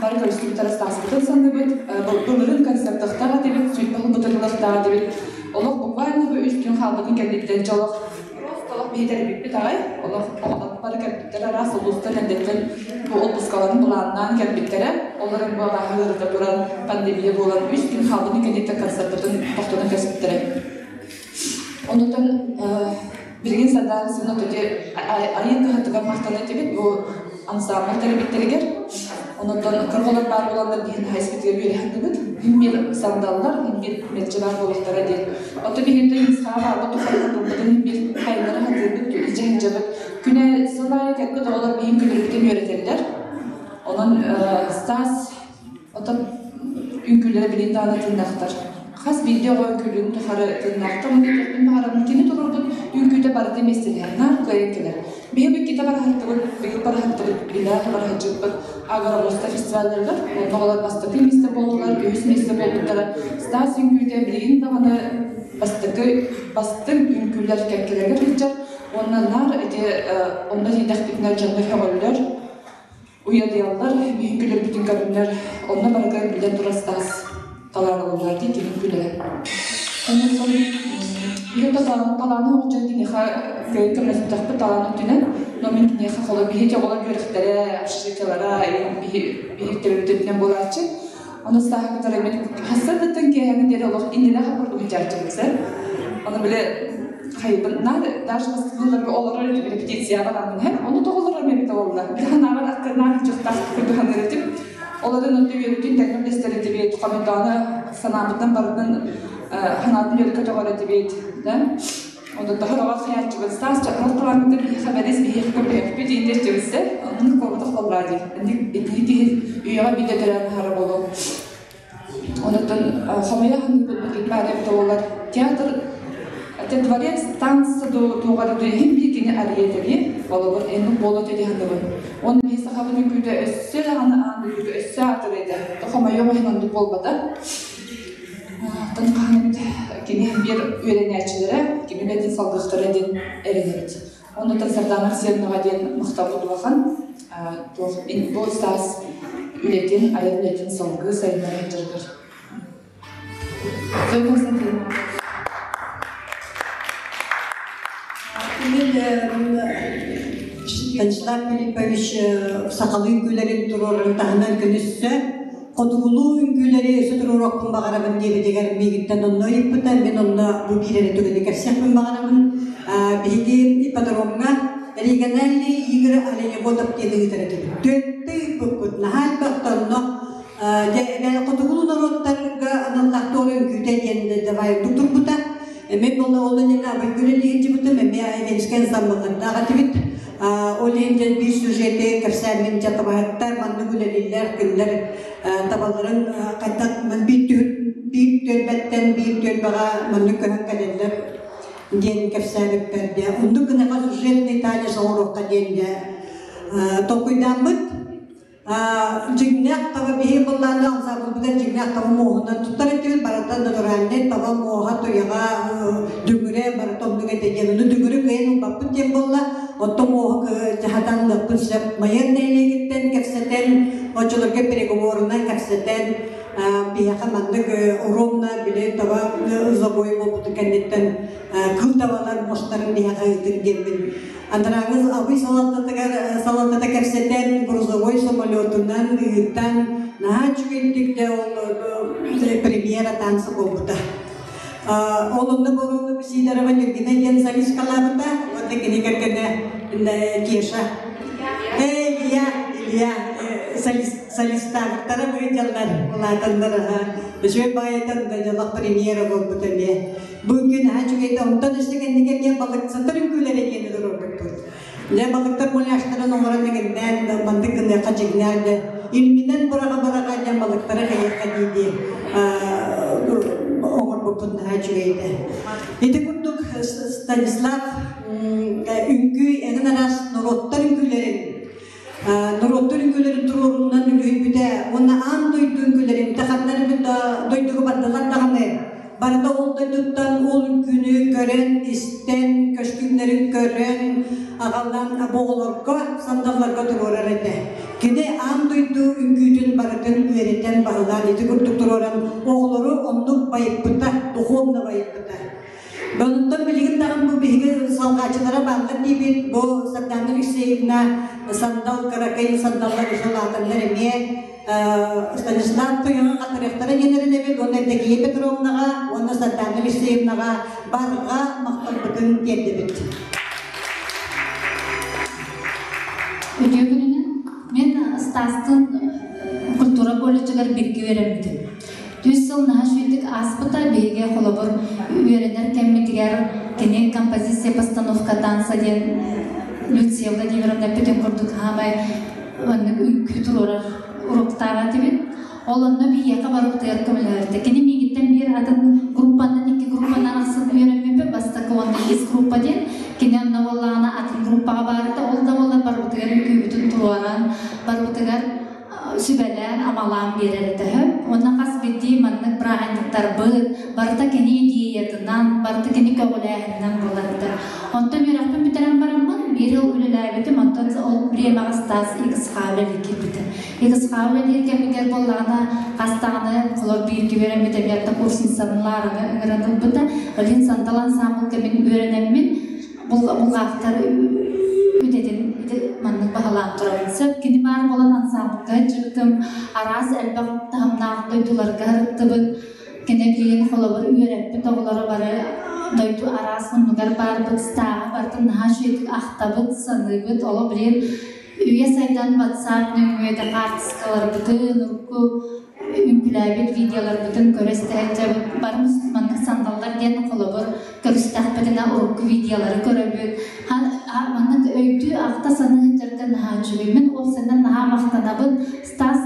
Бары көрүстүбүт астааспытын саныыбыт. Былырыын концертахтаах этибит, сүүрбэ сылбытын этибит. Олох буквально бу үс күн хаалбытын кэнниттэн дьэ олох просто олох биһи тэрийбиппит аҕай. Олох оҕолор бары кэлбиттэр араас улуустан эрдэттэн бу отпускаларын былааннаан кэлбиттэрэ. Олорон бу абааһы ыарыта туран пандемия буолан үс күн хаалбытын кэнниттэн концертпытын тохтотон кэспиттэрэ. Онутан билигин Сардаана Сына төтө айыы кыһатыгар махтана этибит бу ансамбль тэрийбиттэригэр. Онутан кыргылар баар буоланнар биһин хайспытыгар үөрэхтибит. Хин бир сандаллар, хин бир мэлдьи баар буолуохтара диэн. Ото биһиги инсаа баарбыт тухары хатылбытын хин бир хайыннары хатыырбыт, дьэһинжэбит. Күнэ сыл аайы кэлбит оҕолор биһин күнүрбүтүн үөрэтэллэр. Онон Стас Оттон үҥкүүлэрэ билин даҕаны тыыннаахтар. Хас биирдии оҕо үҥкүүлүүрүн тухары тыыннаахтар. Ону этиэхпин баҕарабын, кини туруорбут үҥкүүтэ барыта миэстэлэһэр, наар кыайан кэлэр. Биһиги иккитэ бараһыттыбыт, быйыл бараһыттыбыт, билээх бараһыдьыппыт Агробоста фестивалларыгар онно оҕолор бастакы миэстэ буоллулар, үһүс миэстэ буолбуттара. Стас үҥкүүтэ билигин даҕаны бастакы бастыҥ үҥкүүлэр кэккэлэригэр сылдьар уонна наар ити онно тиийдэхпитинэ дьоннор сөҕөллөр. Уйадыйаллар, биһиги күлэрбитин көрөннөр, онно барыта биллэн турар Стас талааныллар дии кини күлэрэ. Онон биһиги талааны оҕолдьон киниэхэ кыайан көмөлөспөтөхпүт талаан өттүнэн, но мин киниэхэ холо биһиги оҕолор үөрэхтэрэ, общежитиелара, биһи төрөппүттэрбитинэн буолааччы. Ону Стаһы кытары мин хассардыттан киэһээҥи диэри олох иннилээх курдук дьаарчыбыт Ону били хайбын даже бастыыларга олорор репетицияҕа бараммын иһэн ону тоҕолорор эбитэ буолла били ханаабар аккырнаах дьахтаах курдук саныыр этим олорун оту үөрүүтүн тэҥҥэ үллэстэр этибит хомойдоону санаабытын барытын санаатын үөрэ көтөҕөр этибит да Онон тоһороҕор хайааччыбыт Стас чакал талааннытын биһиэхэ бэрис биһиэхэ көмөлөһүөхпүт диэн диэччибиттэр оннук буолбатах буоллаа дии итини киһи үйэҕэ биирдэ төрөөн аһара буолуо. Онуттан хомуйа саныыбыт бу баар эбитэ буоллар театр это дворец танца туоҕар иһин биир кини арыйа этэрии холобур иннук буолуо этэ дии саныыбын. Уонна биһи сахабыт үҥкүүтэ өссө даҕаны аан дойдуга өссө аатырыа этэ. Хомойуох иһин оннук буолбата. Оттон хаһан эбит кини биир үөрэнээччилэрэ кини үлэтин салгыахтара диэн эрэнэбит. Оннуттан Сардаана Арсеновнаҕа диэн махталбыт улахан. Туох бу саас үлэтин, айар үлэтин салгыы сайыннара сылдьарыгар. Зоя Константиновна. Мин Станислав Филиппович сахалыы үҥкүүлэрин туруорарын таһынан күнүссэ. Хотугулуу үҥкүүлэри өссө туруоруохпун баҕарабын диэбитигэр миигиттэн онно ыйыппыта. Мин онно бу биир эрэ түгэни кэпсиэхпин баҕарабын. Биһиги ипподромҥа региональные игры оленеводов диэн ыытар этибит. Түөртэ ыыппыппыт. Наһаа элбэх онно дьэ хотугулуу норуоттарга аналлаах туора үҥкүүтэ диэн давай турбута. Мен буолла ол иннинэ абыйгы үлэлиһинчибитим, эмиэ Эвенскэй ансамбллардаах этибит. Ол иһин дьэ биир сюжети кэпсээммин дьэ табаһыттар маннык үлэлииллэр, кинилэр табаларын хайдах биир биир түөлбэттэн биир түөлбэҕэ маннык көһөн кэлэллэр диэн кэпсээбиппэр дьэ оннук гынаха сюжетный танец оҥоруохха диэн дьэ толкуйдааммыт. Дьиҥнээх таба биһи быллааны ансамблбытын дьиҥнээх таба муоһунан туттар этибит, барыта натуральнай таба муоһа, туйаҕа, дүҥүрэ барыта оннук этэ диэн. Ону дүҥүрү кыайан ылбаппыт диэн буолла. Оттон муоһу дьаһатан ылыахпын сөп. Майыан нэһилиэгиттэн кэпсэтэн, оччолорго переговорынан кэпсэтэн, биһиэхэ маннык ровно били таба забой буолбутун кэнниттэн кыл табалар муостарын биһиэхэ ыытыҥ диэммин Анарааҥы Абый салалтатыгар салалтата кэпсэтэн, грузовой самолетунан ыытан, наһаа үчүгэйдик да ол премьера танца буолбута. Ол онно Боруону Сидорова Нюргина диэн солисткалаабыта, уонна кини кэргэнэ Кеша. Илья, Илья солистаабыттара быһыдьаллар, улаатаннар аха. Үчүгэй баайытан да дьолох премьера буолбута эмиэ. Бу үҥкүү наһаа үчүгэй да, онтон өссө кэнники эмиэ балыксытар үҥкүүлэрэ диэни туруорбуппут. Дьэ, балыктар муляжтарын оҥорон эҥиннээн маннык гыныахха дьиҥнээх да илминэн быраҕа-быраҕа диэн балыктары хайыахха дии-дии оҥорбуппут наһаа үчүгэй этэ. Ити курдук Станислав үҥкүү эҥин араас норуоттар үҥкүүлэрин норуоттар үҥкүүлэрин туруоруунан үлүһүйбүтэ уонна аан дойду үҥкүүлэрин ханна эрэ дойдуга бардылар даҕаны барыта ол дойдуттан ол үҥкүүнү көрөн, истэн, көстүүмнэрин көрөн аҕалан оҕолорго, сандалларга туруорар этэ. Кини аан дойду үҥкүүтүн барытын үөрэтэн, баһылаан ити курдук туруоран оҕолору оннук байыппыта, духовно байыппыта. Онтон билигин даҕаны бу биһиги салҕааччылара бааллар диибит. Бу Сардаана Алексеевна, Сандал Кыракый, Сандаллар улаатаннар эмиэ Станислав Туйаҕа хатарыахтара диэн эрэнэбит уонна Евдокия Петровнаҕа уонна Сардаана Алексеевнаҕа барҕа махталбытын тиэрдэбит. Үтүө күнүнэн. Мин Стастын культура колледжыгар бииргэ үөрэммитим. Үс сыл наһаа үчүгэйдик ааспыта. Биһиги холобур үөрэнэр кэммитигэр кини композиция постановка танца диэн Люция Владимировна эппитин курдук хаамай маннык үҥкүү туруорар уруоктааҕа этибит. Ол онно биһиэхэ барыбытыгар көмөлөһөртө. Кини миигиттэн биир атын группанан икки группанан арахсан үөрэммиппит. Бастакы уонна иккис группа диэн. Кини онно буоллаҕына атын группаҕа баарыта. Ол да буоллар барыбытыгар үҥкүүбүтүн туруоран, барыбытыгар сүбэлээн-амалаан биэрэр этэ. Уонна хас биирдии маннык бырааһынньыктарбыт барыта кини идеятынан, барыта кини көҕүлээһининэн буолар этэ. Онтон үөрэхпин бүтэрэн бараммын биир ыл үлэлээбитим, онтон ол бириэмэҕэ Стас ХХ үлэлии киирбитэ. ХХ үлэлиир кэмигэр буоллаҕына хас даҕаны холор бииргэ үөрэммит эмиэ курсницаларыны ыҥыран ылбыта. Ол иһин Сандал ансаамбыл кэмин үөрэнэммин булгаахтар үтэтин маннык баһылаан турабын. Сөп кини баар буолан ансаамбылга сылдьыбытым, араас элбэх таһымнаах дойдуларга сырыттыбыт. Кини билигин холобур үөрэппит оҕолоро бары дойду араас муннугар баарбыт, стааҕа барытын наһаа үчүгэйдик ахтабыт, саныыбыт. Олох билигин үйэ сайдан WhatsApp нөҥүө да хаартыскаларбытын, урукку үҥкүүлээбит видеоларбытын көрө истэ бары маннык сандаллар диэн холобур көрүстэхпитинэ урукку видеолары көрөбүт. Маннык өйдүү ахта саныы сылдьарга наһаа үчүгэй. Мин уопсайынан наһаа махтанабын. Стас,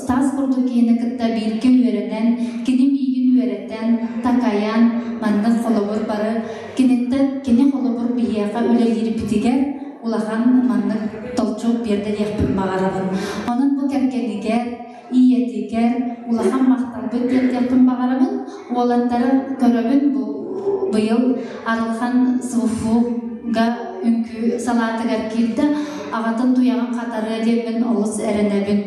Стас курдук киһини кытта бииргэ үөрэнэн, кини миигин үөрэтэн, такайан, маннык холобур бары киниттэн кини холобур биһиэхэ үлэлиирбитигэр улахан маннык толчок биэрдэ диэхпин баҕарабын. Онон бу кэргэнигэр, ийэтигэр улахан махталбын тиэрдиэхпин баҕарабын. Уолаттары көрөбүн бу быйыл Арылхан СВФУ-га үҥкүү салаатыгар киирдэ. Аҕатын туйаҕын хатарыа диэммин олус эрэнэбин.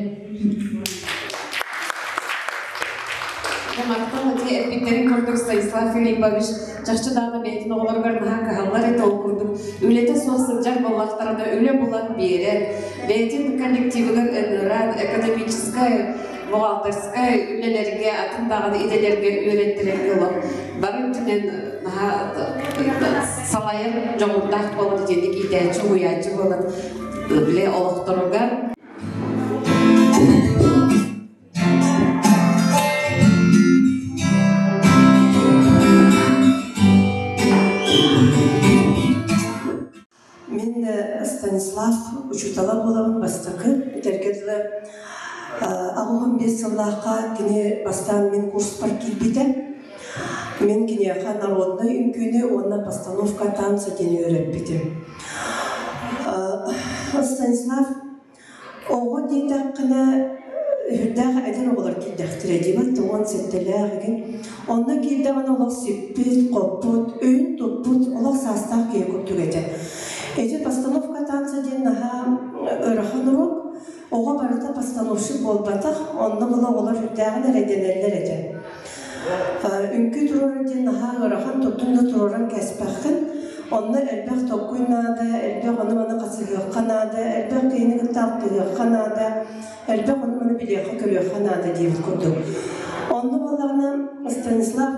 Махтал ити эппиттэрин курдук Станислав Филиппович чахчы даҕаны бэйэтин оҕолоругар наһаа кыһаллар этэ ол курдук үлэтэ суох сылдьар буоллахтарына үлэ булан биэрэн бэйэтин коллективыгар ыҥыран экономическай бухгалтерскай үлэлэргэ, атын даҕаны идэлэргэ үөрэттэрэргэ олох бары өттүнэн наһаа салайар дьоҕурдаах буолан итинник иитээччи, уһуйааччы буолан били олохторугар Мин Станислав учуутала буолабын бастакы этэргэ дылы 85 сыллаахха кини бастаан мин курспар киирбитэ. Мин киниэхэ народнай үҥкүүнү уонна постановка танца диэн үөрэппитим. Станислав Оҕо диэтэххинэ, сүрдээх эдэр оҕолор киирдэхтэрэ дии, 17-лээх игин. Онно киирдэҕинэ олох сиппит, хоппут, өйүн туппут, олох саастаах киһи курдук этэ. Ити постановка танца диэн наһаа ыарахан уруок. Оҕо барыта постановщик буолбатах, онно була оҕолор сүрдээҕин эрэйдэнэллэр этэ. Үҥкүү туруорар диэн наһаа ыарахан, туттун да туруоран кээспэххин. Онно элбэх толкуй наада, элбэх ону-маны хасыһыахха наада, элбэх киһини кытта алтыһыахха наада, элбэх ону-маны билиэххэ-көрүөххэ наада диэбит курдук. Онно буоллаҕына Станислав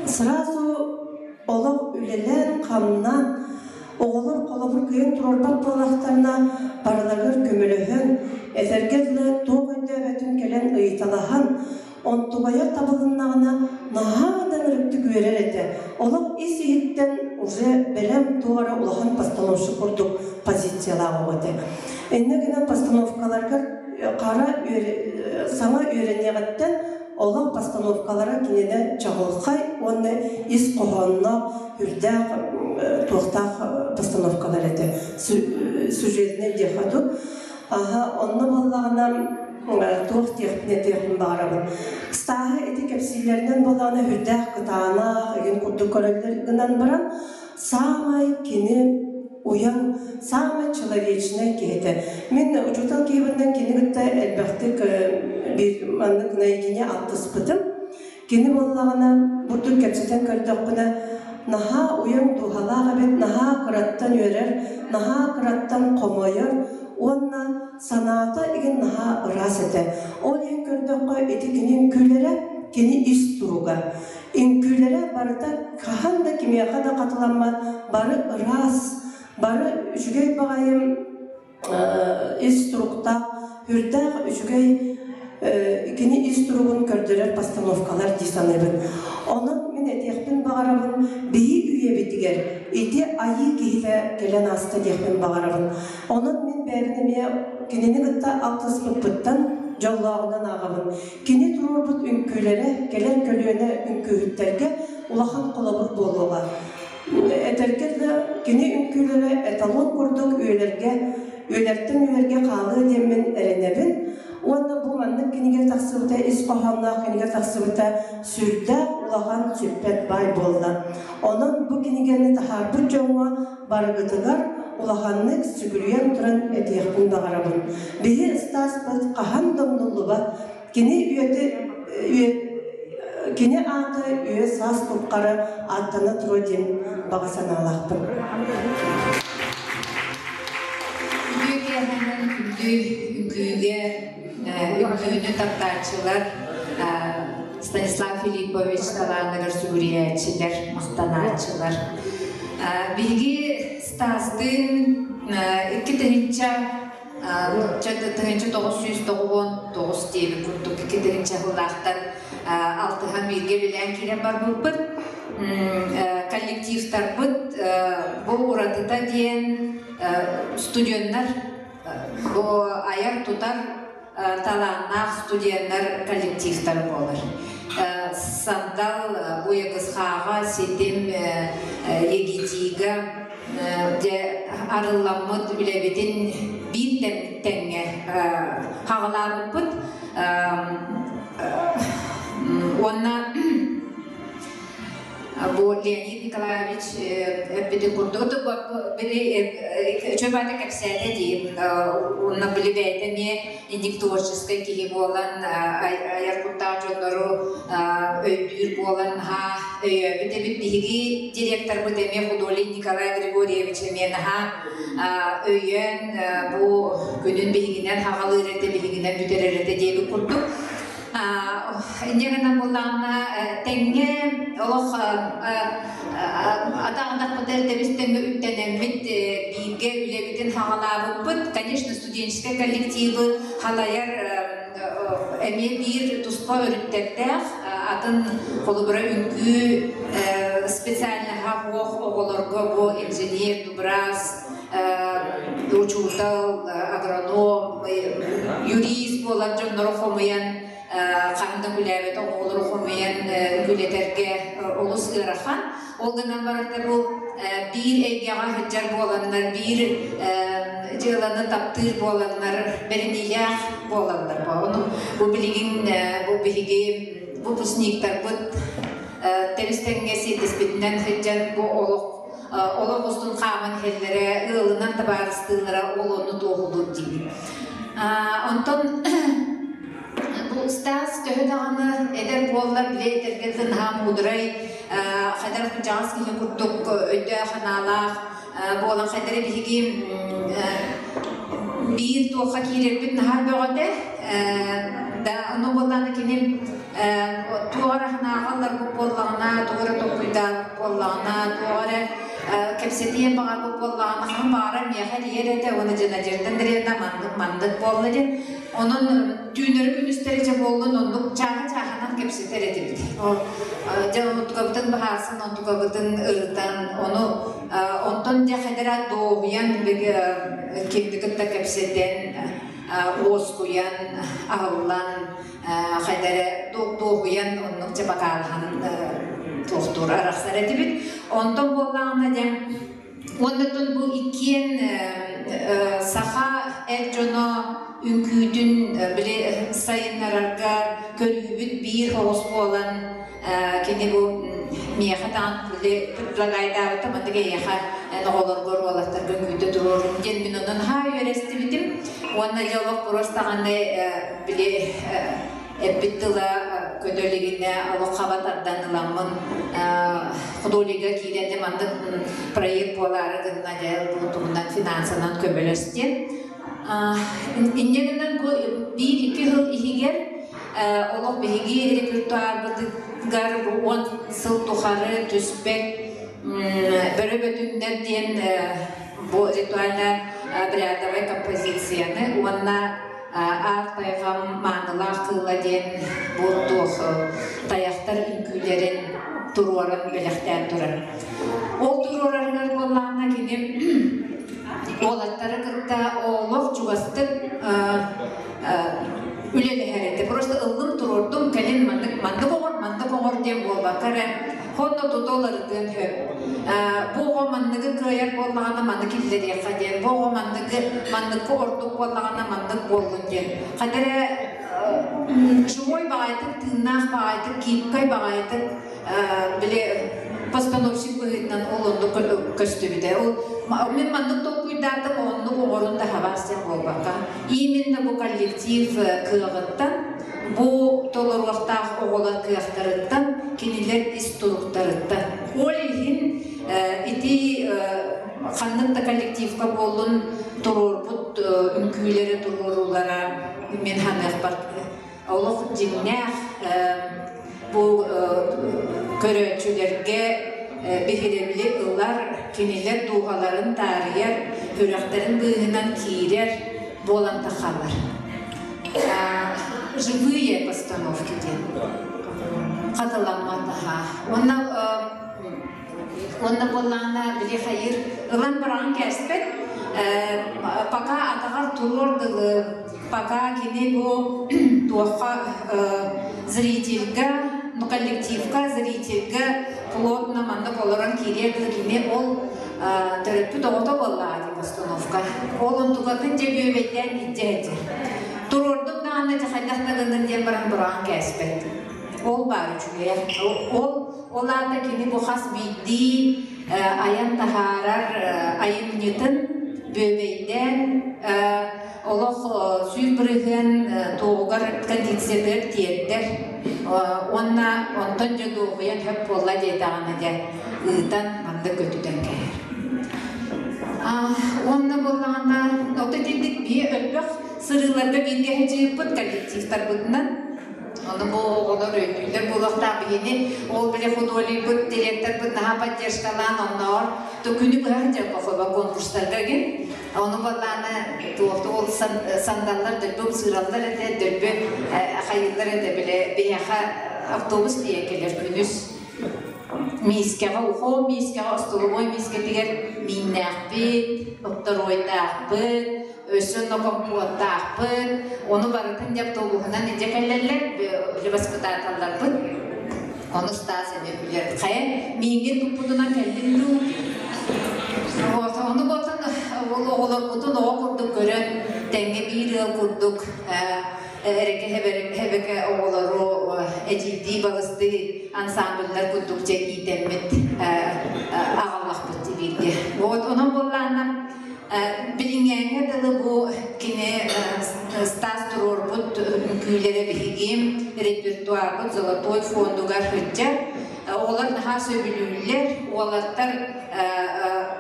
сразу олох үлэлээн-хамнаан, оҕолор холобур кыайан туруорбат буоллахтарына барыларыгар көмөлөһөн, этэргэ дылы туох өйдөөбөтүн кэлэн ыйыталаһан, Онтубайа табылыннаҕына наһаа да ынырыктык үөрэр этэ. Олох ис-иһиттэн уже бэлэм туох эрэ улахан постановщик курдук позициялаах оҕо этэ. Иннэ гынан постановкаларгар хара саҥа үөрэниэҕиттэн олох постановкалара кинини чаҕылхай уонна ис хоһоонноох үрдээх туохтаах постановкалар этэ. Сюжетнай диэххэ дуу. Аһа, онно буоллаҕына туох диэхпин этиэхпин баҕарабын. Стааһы ити кэпсииллэринэн буоллаҕына үрдээх кытаанах игин курдук көрөллөр гынан баран, саамай кини уйан, саамай человечнай киһитэ. Мин учуутал киһибинэн кини кытта элбэхтик биир маннык наедине алтыспытым. Кини буоллаҕына, бурдук кэпсэтэн көрдөхпүнэ, наһаа уйан дууһалаах эбит, наһаа кыраттан үөрэр, наһаа кыраттан хомойор уонна санаата игин наһаа ыраас этэ. Ол иһин көрдөххө, ити кини үҥкүүлэрэ, кини ис туруга. Үҥкүүлэрэ барыта хаһан да кимиэхэ да хатыламмат, бары ыраас, бары үчүгэй баҕайы ис туруктаах, үрдээх үчүгэй кини ис туругун көрдөрөр постановкалар дии саныыбын. Онон мин этиэхпин баҕарабын, биһи үйэбитигэр ити айыы киһитэ кэлэн ааста диэхпин баҕарабын. Онон мин бэйэбин эмиэ кинини кытта алтыспыппыттан дьоллооҕунан ааҕабын. Кини туруорбут үҥкүүлэрэ кэлэр көлүөнэ үҥкүүһүттэргэ улахан холобур буолуоҕа. Этэргэ дылы, кини үҥкүүлэрэ эталон курдук үйэлэргэ, үйэлэртэн үйэлэргэ хаалыа диэммин эрэнэбин. Уонна бу маннык кинигэ тахсыбыта, ис хоһоонноох кинигэ тахсыбыта сүрдээх улахан сүппэт баай буолла. Онон бу кинигэни таһаарбыт дьоҥҥо барыгытыгар улаханнык сүгүрүйэн туран этиэхпин баҕарабын. Биһи ыстааспыт хаһан да умнуллубат Кини үйэтэ үйэ кини аата үйэ саас туххары ааттана туруо диэн баҕа санаалаахпын. Үтүө киэһэнэн күндү үҥкүүгэ үҥкүүнү таптааччылар Станислав Филиппович талааныгар сүгүрүйээччилэр, махтанааччылар. Биһиги Стастыын 2000 1999 диэбит курдук 2 сыллаахтан алтыһан бииргэ үлэлээн киирэн барбыппыт. Коллективтарбыт бу уратыта диэн студеннар бу айар-тутар талааннаах студеннар коллективтара буолар. Сандал Буйакысхааҕа ситим Егитига дьэ арылламмыт үлэбитин биир тэҥҥэ хаҕалаабыппыт уонна Бу Леонид Николаевич эппитин курдук били үчүгэй кэпсээтэ дии уонна били бэйэтэ эмиэ инник творческай киһи буолан айар куттаах дьоннору өйдүүр буолан наһаа өйөөбүт эбит. Биһиги директорбыт эмиэ Худолин Николай Григорьевич эмиэ наһаа өйөөн бу күнүн биһигинэн хаҕалыыр этэ, биһигинэн бүтэрэр этэ диэбит курдук. Инньэ гынан буоллаҕына тэҥҥэ олох атаҕынахпытыгар тэбис тэҥҥэ үктэнэммит бииргэ үлэбитин хаҕалаабыппыт. Конечно, студенческай коллективы халайар эмиэ биир туспа өрүттэрдээх, атын холобура үҥкүү специальноһа суох оҕолорго бу инженер, дубрас, учуутал, агроном, юрист буолар дьоннору хомуйан хаһан да күлээбэт оҕолору хомуйан күлэтэргэ олус ыарахан. Ол гынан баран да бу биир эйгэҕэ сылдьар буоланнар, биир дьыаланы таптыыр буоланнар, бэриниилээх буолаллар. Ону бу билигин бу биһиги выпускниктарбыт тэбис-тэҥҥэ сиэттиспитинэн сылдьан бу олох олох устун хааман иһэллэрэ, ыалынан табаарыстыыллара ол онну туоһулуур диибин. Онтон бу Стас төһө даҕаны эдэр буоллар, били этэргэ наһаа муударай, хайдах кырдьаҕас киһи курдук өйдөөх-санаалаах буолан хайдара биһиги биир туохха киирэрбит наһаа бөҕөтө. Да, ону буоллаҕына кини туох эрэ санааҕа ылларбыт буоллаҕына, тугу эрэ толкуйдаабыт буоллаҕына, туох эрэ кэпсэтиэн баҕарбыт буоллаҕына, хаһан баҕарар миэхэ эрийэр этэ уонна дьэ Надежда Андреевна маннык маннык буолла диэн. Онон түүннэри күнүстэри дьэ буоллун оннук чааһы-чааһынан кэпсэтэр этибит. Дьэ онтукабытын быһаарсан, онтукабытын ырытан, ону онтон дьэ хайдара дуоһуйан кимди кытта кэпсэтэн, уоскуйан, аһыллан, хайда эрэ дуоһуйан оннук дьэ бакаалаһан туохтуур арахсар этибит. Онтон буоллаҕына дьэ уонна бу иккиэн саха эр дьоно үҥкүүтүн били сайыннарарга көрүүбүт биир оҕус буолан кини бу миэхэ даҕаны били предлагайдаабыта маннык эйиэхэ эн оҕолоргор уолаттарга үҥкүүтэ туруорун диэн мин онон наһаа үөрэстибитим уонна дьэ олох просто даҕаны били эппит тыла көтө илигинэ олох хаба тардан ыламмын художнига киирэн дьэ маннык проект буолаары гынна дьэ бу туһунан финансанан көмөлөс диэн инньэ гынан бу биир-икки сыл иһигэр олох биһиги репертуарбытыгар бу 10 сыл тухары түспэт бөрө бөтүҥнэр диэн бу ритуально обрядовай композицияны уонна Аар тайҕам маанылаах кыыла диэн бу туох тайахтар үҥкүүлэрин туруоран бэлэхтээн турар. Ол туруорарыгар буоллаҕына кини уолаттары кытта олох чугастык үлэлэһэр этэ. Просто ыллым туруордум, кэлин маннык маннык оҥор, маннык оҥор диэн буолбакка эрэ Хонно тута уларытыан сөп. Бу оҕо манныгы кыайар буоллаҕына маны киллэриэххэ диэн, бу оҕо манныгы манныкка ордук буоллаҕына маннык буоллун диэн. Хата эрэ живой баҕайытык, тыыннаах баҕайытык, гибкай баҕайытык били постановщик быһыытынан ол оннук көстүбүтэ. Ол мин маннык толкуйдаатым, оннук оҕорун да хабаас диэн буолбакка. Именно бу коллектив кыаҕыттан Бу толоруохтаах оҕолор кыахтарыттан, кинилэр ис туруктарыттан. Ол иһин ити ханнык да коллективка буоллун туруорбут үҥкүүлэри туруоруулара мин саныахпар олох дьиҥнээх бу көрөөччүлэргэ биһирэбили ылар, кинилэр дууһаларын таарыйар, сүрэхтэрин быыһынан киирэр буолан тахаллар. Живые постановки диэн хатыламмат аһаа. Уонна уонна буоллаҕына били хайыр ылан баран кээспэт пока атаҕар туруор дылы пока кини бу туохха зрительга ну коллективка зрительга плотно маннык олорон киириэр дылы кини ол төрөппүт оҕото буоллаҕа дии постановка. Ол онтукатын дьэ бүөбэйдээн илдьэ сылдьар. Туруордум даҕаны дьэ хайдах да гыннын диэн баран бураан кээспэт. Ол баар үчүгэйэ. Ол Ол аата кини бу хас биирдии айан таһаарар айымньытын бүөбэйдээн олох 100% туоҕугар кондициятыгар тиэрдэр уонна онтон дьэ дуоһуйан хөп буолла диэтэҕинэ дьэ ыытан маннык көтүтэн кэһэр. Уонна буоллаҕына ото итинник биэ өлбөх сырыыларга бииргэ сылдьыыппыт коллективтарбытынан. Ону бу оҕолор өйдүүллэр буолуохтаах биһини ол били художникпыт, директорбыт наһаа поддержкалаан онноор то күнү быһа дьэ конкурстарга гин ону баллааны туохту ол сандаллар дөлбү ымсыыраллар этэ дөлбү хайыыллар этэ бile биһиэхэ автобус тиийэн кэлэр күнүс миискэҕэ ухоо миискэҕэ остолобуой миискэтигэр мииннээхпит, отторуойдаахпыт, өссө онно компуоттаахпыт, ону барытын дьэ автобуһунан илдьэ кэллэллэр, били баспытааталларбыт. Ону Стас эмиэ күлэр. Хайа, миигин туппутунан кэллин дуу? Вот, ону ботун ол оҕолорбутун оҕо курдук көрөн, тэҥҥэ биир ыал курдук эрэкэ хэбэкэ оҕолору эдьиийдии балыстыы ансамбльлар курдук дьэ иитэммит аҕаллахпыт бииргэ. Вот, онон буоллаанна Билиҥҥээҥҥэ дылы бу кини Стас туруорбут үҥкүүлэрэ биһиги репертуарбыт золотой фондугар сылдьар. Оҕолор наһаа сөбүлүүллэр, уолаттар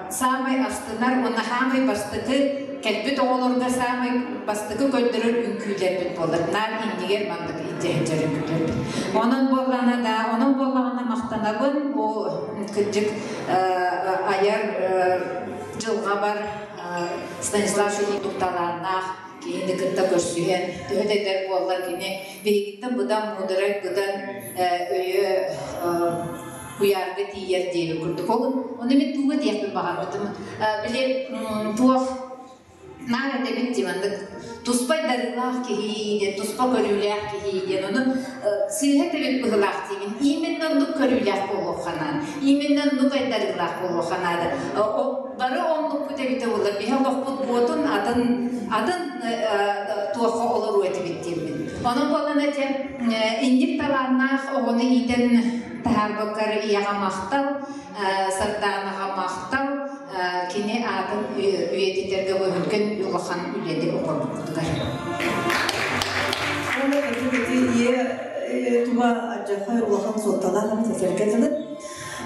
саамай астынар уонна саамай бастакы кэлбит оҕолорго саамай бастакы көрдөрөр үҥкүүлэрбит буолар. Наар иннигэр маннык илдьэ сылдьар үҥкүүлэрбит. Онон буоллаҕына да, онон буоллаҕына махтанабын бу кырдьык айар дьылҕабар Станислав курдук талааннаах киһини кытта көрсүһэн, төһө да эдэр буоллар кини биһигиттэн быдан муударай, быдан өйө куйаарга тиийэр диэби курдук. Ол ону мин туга диэхпин баҕарбытым. Били туох наар этэбин дии маннык туспа айдарыылаах киһи диэн, туспа көрүүлээх киһи диэн, ону сыыһа этэбит быһыылаах диибин. Именно оннук көрүүлээх буолуохха наада. Именно оннук айдарыылаах буолуохха наада. Бары оннукпут эбитэ буоллар, биһи олохпут буотун атын атын туохха олоруо этибит диэммин. Онон буолан этэ, инник талааннаах оҕону иитэн таһаарбыккар ийэҕэ махтал, Сардаанаҕа махтал, кини аатын үйэтитэргэ быһыткын улахан үлэни оҥорбуккутугар. Уонна ити ийэ туга адьахай улахан суолталаах эбит этэргэ дылы.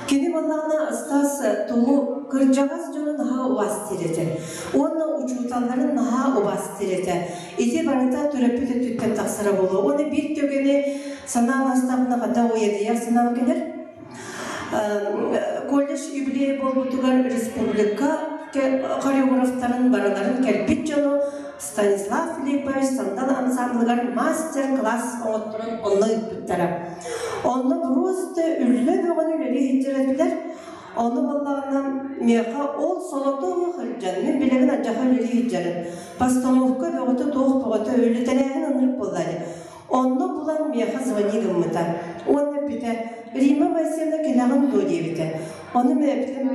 Кини буоллаҕына Стас тугу кырдьаҕас дьону наһаа убаастыыр этэ. Уонна учууталларын наһаа убаастыыр этэ. Ити барыта төрөппүт өттүттэн тахсара буолуо. Уонна биир түгэни санаан астаҕына хата уйадыйар санаам кэлэр. Колледж юбилейа буолбутугар республика хореографтарын барыларын кэлбит дьону Станислав Филиппович Сандал ансамблыгар мастер-класс оҥотторон онно ыыппыттара. Онно просто үллэ бөҕөнү үлэлии сылдьар Ону буоллаҕына миэхэ ол солото сылдьан, мин билэбин алдьархай үлэлии сылдьарын. Постановка бөҕөтө туох бөҕөтө үлэтэлээһин ынырык буолла дии. Онно булан миэхэ звони гыммыта. Уонна эппитэ, Римма Моисеевна кэлэҕин дуо диэбитэ. Ону мин эппитим,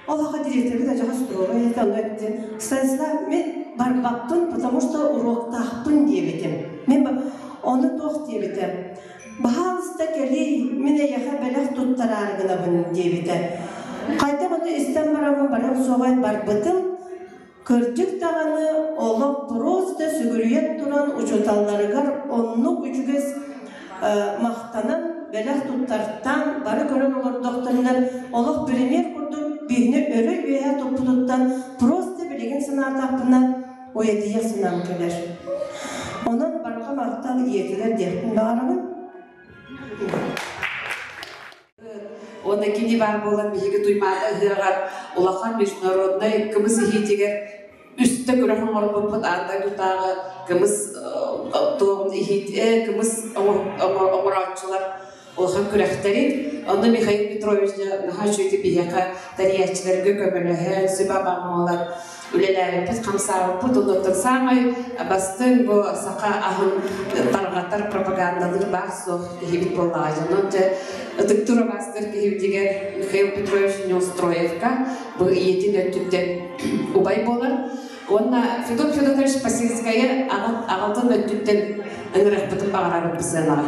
ол аха директорбыт адьаҕас туруору этэ, ону эттим, Станислав, мин барбаппын, потому что уруоктаахпын диэбитим. Мин ону туох диэбитэ, баһаалыста кэлиий, мин эйиэхэ бэлэх туттараары гынабын диэбитэ. Хайдах ону истэн бараммын барыам суоҕай барбытым, Кырдьык даҕаны, олох просто сүгүрүйэн туран учууталларыгар оннук үчүгэс махтанан, бэлэх туттартаан бары көрөн олордохторуна олох пример курдук биһини өрө үөһэ туппутуттан просто билигин санаатахпына уйадыйар санаам кэлэр. Онон барҕа махтал ийэтигэр диэхпин баҕарабын. Уонна кини баар буолан биһиги Туймаада ыһыаҕар улахан международнай кымыс иһиитигэр үстэ күрэх оҥорбуппут аан дойдутааҕы кымыс туоҕун иһиит кымыс оҥорооччулар улахан күрэхтэрин. Онно Михаил Петрович наһаа үчүгэйдик биһиэхэ тэрийээччилэргэ көмөлөһөн, сүбэ-ама оҥорон үлэлээбиппит, хамсаабыппыт. Оннуттан саамай бастыҥ бу саха аһын тарҕатар, пропагандалыыр баар-суох киһибит буоллаҕа. Дьонон дьэ ытыктыыр убаастыыр киһибитигэр Михаил Петрович Неустроевка бу ийэтин өттүттэн убай буолар. Уонна Федот Федотович Посельскайы аҕатын өттүттэн ыҥырыахпытын баҕарарбыт сыанаҕа.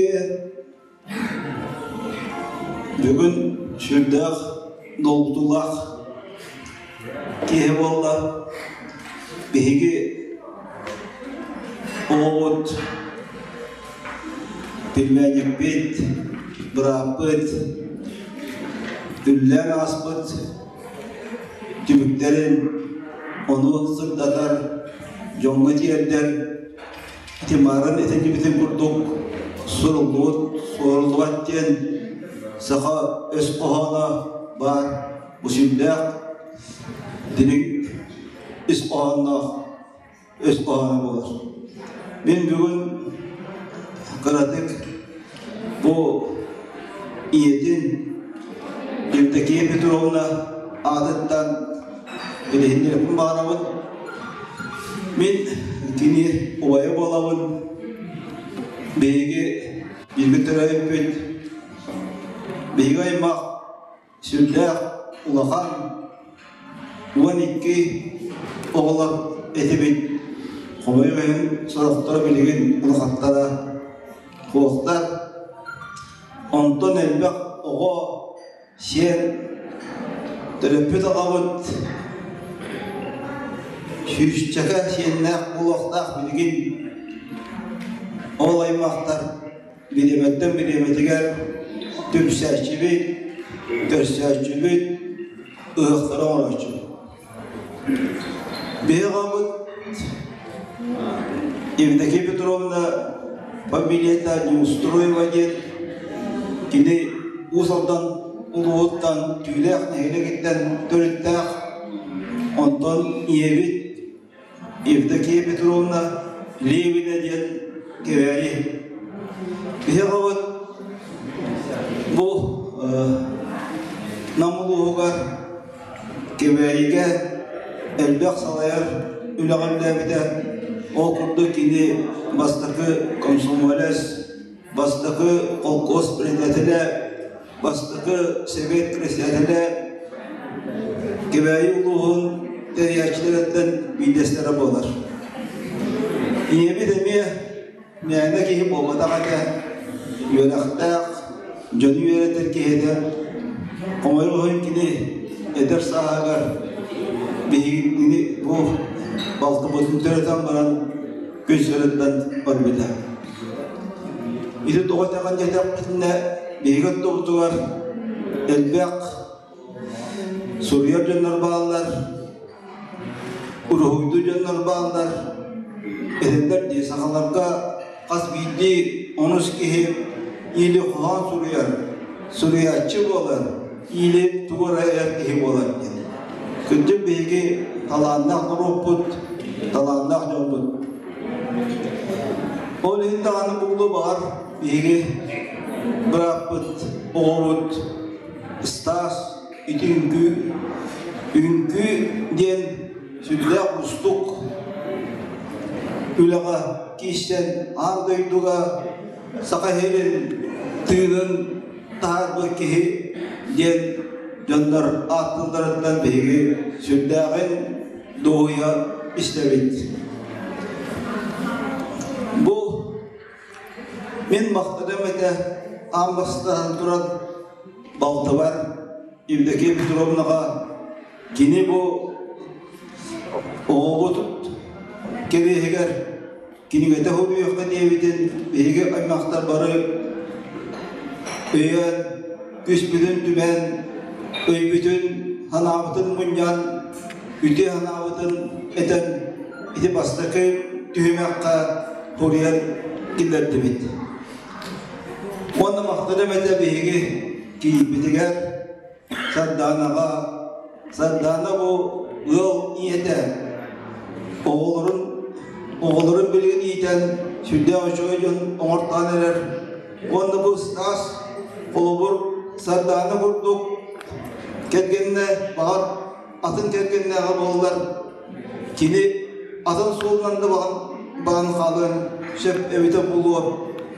Үбүлүөйэ бүгүн сүрдээх долгутуулаах киһи буолла. Биһиги оҕобут, пельменникпит, бырааппыт үллээн ааспыт түбүктэрин ону сырдатар, дьоҥҥо тиэрдэр Тимарын этиллибитин курдук суруллубут, суоруллубат диэн саха өс хоһооно баар. Бу сүрдээх дириҥ ис хоһоонноох өс хоһооно буолар. Мин бүгүн кыратык бу ийэтин Евдокия Петровна аатыттан билиһиннэриэхпин баҕарабын. Мин кини убайа буолабын. Биһиги бииргэ төрөөбүппүт. Биһиги аймах сүрдээх улахан 12 оҕолор этибит. Хомойуох иһин сорохторо билигин улахаттара суохтар. Онтон элбэх оҕо Сиэн төрөппүт аҕабыт сүүсчэкэ сиэннээх буолуохтаах билигин ол аймахтар бириэмэттэн бириэмэтигэр түмсээччибит, көрсөөччүбүт, ыһыахтары оҥорооччубут. Биһи аҕабыт Евдокия Петровна фамилията Неустроева диэн кини Уус Алдан улууһуттан Түүлээх нэһилиэгиттэн төрүттээх. Онтон ийэбит Евдокия Петровна Левина диэн Кэбээйи. Биһи аҕабыт бу Нам улууһугар Кэбээйигэ элбэх салайар үлэҕэ үлэлээбитэ. Ол курдук кини бастакы комсомолец, бастакы холкуос председателэ, бастакы совет председателэ, Кэбээйи улууһун тэрийээччилэриттэн биирдэстэрэ буолар. Ийэбит эмиэ мээнэ киһи буолбатах этэ, үөрэхтээх, дьону үөрэтэр киһи этэ. Хомойуох иһин кини эдэр сааһыгар биһигини бу балтыбытын төрөтөн баран күн сириттэн барбыта. Ити тоҕо этэҕин диэтэхпитинэ, биһиги оттобутугар элбэх суруйар дьоннор бааллар, уруһуйдуур дьоннор бааллар. Этэллэр дии, сахаларга хас биирдии онус киһи или хоһоон суруйар, суруйааччы буолар, или тугу эрэ айар киһи буолар диэн. Кырдьык биһиги талааннаах норуоппут, талааннаах дьоммут. Ол иһин даҕаны буолуо баҕар биһиги бырааппыт, оҕобут Стас ити үҥкүү, үҥкүү диэн сүрдээх уустук үлэҕэ киирсэн аан дойдуга Саха сирин тыынын таһаарбыт киһи диэн дьоннор ааттыылларыттан биһиги сүрдээҕин дуоһуйа истэбит. Бу мин махтаным этэ аан бастаан туран балтыбар Евдокия Петровнаҕа кини бу оҕобут кэриэһигэр кинигэтэ суруйуохха диэбитин биһиги аймахтар бары өйөөн, күспүтүн түмэн, өйбүтүн, санаабытын мунньан, үтүө санаабытын этэн ити бастакы түһүмэххэ суруйан киллэрдибит. Уонна махтаным этэ биһиги киирбитигэр Сардаанаҕа Сардаана бу ыал ийэтэ оҕолорун оҕолорун билигин иитэн сүрдээх үчүгэй дьон оҥортоон эрэр уонна бу Стас холобур Сардаана курдук кэргэннэ баҕар атын кэргэннээҕэ буоллар кини атын суолунан да баҕан баран хаалыан сөп эбитэ буолуо.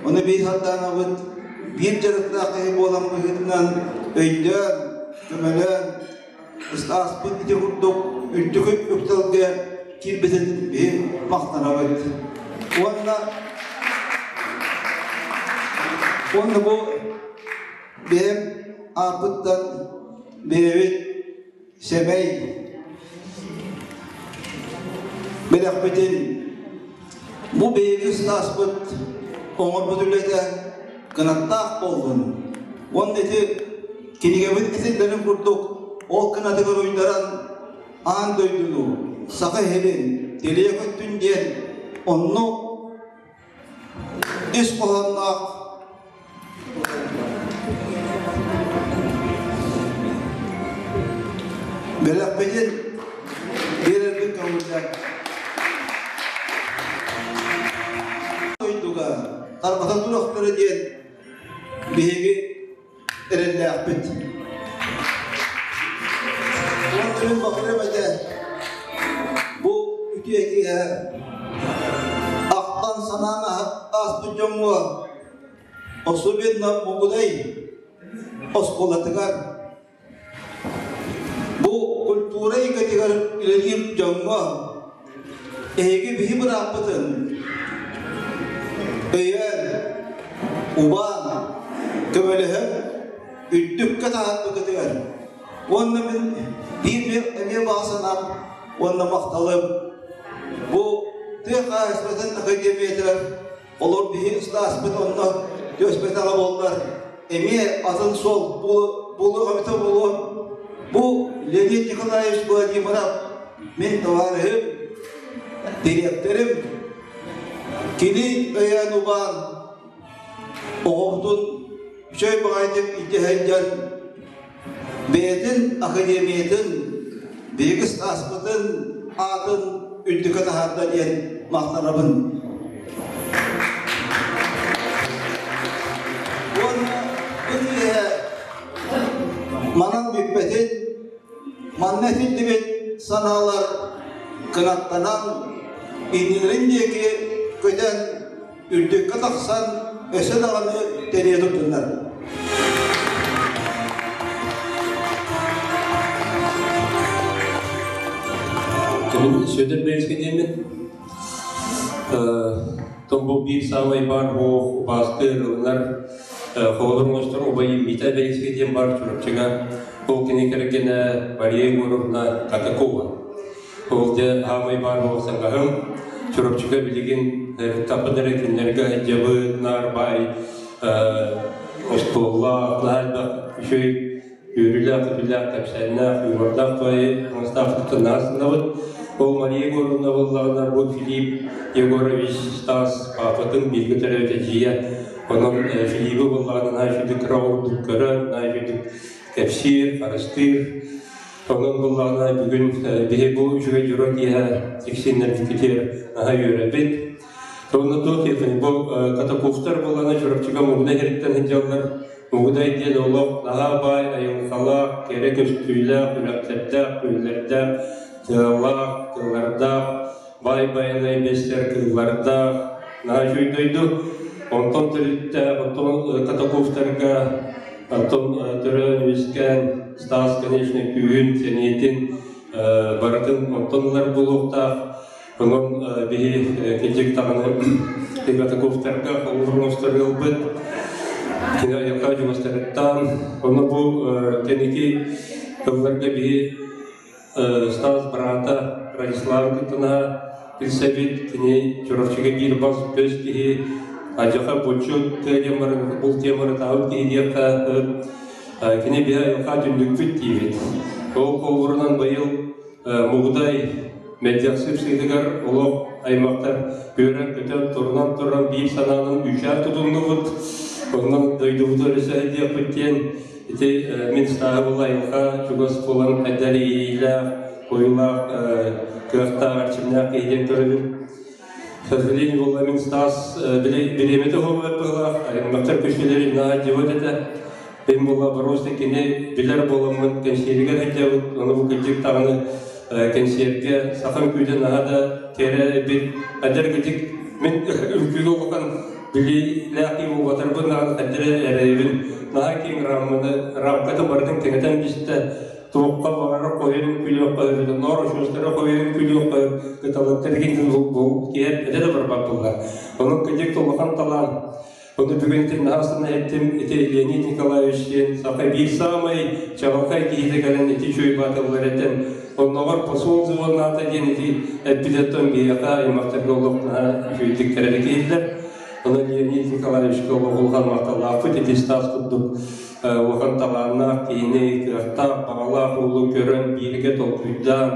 Ону биир Сардаанабыт биир дьарыктаах киһи буолан быһыытынан өйдөөн, көмөлөөн, ааспыт ити курдук үрдүкү үктэлгэ киирбитин биһи махтанабыт. Уонна Уонна бу бэйэм ааппыттан бэйэбит сэмэй бэлэхпитин бу биһиги ыстааспыт оҥорбут үлэтэ кынаттаах буоллун уонна ити кинигэбит этиллэрин курдук ол кынатыгар уйдаран аан дойдуну саха иһирин тилийэ көттүн диэн онно ис хоһоонноох бэлэхпитин биэрэрбин көҥүллээн дойдуга тарҕата туруохтара диэн биһиги эрэллээхпит. Уонна мин баҕарыам этэ бу үтүө киэһэ ахтан санаан ааспыт дьоҥҥо особенно Мугудай оскуолатыгар бу культура эйгэтигэр үлэлиир дьоҥҥо эһиги биһи бырааппытын өйөөн, убаан, көмөлөһөн үрдүккэ таһаарбыкытыгар уонна мин биир эмиэ баҕа санаам уонна махталым бу тыа хаһаайыстыбатын академиятыгар олор биһи ыстааспыт онно түөспэтэҕэ буоллар эмиэ атын суол буолуох эбитэ буолуо бу Леонид Николаевич Владимиров мин табаарыһым дириэктэрим кини өйөөн убаан оҕобутун үчүгэй баҕайытык илдьэ сылдьан бэйэтин академиятын биһиги ыстааспытын аатын үрдүккэ таһаарда диэн махтанабын. Уонна бу киэһэ манан бүппэтин, манна этиллибит санаалар кынаттанан, иннилэрин диэки көтөн үрдүккэ тахсан өссө даҕаны тэрийэ турдуннар. Мин Сүөдэр Бельский диэммин. Том бу биир саамай баар буох убаастыыр ылынар холобур оҥостор убайым Мита Бельский диэн бар Чурапчыга. Ол кини кэргэнэ Мария Егоровна Катакова. Ол дьэ аамай баар буох саҥаһым Чурапчыга билигин таппыт эрэ кинилэргэ дьабы наар баай остуоллаах, наһаа элбэх үчүгэй үөрүүлээх, көтүүлээх, кэпсээннээх, юмордаах баайы таҥастаах наһаа Ол Мария Егоровна буоллаҕына бу Филипп Егорович Стас паапатын бииргэ төрөөбүт эдьиийэ. Онон Филиппи буоллаҕына наһаа үчүгэй кыра курдук көрөр, наһаа үчүгэй кэпсиир, харыстыыр. Онон буоллаҕына бүгүн биһи бу үчүгэй дьоро киэһэ тиксиннэрбитигэр наһаа үөрэбит. Онно туох диэххиний, бу Катаковтар буоллаҕына Чурапчыга Мугудай иһиттэн сылдьаллар. Мугудай диэн олох наһаа баай айылҕалаах, кэрэ көстүүлээх, үрэхтэрдээх, күөллэрдээх, тыалаах, тыалардаах, баай байанай бэстэр кыыллардаах наһаа үчүгэй дойду. Онтон төрүттээх, онтон Катаковтарга оттон төрөөн үөскээн Стас, конечно, күүһүн, сэниэтин барытын онтон ылар буолуохтаах. Онон биһи кэлдьик даҕаны Катаковтарга холобур оҥостор ыалбыт. Кини айылҕа дьугастарыттан, онно бу кэнники тылларга биһи Стас брата Радислав кытына билсэбит, кини Чурапчыга биир бас көс киһи, адьаха булчут тыа бул теманы таабыт киһи диэххэ кини биһи айылҕа түннүкпүт диибит. Ол холобурунан быйыл Мугудай мэлдьэхсип сыытыгар олох аймактар үөрэн-көтөн, турунан туран биир санаанан үүчээн тутуннубут. Онон дойдубуту өрүсэ диэхпит диэн Ити мин ыстааһы була айылҕа чугас буолан хайдах иилээх, ойуулаах, кыахтаах, эрчимнээх киһи диэн көрөбүн. К сожалению, буолла мин Стас бириэмэтэ уһугар быһылаах, аймахтар күчүлэри наһаа дьыбыт этэ. Мин буолла просто кини билэр буоламмын кэнсиэригэр сылдьабыт, ону бу кырдьык даҕаны кэнсиэргэ сахам күүтэ наһаа да кэрэ эбит. Эдэр кырдьык мин үҥкүүгэ улахан Билиилээх киһи буолбатарбын даҕаны хайдах эрэйбин наһаа киэҥ рамманы рамкатын барытын кэҥэтэн бистэ туохха баҕарар хойун күлүөххэ сөп ноор очуостара хойун күлүөххэ кыталыктар киһи этэ да барбат буолла онон кыдьык улахан талаан. Оны бүгүн ити наһаастан эттим, ити Леонид Николаевич диэн саха биир саамай чаҕылхай киһитэ кэлэн ити үчүгэй баатыллар этэн, онноҕор посол звоннаата диэн ити эппитеттон биһиэхэ аймахтарга олох наһаа үчүгэйдик кэрэлик иһиллэр. Онон Леонид Николаевичка олох улахан махталлаахпыт, ити Стас курдук улахан талааннаах киһини, кыахтаах, баҕалаах уолу көрөн, бииргэ толкуйдаан,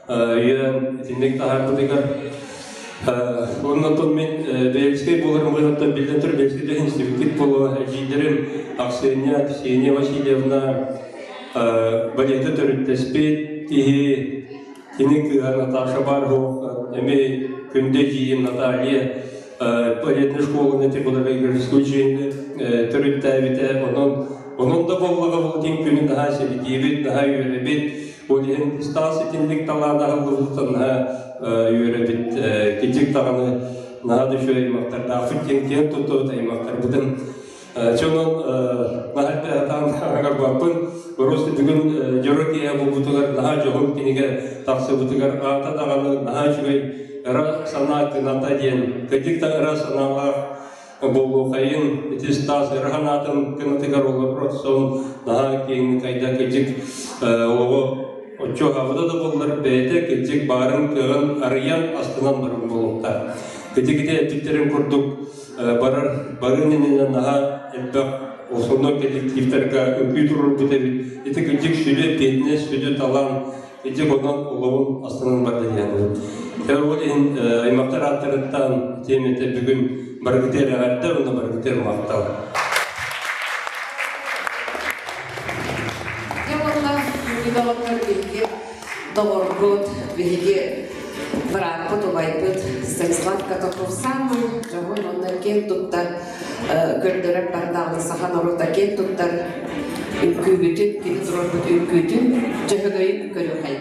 өйөөн итинник таһаарбытыгар. Оннотон мин Бельскэй буоларым быһыттан биллэн турар Бельскэй да институт буолуо эдьиийдэрим Аксения, Ксения Васильевна балета төрүттэспит киһи, кини кыыһа Наташа Бархов, эмиэ күндү эдьиийим Наталья балетный школаны художественную училищены төрүттээбитэ. Онон онон да буоллаҕа бултин күнү наһаа сэргиибит, наһаа үөрэбит. Ол иһин Стас итинник талаана аһыллыбытыттан наһаа үөрэбит. Кичик даҕаны наһаа да үчүгэй аймахтардаахпыт диэн киэн туттубут аймахтарбытын. Чонон наһаа атаан агарбаппын. Просто бүгүн дьоро киэһэ буолбутугар наһаа дьоһун кинигэ тахсыбытыгар аата даҕаны наһаа үчүгэй ыра санаа кыната диэн кырдьык да ыра санаалаах буолуохайын ити Стас ыра санаатын кынатыгар олорсон наһаа киэҥник айда кырдьык олоҕу оччо аһабыта да буоллар бэйэтэ кырдьык баарын кыаҕын арыйан астынан баран буолуохтаах. Кырдьык ити эппиттэрин курдук барар барын иннинэ наһаа элбэх основной коллективтарга үҥкүү туруорбут эбит. Ити кырдьык сүдү эппиэтинэс, сүдү талаан. Ити онон олоҕун астынан барда диэн. Ол иһин аймактар ааттарыттан тиэмэтэ бүгүн барыгытыар эҕэрдэ уонна барыгытыар махтал. Дьэ уонна күндү доҕоттор биһиги доҕорбут, биһиги бырааппыт, убайбыт Станислав Катаков саамай дьоһун уонна киэн туттар көрдөрөр бардаҕына саха норуота киэн туттар үҥкүүбүтүн, кини туруорбут үҥкүүтүн дьөһөгөйүн көрүөхэй.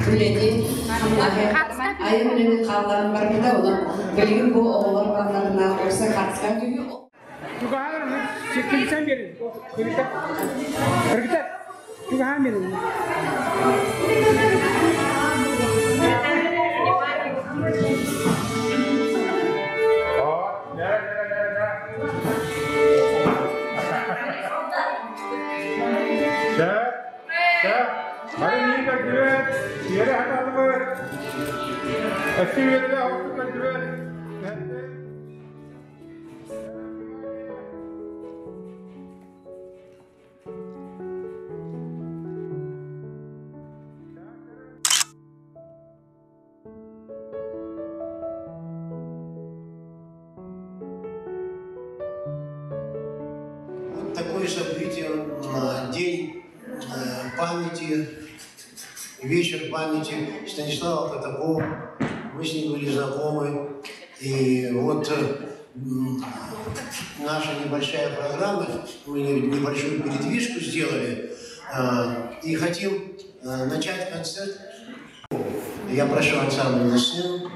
Үлэни айар үлэни хаалларан барбыта, онон билигин бу оҕолор барыларына өссө хатска түһүү. Чугаһаан кимсэн берин. Кыргыта. Кыргыта. Чугаһаан берин. Вот такое событие, день памяти, вечер памяти Станислава Катакова. Мы с ним были знакомы. И вот наша небольшая программа, мы небольшую передвижку сделали, и хотим начать концерт. Я прошу ансамбль на сцену.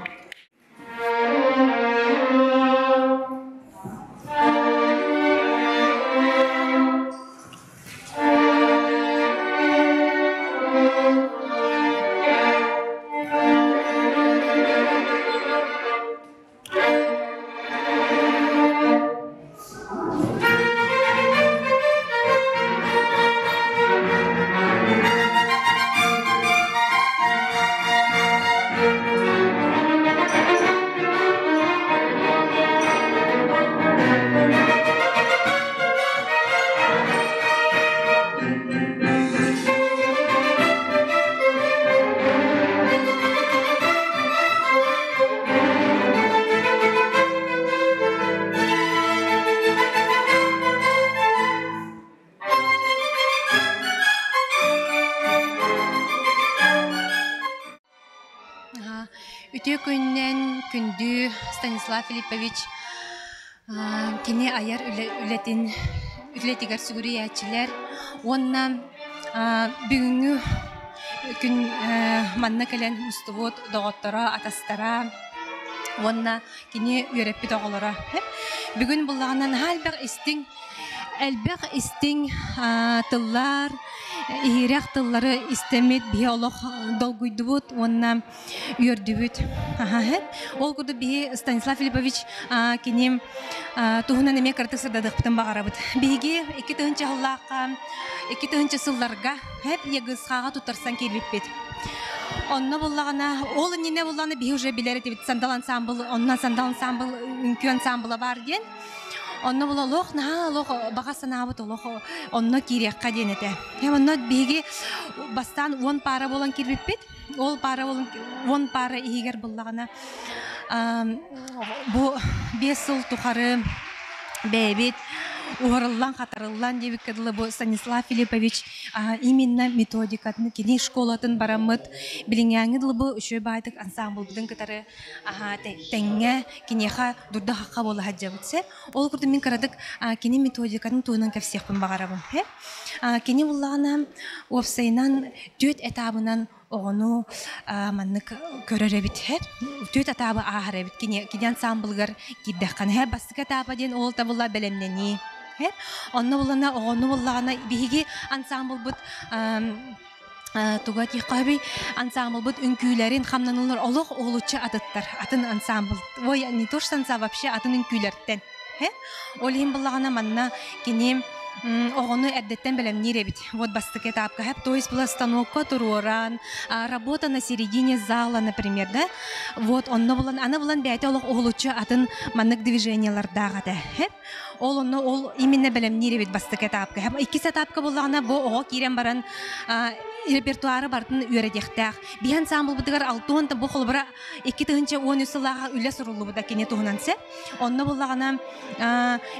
Үтүө күнүнэн күндү Станислав Филиппович кини айар үлэтин үлэтигэр сүгүрүйээччилэр уонна бүгүҥҥү күн манна кэлэн мустубут доҕотторо, атастара уонна кини үөрэппит оҕолоро. Бүгүн буллаҕына наһаа элбэх истиҥ элбэх истиҥ тыллар, иһирэх тыллары истэммит биһи олох долгуйдубут уонна үөрдүбүт. Ол курдук биһи Станислав Филиппович кини туһунан эмиэ кыратык сырдатыахпытын баҕарабыт. Биһиги 2000 сыллаахха, 2000 сылларга хэп ЕГСХ-ҕа туттарсан киирбиппит. Онно буллаҕына, ол иннинэ буллаҕына биһи уже билэр этибит Сандал ансамбл, онно Сандал ансамбл үҥкүү ансамбла баар диэн. Онно була олох наһаа олох баҕа санаабыт олох онно киириэххэ диэн этэ. Онно биһиги бастаан уон паара буолан киирбиппит. Ол паара уон паара иһигэр буллаҕына бу 5 сыл тухары бэйэбит уһарыллан-хатарыллан диэбиккэ дылы бу Станислав Филиппович именно методикатын кини школатын бараммыт билиҥҥээҥҥи дылы бу үчүгэй баайдык ансамблбытын кытары тэҥҥэ киниэхэ дурда-хахха буола сылдьабыт сөп. Ол курдук мин кыратык кини методикатын туһунан кэпсиэхпин баҕарабын. Кини буллаҕына уопсайынан түөрт этабынан оҕону маннык көрөр эбит түөрт этабы ааһар эбит кини кини ансамблыгар киирдэххинэ бастакы этаба диэн ол табылла бэлэмнэнии онно буллана оҕону буллаҕына биһиги ансамблбыт туга диэххэ ансамблбыт үҥкүүлэрин хамнанулар олох уһулуччу атыттар атын ансамбл ой не то что ансамбл вообще атын үҥкүүлэртэн ол иһин буллаҕына манна кини оҕону эрдэттэн бэлэмниир эбит вот бастакы этапка то есть была станокка туруоран работа на середине зала например да вот онно булан аны булан бэйэтэ олох уһулуччу атын маннык движениялардаах этэ ол онно ол именно бэлэмниир эбит бастакы этапка иккис этапка буллаҕына бу оҕо киирэн баран репертуары барытын үөрэтиэхтээх биһи ансамблбытыгар алтуон бу холобура 2013 сыллааҕа үлэ суруллубута кини туһунан сөп онно буллаҕына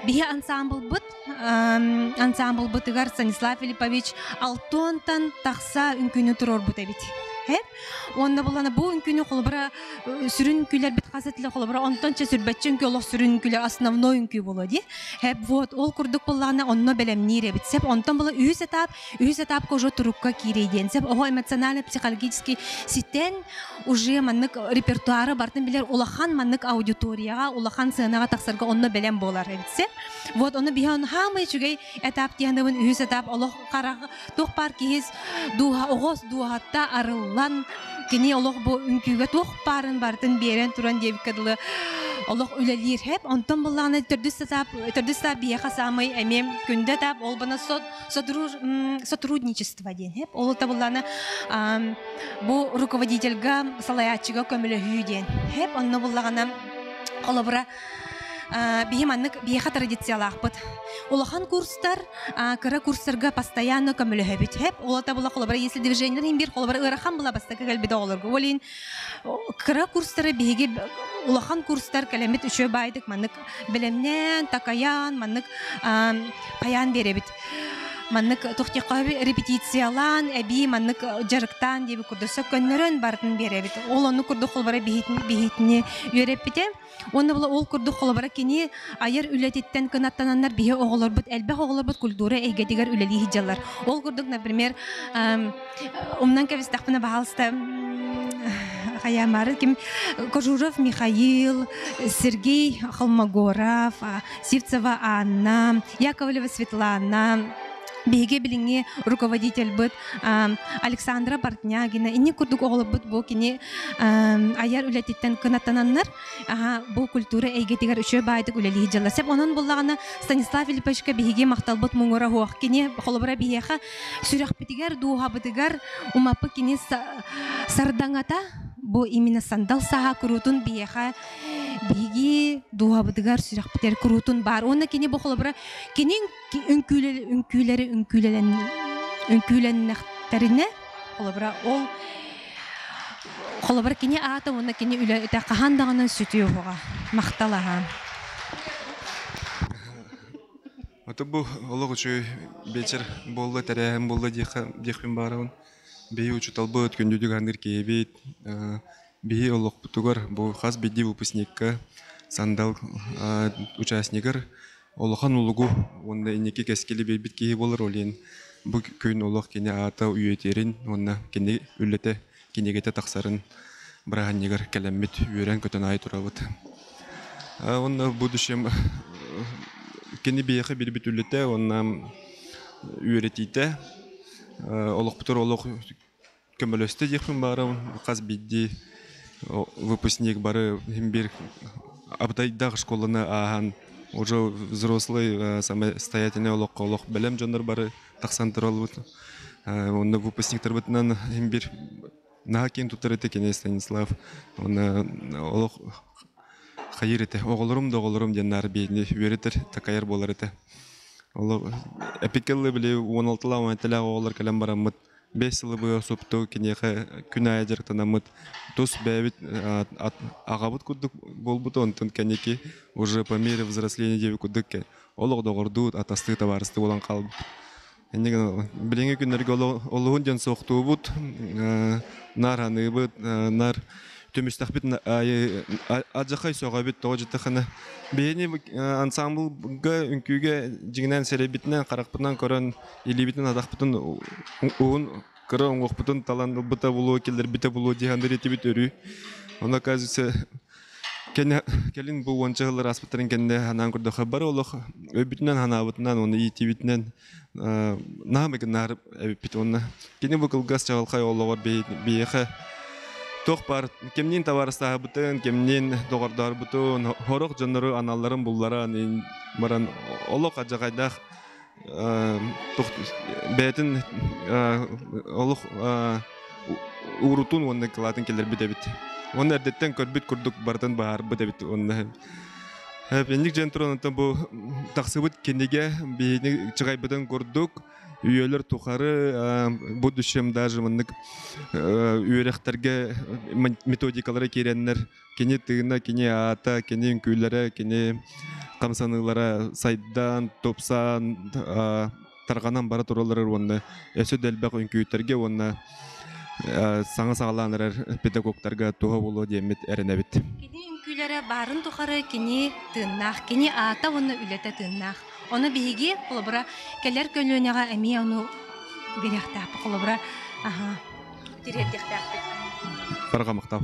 биһи ансамблбыт ансамблбытыгар Станислав Филиппович алтуонтан тахса үҥкүүнү туруорбут эбит. Хеп. Онна булана бу үҥкүүнү холобура сүрүн үҥкүүлэрбит хас этилэ холобура онтон чэ сүрбэччэ үҥкүү олох сүрүн үҥкүүлэр основной үҥкүү буолуо дии. Хеп вот ол курдук буллаҕына онно бэлэмниир эбит. Сеп онтон була үһүс этап, үһүс этапка уже турукка киирэй диэн. Сеп оҕо эмоционально психологически ситэн уже маннык репертуары бартын билэр улахан маннык аудиторияҕа, улахан сыанаҕа тахсарга онно бэлэм буолар эбит. Сеп. Вот ону биһи он хаамай үчүгэй этап диэхнабын үһүс этап олох харах туох баар киһи дууһа оҕос дууһатта арыллан кини олох бу үҥкүүгэ туох баарын барытын биэрэн туран диэбиккэ дылы олох үлэлиир хэп онтон буллаҕына төрдүс этап төрдүс этап биһиэхэ саамай эмиэ күндү этап ол бана сотрудничество диэн хэп ол табыллаана бу руководительга салайааччыга көмөлөһүү диэн хэп онно буллаҕына холобура биһи маннык биһиэхэ традициялаахпыт. Улахан курстар, кыра курстарга постоянно көмөлөһөбүт. Хэп, олата була холобура, если движениелер иһин биир холобура ыарахан була бастакы кэлбит оҕолорго. Ол иһин кыра курстары биһиги улахан курстар кэлэммит үчүгэй баайдык маннык бэлэмнээн, такайан, маннык хайаан биэрэбит. Маннык тохтиоххо репетициялаан, эбии маннык дьарыктаан диэбит курдук сөккөннөрөн барытын биэрэбит. Ол оннук курдук холобура биһитини үөрэппитэ. Уонна була ол курдук холобура кини айар үлэтиттэн кынаттананнар биһи оҕолорбут элбэх оҕолорбут культура эйгэтигэр үлэлии сылдьаллар. Ол курдук, например, умнан кэбистэхпинэ, баһаалыста хайаамаары ким Кожуров Михаил, Сергей Холмогоров, Сивцева Анна, Яковлева Светлана, биһиги билиҥҥи руководительбыт Александра Портнягина инник курдук оҕолорбут бу кини айар үлэтиттэн кынаттананнар бу культура эйгэтигэр үчүгэй баайдык үлэлии дьалла сеп онон буллаҕына Станислав Филипповичка биһиги махталбыт муҥура суох кини холобура биһиэхэ сүрэхпитигэр дууһабытыгар умаппыт кини сардаҥата бу именно сандал саха куруутун биһиэхэ биһиги дууһабытыгар сүрэхпитигэр куруутун баар уонна кини бу холобура кини үҥкүүлэри үҥкүүлэннэхтэринэ холобура ол холобура кини аата уонна кини үлэтэ хаһан даҕаны сүтүө уһуҕа махтал аһаан Ото бу олох үчүгэй вечер буолла, тэрээһин буолла диэхпин баарабын. Биһи учууталбыт, күндүтүк аныыр киһибит, биһи олохпутугар бу хас биирдии выпускникка сандал участнигар улахан улугу уонна инники кэскили биэрбит киһи буолар. Ол иһин бу күн олох кини аата үйэтиэрин уонна кини үлэтэ кинигэтэ тахсарын бырааһынньыгар кэлэммит үөрэн-көтөн аайы турабыт. Уонна в будущем кини биһиэхэ биэрбит үлэтэ уонна үөрэтиитэ олохпутугар олох көмөлөстө диэхпин баарабын. Хас биирдии выпускник бары иһин биир абытайдаах школаны ааһан уже взрослый самостоятельный олоххо олох бэлэм дьоннор бары тахсан туралбыт. Онно выпускниктарбытынан иһин биир наһаа киэн туттар этэ кини Станислав. Уонна олох хайыр этэ. Оҕолорум да оҕолорум диэн наар биһигини үөрэтэр, такайар буолар этэ. Олох эпикэллы били 16-лаах 17-лээх оҕолор кэлэн бараммыт 5 сылы быһа супту киниэхэ күн аайы дьарыктанаммыт тус бэйэбит аҕабыт курдук буолбут онтон кэнники уже по мере взросления диэбит курдук олох доҕордуу атастыы табаарыстыы буолан хаалбыт инньэ гынан билиҥҥи күннэргэ олуһун диэн суохтуубут наар аныыбыт наар түмүстэхпит аайы адьахай сөҕөбүт тоҕо дьитэххинэ биһини ансамблга үҥкүүгэ дьиҥинэн сэрэйбитинэн харахпытынан көрөн илиибитин атахпытын уһун кыра уҥуохпутун талан ылбыта буолуо киллэрбитэ буолуо дии саныыр этибит өрүү ону оказывается кэлин бу уонча сыллар ааспыттарын кэннэ санаан көрдөххө бары олох өйбүтүнэн санаабытынан уонна иитиибитинэн наһаа мыкыннаар эбиппит уонна кини бу кылгас чаҕылхай олоҕор биһиэхэ туох баар кимниин табаарыстаһабытын кимниин доҕордоорбутун сорох дьоннору аналларын булларан баран олох адьаҕайдаах бэйэтин олох уурутун уонна кылаатын киллэрбит эбит. Уонна эрдэттэн көрбүт курдук барытын баһаарбыт эбит уонна инник дьэн туран онтон бу тахсыбыт кинигэ биһини чыгайбытын курдук үйэлэр тухары будущем даже маннык үөрэхтэргэ методикалара киирэннэр Кини тыына, кини аата, кини үҥкүүлэрэ, кини хамсаныылара сайдан, тупсан, тарҕанан бара тураллар уонна өссө да элбэх үҥкүүттэргэ уонна Саҥа саҕалаан эрэр педагогтарга туһа буолуо диэммит эрэнэбит. Кини үҥкүүлэрэ баарын тухары кини тыыннаах, кини аата уонна үлэтэ тыыннаах. Ону биһиги, холобура, кэлэр көлүөнэҕэ эмиэ ону биэриэхтээхпит, холобура, аха, тириэрдиэхтээхпит. Барҕа махтал.